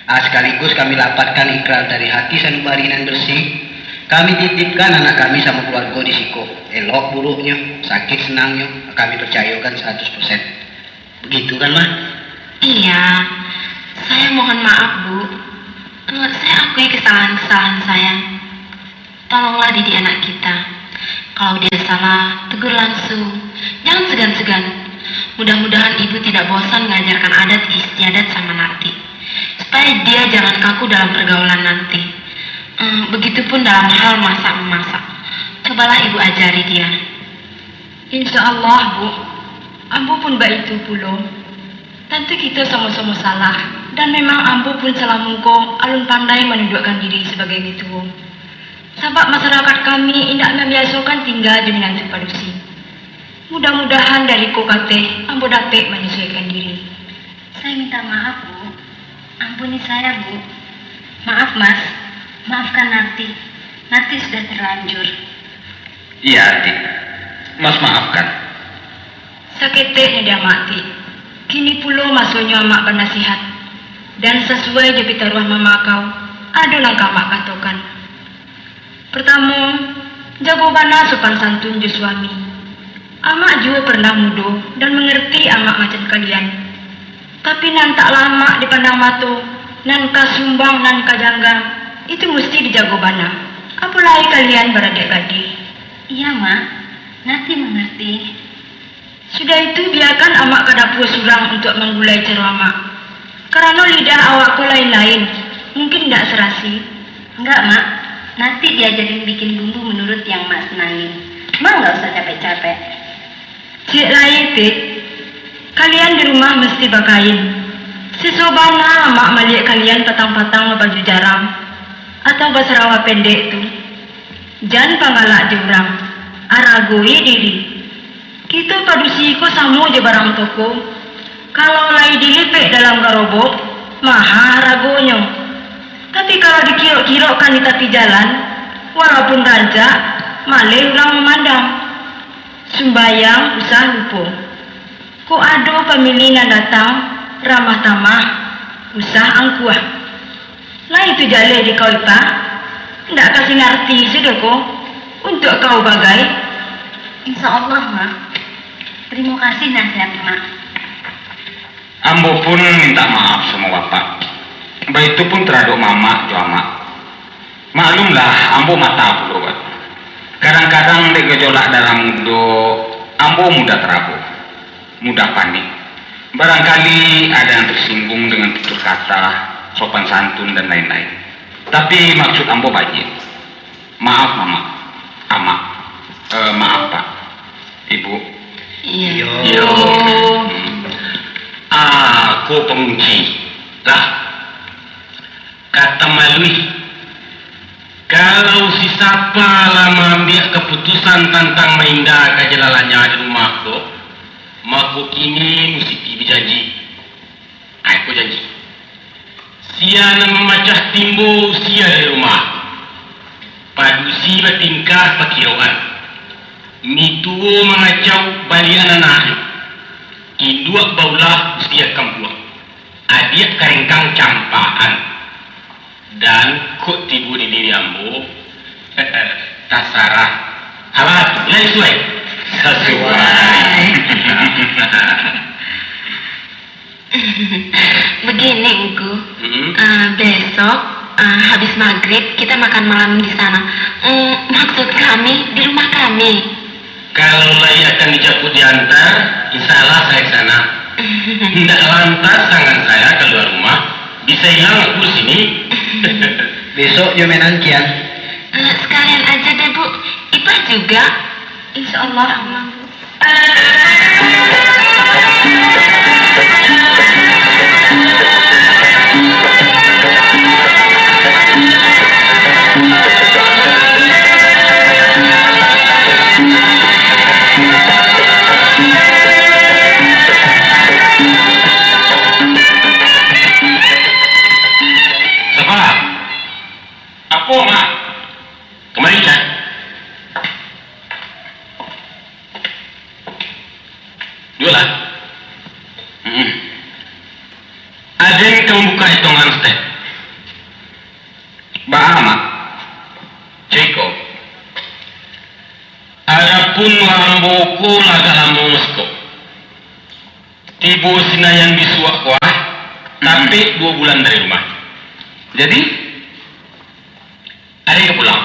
Ah, sakaligus kami lapatkan ikrar dari hati sanubari nan bersih. Kami titipkan anak kami samo kaluargo di siko, elok buruknyo, sakit sanangnyo, kami parcayokan saratus persen. Begitu kan, Mah? Iya, saya mohon maaf, Bu. Eh, saya akui kesalahan-kesalahan saya. Tolonglah didik anak kita. Kalau dia salah, tegur langsung. Jangan segan-segan. Mudah-mudahan ibu tidak bosan mengajarkan adat istiadat sama Narti. Supaya dia jangan kaku dalam pergaulan nanti. Eh, begitupun dalam hal masak-memasak. Cobalah ibu ajari dia. Insya Allah, Bu. Ambo pun baitu pulo. Tantu kito samo-samo salah, dan memang ambo pun salamo ko alun pandai manuduakkan diri sabagai mintuo. Sabab masarakat kami indak mambiasokan tingga jo minantu padusi. Mudah-mudahan dari ko kateh ambo dapek manyasuaikan diri. Saya minta maaf, Bu. Ampuni saya, Bu. Maaf, Mas. Maafkan Narti. Narti sudah terlanjur. Iya, Ti. Mas maafkan. Saketek nyo dek Amak, Ti. Kini pulo masonyo Amak banasihat. Dan sasuai jo pitaruah mama kau, ado nan ka Amak katokan. Partamo, jago bana sopan santun jo suami. Amak juo pernah mudo dan mangarati amak macam kalian. Tapi nan tak lamak dipandang mato, nan ka sumbang, nan ka janggang, itu musti dijago bana. Apo lai kalian baradek gadih. Iya, Mak. Narti mangarati. Sudah itu, biakan amak ka dapua surang untuak manggulai caro amak. Karano lidah awak ko lain-lain, mungkin indak sarasi. Enggak, Mak. Narti diajarin bikin bumbu menurut yang Mak senangin. Mak enggak usah capek-capek. Ciek lai, Tik. Kalian di rumah mesti bakain. Siso bana amak maliek kalian patang-patang babaju jarang atau basarawa pendek tu. Jan pangalak jo urang, aragoi diri. Kito padusi ko samo jo barang toko. Kalau lai dilipek dalam garobok, maha haragonyo. Tapi kalau dikirok-kirokkan di tapi jalan, walaupun rancak, maleh urang mamandang. Sumbayang usah lupo. Kok ado pamilih nan datang, ramah tamah, usah angkuah. Lah itu jaleh di kau, Ipa? Ndak kasi ngarti sudah ko, untuak kau bagai? Insya Allah, Mak. Terima kasih nasihat Mak. Ambo pun minta maaf sama Bapak. Baitu pun taradok Mamak jo Amak. Maklumlah, ambo mata pulo, Pak. Kadang-kadang dek gejolak darah mudo, ambo mudah tarabo, mudah panik. Barangkali ada yang tersinggung dengan tutur kata, sopan santun, dan lain-lain. Tapi maksud ambo baik. Maaf, Mamak. Amak. Eh, maaf, Pak. Ibu. Iya. Iyo. Iyo. Hmm. Aku pengunci. Lah. Kata maluih, kalau si Sapa lah maambiak kaputusan tantang mainda ka jalalanya di rumah ko, mako kini musiti bajanji. Ai ko janji. Sia nan mamacah timbo usia di rumah, padusi batingkah pakiroan, Mintuo mangacau baliak anaknyo. Induak baulah usia kambuang. Adiak karengkang campakan. Dan kok tibo di diri ambo, tasarah. Alah tu, lai suai? Sasuai. Begini, Ngku. Hmm? Ah, besok, ah, habis maghrib, kita makan malam di sana. Mm, maksud kami, di rumah kami. Kalau lai akan dijemput diantar, insya Allah saya ke sana. Ndak lantas tangan saya keluar rumah, bisa hilang aku di sini. Besok jo menan kian. Eh, sekalian aja deh, Bu. Ipah juga. Insya Allah. Sapa? Apo, Mak? Kamari, Cak. Duolah. Hmm. Aden ka mambuka itongan, Ustaz. Baa, Mak? Ceko. Adapun ambo ko lah agak lamo siko. Tibo Sinayan bisuak ko, ah, tapi duo bulan dari rumah. Jadi, Ari ka pulang.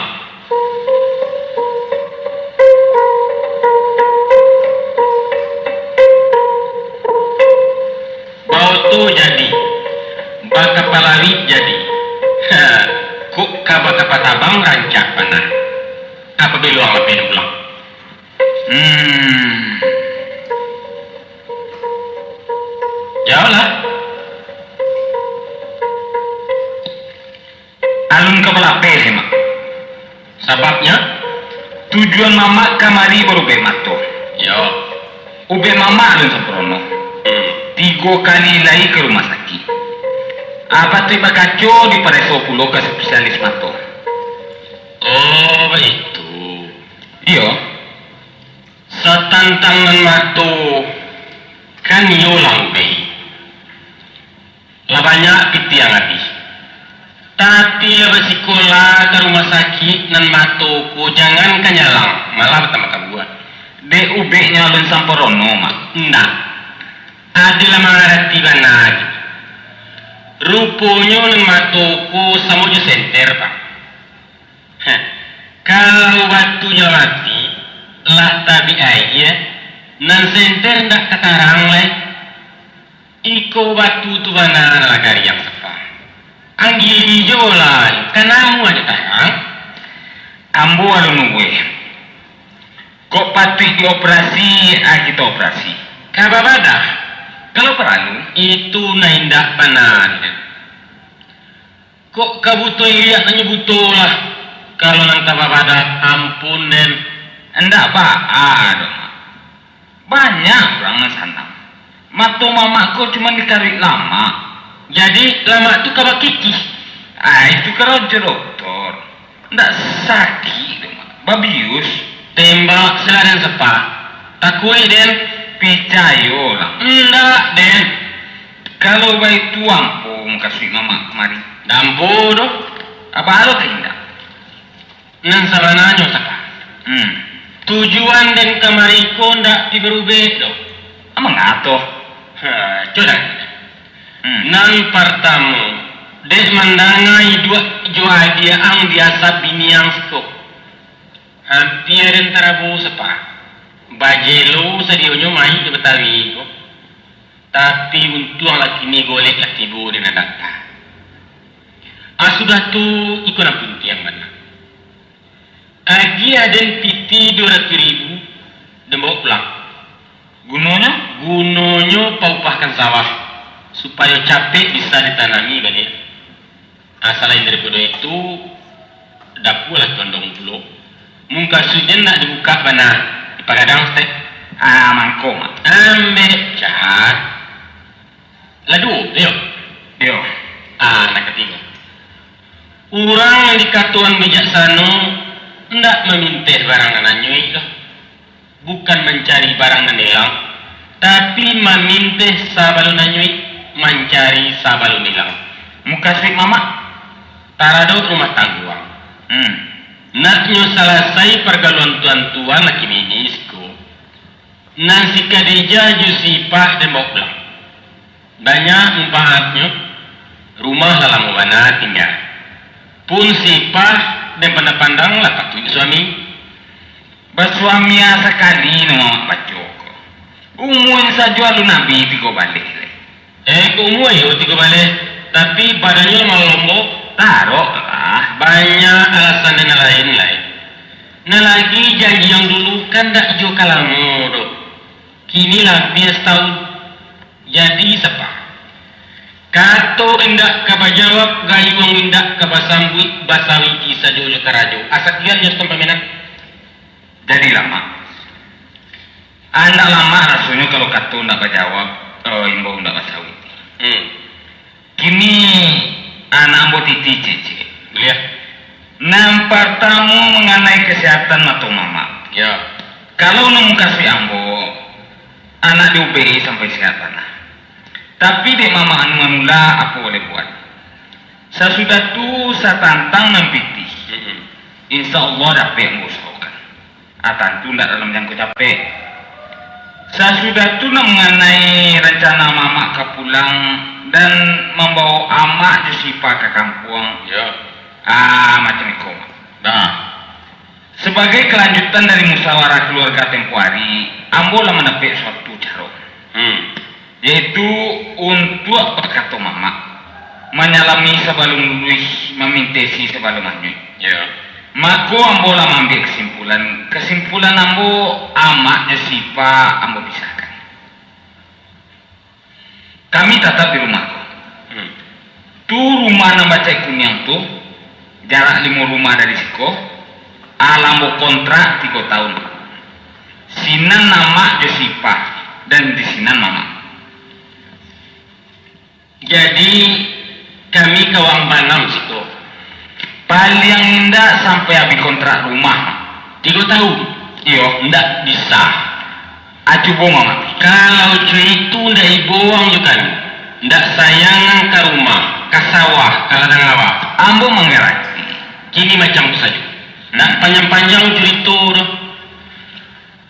Baoto jadi, bakapalari jadi. Ha, kok ka bakapatabang rancak bana. Apo belo ang lapeh pulang? Hmm. Jauahlah. Alun ka balapeh, Mak. Sababnyo, tujuan Mamak kamari barubek mato. Yo. Ubek Mamak alun samparono. Hmm. Tigo kali lai ka rumah sakik. Abah tu bakaco dipareso pulo ka spesialis mato. Oh, baitu. Iyo. Satantang nan mato, kan iyo lah ubek. Lah banyak pitih ang abih. Tapi lah basikolah ka rumah sakik nan mato ko, jangan ka nyalang, malah batambah kambuah. Dek ubeknyo alun samparono, Mak. Ndak. Aden lah mangarati bana. Ruponyo nan mato ko samo jo senter, Pak. Heh, kalau batunyo mati, lah tabik aia, nan senter ndak ka tarang lai. Iko batu tu bana lah kariang sapa. Anggili jo lah, ka namuah jo tarang. Ambo alun uweh. Kok patuik dioperasi, ah, kito operasi. Ka babadah. Kalau paralu, itu nan indak bana. Kok ka buto iriak nan nyo buto lah. Kalau nan ka babadah, ampun, Den. Indak baa doh, Mak. Banyak urang nan sanang. Mato Mamak ko cuma dikaruik lamak. Jadi, lamak tu ka bakikih. Ah, itu karajo doktor. Ndak sakik doh, Mak. Babius. Tembak siladan sepak. Takuik, Den. Picayolah. Ndak, Den. Kalau baitu ampo mukasuik Mamak kamari. Dampo doh. Apo alo ka indak? Nan sabananyo, Saka. Hmm. Tujuan den kamari ko ndak pi barubek doh. Amangato? Ha, co danga. Hmm. Nan partamo, dek mandanga iduak jo adiak ang diasap bini ang siko. Ampia den tarabo, Sapa. Bajelo sadionyo mayik di Batawi ko. Tapi untuang lah kini golek lah tibo di nan data. Ah, sudah tu, iko nan puntiang bana. Agiah den pitih duo ratuih ribu, den bawa pulang. Gunonyo? Gunonyo paupahkan sawah, supayo capek bisa ditanami baliak. Ah, salain daripado itu, dapua lah tondong pulo. Mukasuiknyo nak dibukak bana, dipagadang saketek. Ah, mangko, Mak. Ambek, Cak. Lah duo, yo? Yo. Ah, nan katigo. Urang nan dikatoan bijaksano, ndak maminteh barang nan anyuik doh. Bukan mancari barang nan ilang, tapi maminteh sabalun anyuik, mancari sabalun ilang. Mukasuik Mamak? Taradok rumah tangguang. Hmm. Naknyo salasai pargaluan tuan-tuan laki bini siko, nan si Khadijah jo si Ipah den baok pulang. Banyak mumpaatnyo, rumah lah lamo bana tingga. Pun si Ipah den pandang-pandang lah patuik suami. Basuami sakali nan Mamak baco ko. Umuanyo sajo alun abih tigo baleh lai. Eh, kok umua iyo tigo baleh, tapi badannyo lamah lombo? Tarok lah, banyak alasan nan lain lai. Nan lagi janji yang dulu kan dak jo ka lamo doh. Kini lah abiah satahun. Jadi sapa? Kato indak ka bajawab, gayuang indak ka basambuik, basawiki sajo jo karajo. Asakian jo stampa Minang. Jadilah, Mak. Andak lamak rasonyo kalau kato ndak bajawab, eh, imbau ndak basawik. Hmm. Kini anak ambo titi cek-cek. Iya. Nan partamo manganai kasehatan mato Mamak. Ya. Kalau nan mukasuik ambo, anak diubek sampai sehat tanah. Tapi dek Mamak anu manulah, apo boleh buat. Sasudah tu satantang nan pitih. Mm-mm. Insya Allah dapek ambo usahokan. Ah, tantu ndak dalam jangko capek. Sasudah tu, nak manganai rancana Mamak ka pulang dan mambawo Amak jo si Ipah ka kampuang. Yo. Ah, macam iko, Mak. Nah. Sabagai kalanjutan dari musyawarah kaluarga tempo ari, ambo lah mandapek suatu caro. Hmm. Yaitu untuak bakato Mamak, manyalami sabalun luluih, mamintesi sabalun anyuik. Ya. Mako, ambo lah maambiak kasimpulan. Kasimpulan ambo, Amak jo si Ipah ambo pisahkan. Kami tatap di rumah ko. Hmm. Tu rumah nan bacek kuniang tu, jarak limo rumah dari siko, alah ambo kontrak tigo tahun. Sinan Amak jo si Ipah, dan di sinan Mamak. Jadi, kami ka waang bana siko. Paliang indak sampai abih kontrak rumah. Tigo tahun? Iyo. Ndak bisa. Ah, cubo, Mamak. Kalau caitu ndak ibo waang jo kami. Ndak sayang ka rumah, ka sawah, ka ladang awak. Ambo mangarati. Kini macam tu sajo. Ndak panjang-panjang curito doh.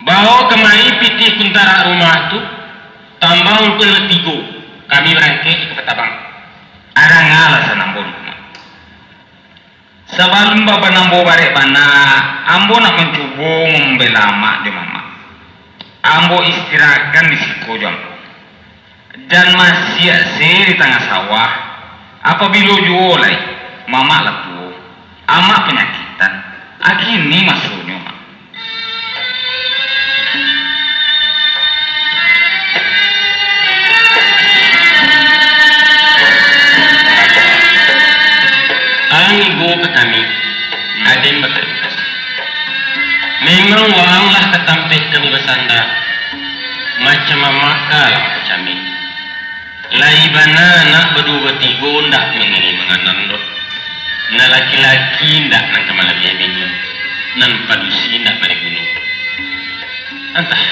Bao kamari pitih kuntarak rumah tu, tambah ungkuan batigo, kami barangkek ka Patabang. Adangalah sanan ambo, Mak. Sabalun baban ambo barek bana, ambo nak mancubo mambela Amak jo Mamak. Ambo istirahatkan di siko jo ambo. Jan masiak se di tangah sawah. Apabilo juo lai, Mamak lah tuo, Amak panyakitan. Ah, kini masonyo, Mak. Ang ibo ka kami, aden batarimo kasih. Memang waang lah ka tampek kami basanda, macam Amak ka lah ka camin. Lai bana anak baduo batigo ndak mangini manganan doh. Nan laki-laki ndak nan ka malabiah bini, nan padusi ndak bari guno. Antah,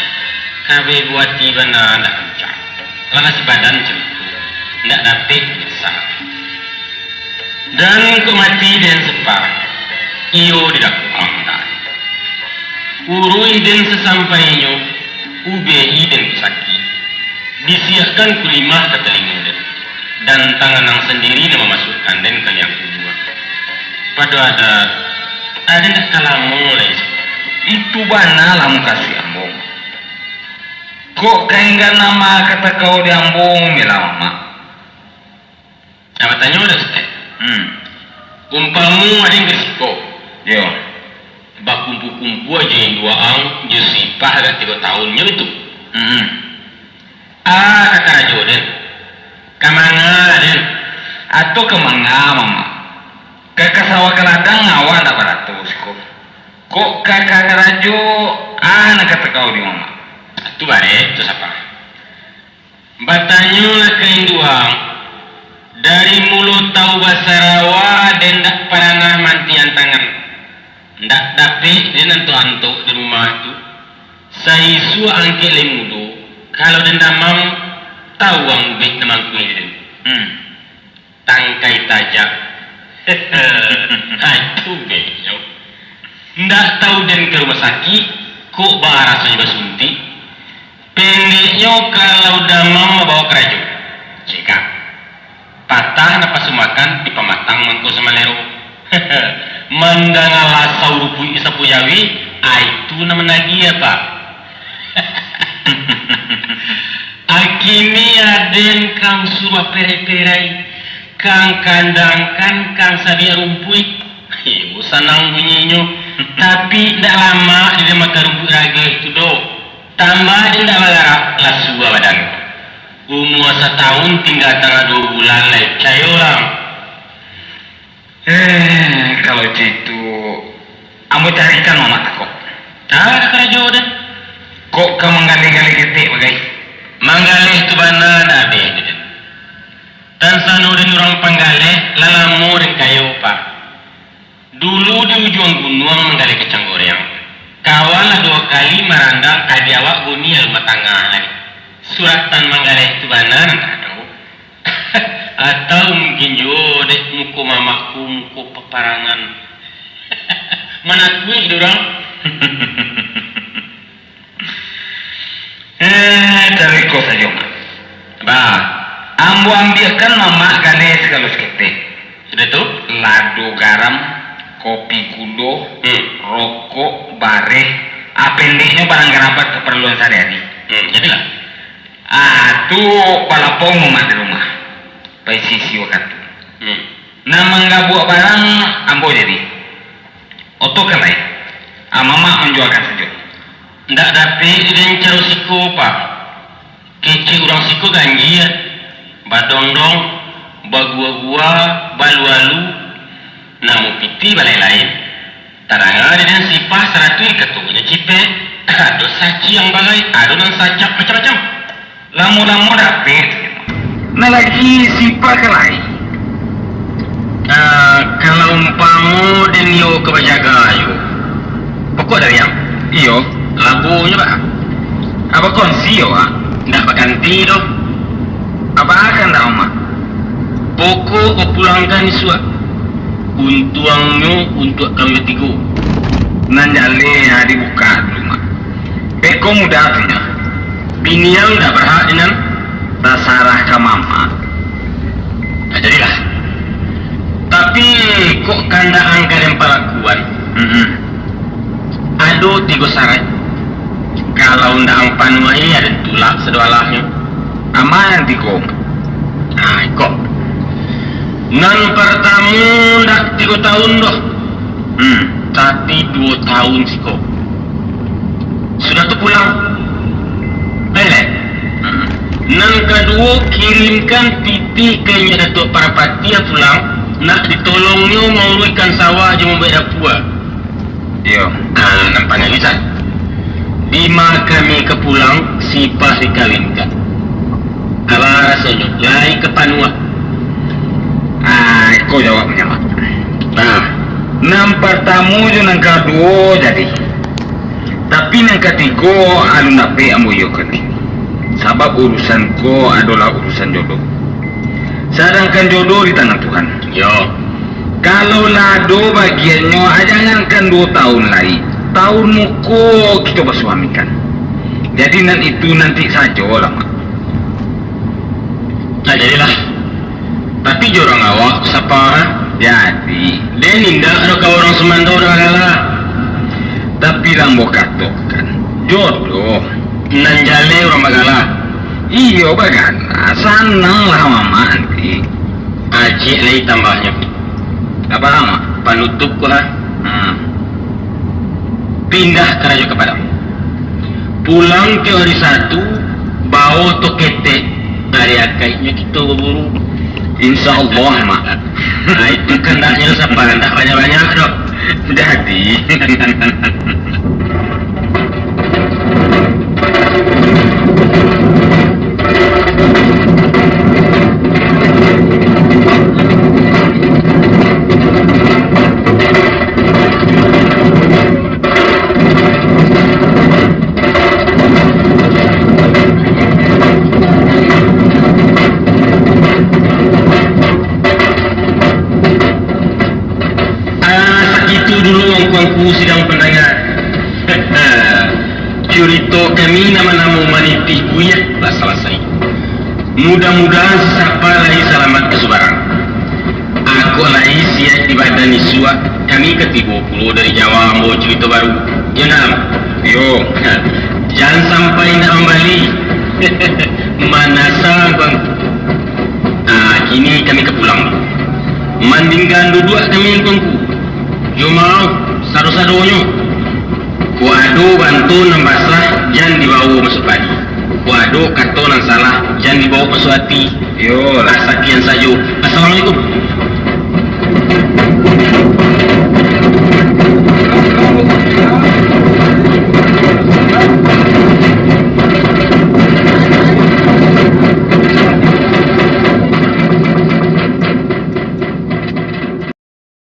kabeh buati bana ndak rancak. Lah nasib badan caliku, ndak dapek dimasak. Dan kok mati den sepa, iyo didakuang. Uruih den sasampainyo, ubehi den pusaki. Disiakkan kulimah ka talingo den, dan tangan ang sandiri nan mamasuakkan den ka liang kubua. Pado adat, aden ndak ka lamo lai. Itu bana lah mukasuik ambo. Kok ka inggan nama ka takau di ambo, mila Mamak. Nah, batanyo dah, Ustaz. Hmm. Umpamo aden ka siko. Yo. Bakumpua-kumpua jo induak ang jo si Ipah agak tigo tahun, nyo itu. Hmm. Ah, ka karajo den. Ka manga den? Atau ka manga, Mamak? Ka, ka sawah ka ladang awak ndak barato siko. Kok ka, ka karajo, ah, nan ka takau di Mamak. Tu barek, tu sapa? Batanyolah ka induang, dari mulo tau basarawa den ndak paranah maantian tangan. Ndak dapek den antok-antok di rumah tu. Nan isuak angkek lai mudo, kalau den damam, tau ang ubek nan mangkuih den. Hmm. Tangkai tajak. Ha, itu ubeknyo. Ndak tau den ka rumah sakik, kok baa rasonyo basuntik. Pendeknyo, kalau damam, babawa karajo. Cegak. Patah napasu makan, dipamatang mangko samalero. Mandanga lasau rupuik di sapo jawi, ah, itu nan managiah, Pak. Akini aden kang suruah perai-perai, kang kandangkan, kang sabiak rumpuik. Iyo, sanang bunyinyo, tapi ndak lamak di den makan rumpuik rageh tu doh. Tambah den ndak bagarah, lah suah badan. Umua satahun tingga tangah duo bulan lai, picayolah. Eh, kalau caitu, ambo carikan mamak takok. Ah, karajo den. Kok ka manggaleh-galeh ketek bagai? Manggaleh tu bana ndak abih, den. Tansano den urang panggaleh, lah lamo den kayo, Pak. Dulu di ujuang gunuang manggaleh kacang goreang. Kawan lah duo kali marandang ka di awak guni alun batangah lai. Suratan manggaleh tu bana nan ado. Atau mungkin juo dek muko mamakku, muko paparangan. Manakuik dek urang. Eh, caro iko sajo, Mak. Ba. Ambo ambiakan mamak gadeh sagalo saketek. Sudah tu? Lado garam, kopi gulo, Hmm. rokok, bareh, ah, pendeknyo barang garabat kaparluan sahari-hari. Hmm, jadilah. Ah, tu balapong mamak di rumah. Paisi-isi wakatu. Hmm. Nan manggabuak barang ambo jadi. Oto ka lai, ah, mamak manjuakan sajo. Ndak dapek di den caro siko, Pak. Kecek urang siko ganjia, badongdong, bagua-gua, balu-alu, namu pitih balai-lai. Tadanga di den sipah saratuih katonyo cipek, ado saciang bagai, ado nan sacak macam-macam. Lamo-lamo dapek. Nan lagi sipah ka lai. Ah, kalau umpamo den iyo ka bajaga yo, pokok dari ang? Iyo. Labonyo, Pak. Apa konsi yo, Pak? Ndak baganti doh. Apa akan dak, Mak? Pokok bapulangkan isuak. Untuangnyo untuak kami batigo. Nan jaleh, ah, dibuka dulu, Mak. Beko mudah tu nyo. Bini ang ndak barhak di nan? Tasarah ka mamak. Nah, jadilah. Tapi, kok kandak ang ka den palakuan? Mm-mm. Ado tigo saraik. Kalau ndak ang panuahi, aden tulak sadoalahnyo. Aman tigo. Nah, iko. Nan partamo, ndak tigo taun doh. Hmm. Tapi duo taun siko. Sudah tu pulang. Belek. Hmm. Nan kaduo, kirimkan pitih ka inyo Datuak Parapatiah pulang, nak ditolongnyo mauruihkan sawah jo mambuek dapua. Iyo. Ah, nan panjang bisa. Dima kami ka pulang, sipah dikawinkan. Alah rasonyo, lai ka panuah. Ah, iko jawabnyo, Mak. Nah. Nan partamo jo nan kaduo jadi. Tapi nan katigo alun dapek ambo iyokan. Sabab urusan ko adolah urusan jodoh. Sadangkan jodoh di tangan Tuhan. Yo. Kalau lah ado bagiannyo, ah, jangankan duo taun lai, taun muko kito basuamikan. Jadi nan itu nanti sajolah, Mak. Nah, jadilah. Tapi jo urang awak sapa, ha? Jadi. Den indak doh ka urang sumando doh, Bagala. Tapi lah ambo katokan, jodoh. Nan jaleh urang Bagala. Iyo, Bagala. Sananglah mamak nanti. Ajek lai tambahnyo. Apa, Mak? Panutup ko, ha? Hmm. Pindah karajo ka Padang. Pulang tiok hari Sabtu, bao oto ketek, ari akaiknyo kito baburu. Insya Allah, Mak. Nah, itu kandaknyo sapa, ndak banyak-banyak doh. Jadi. Curito kami nan banamo Manitih Buiak lah salasai. Mudah-mudahan si Sapa lai salamat ka subarang. Ako lai siaik di badan isuak, kami ka tibo pulo dari Jawa mambawa curito baru. Yo, Nam? Yo. Jan sampai indak mambali. Manasa, Bang. Ah, kini kami ka pulang. Mandingkan duduak kami, Tuanku. Jo maoh, sado-sadonyo. Kok ado banto nan basah, jan dibawo masuak padi. Kok ado kato nan salah, jan dibawo masuak ati. Yo lah. Sakian sajo. Assalamualaikum.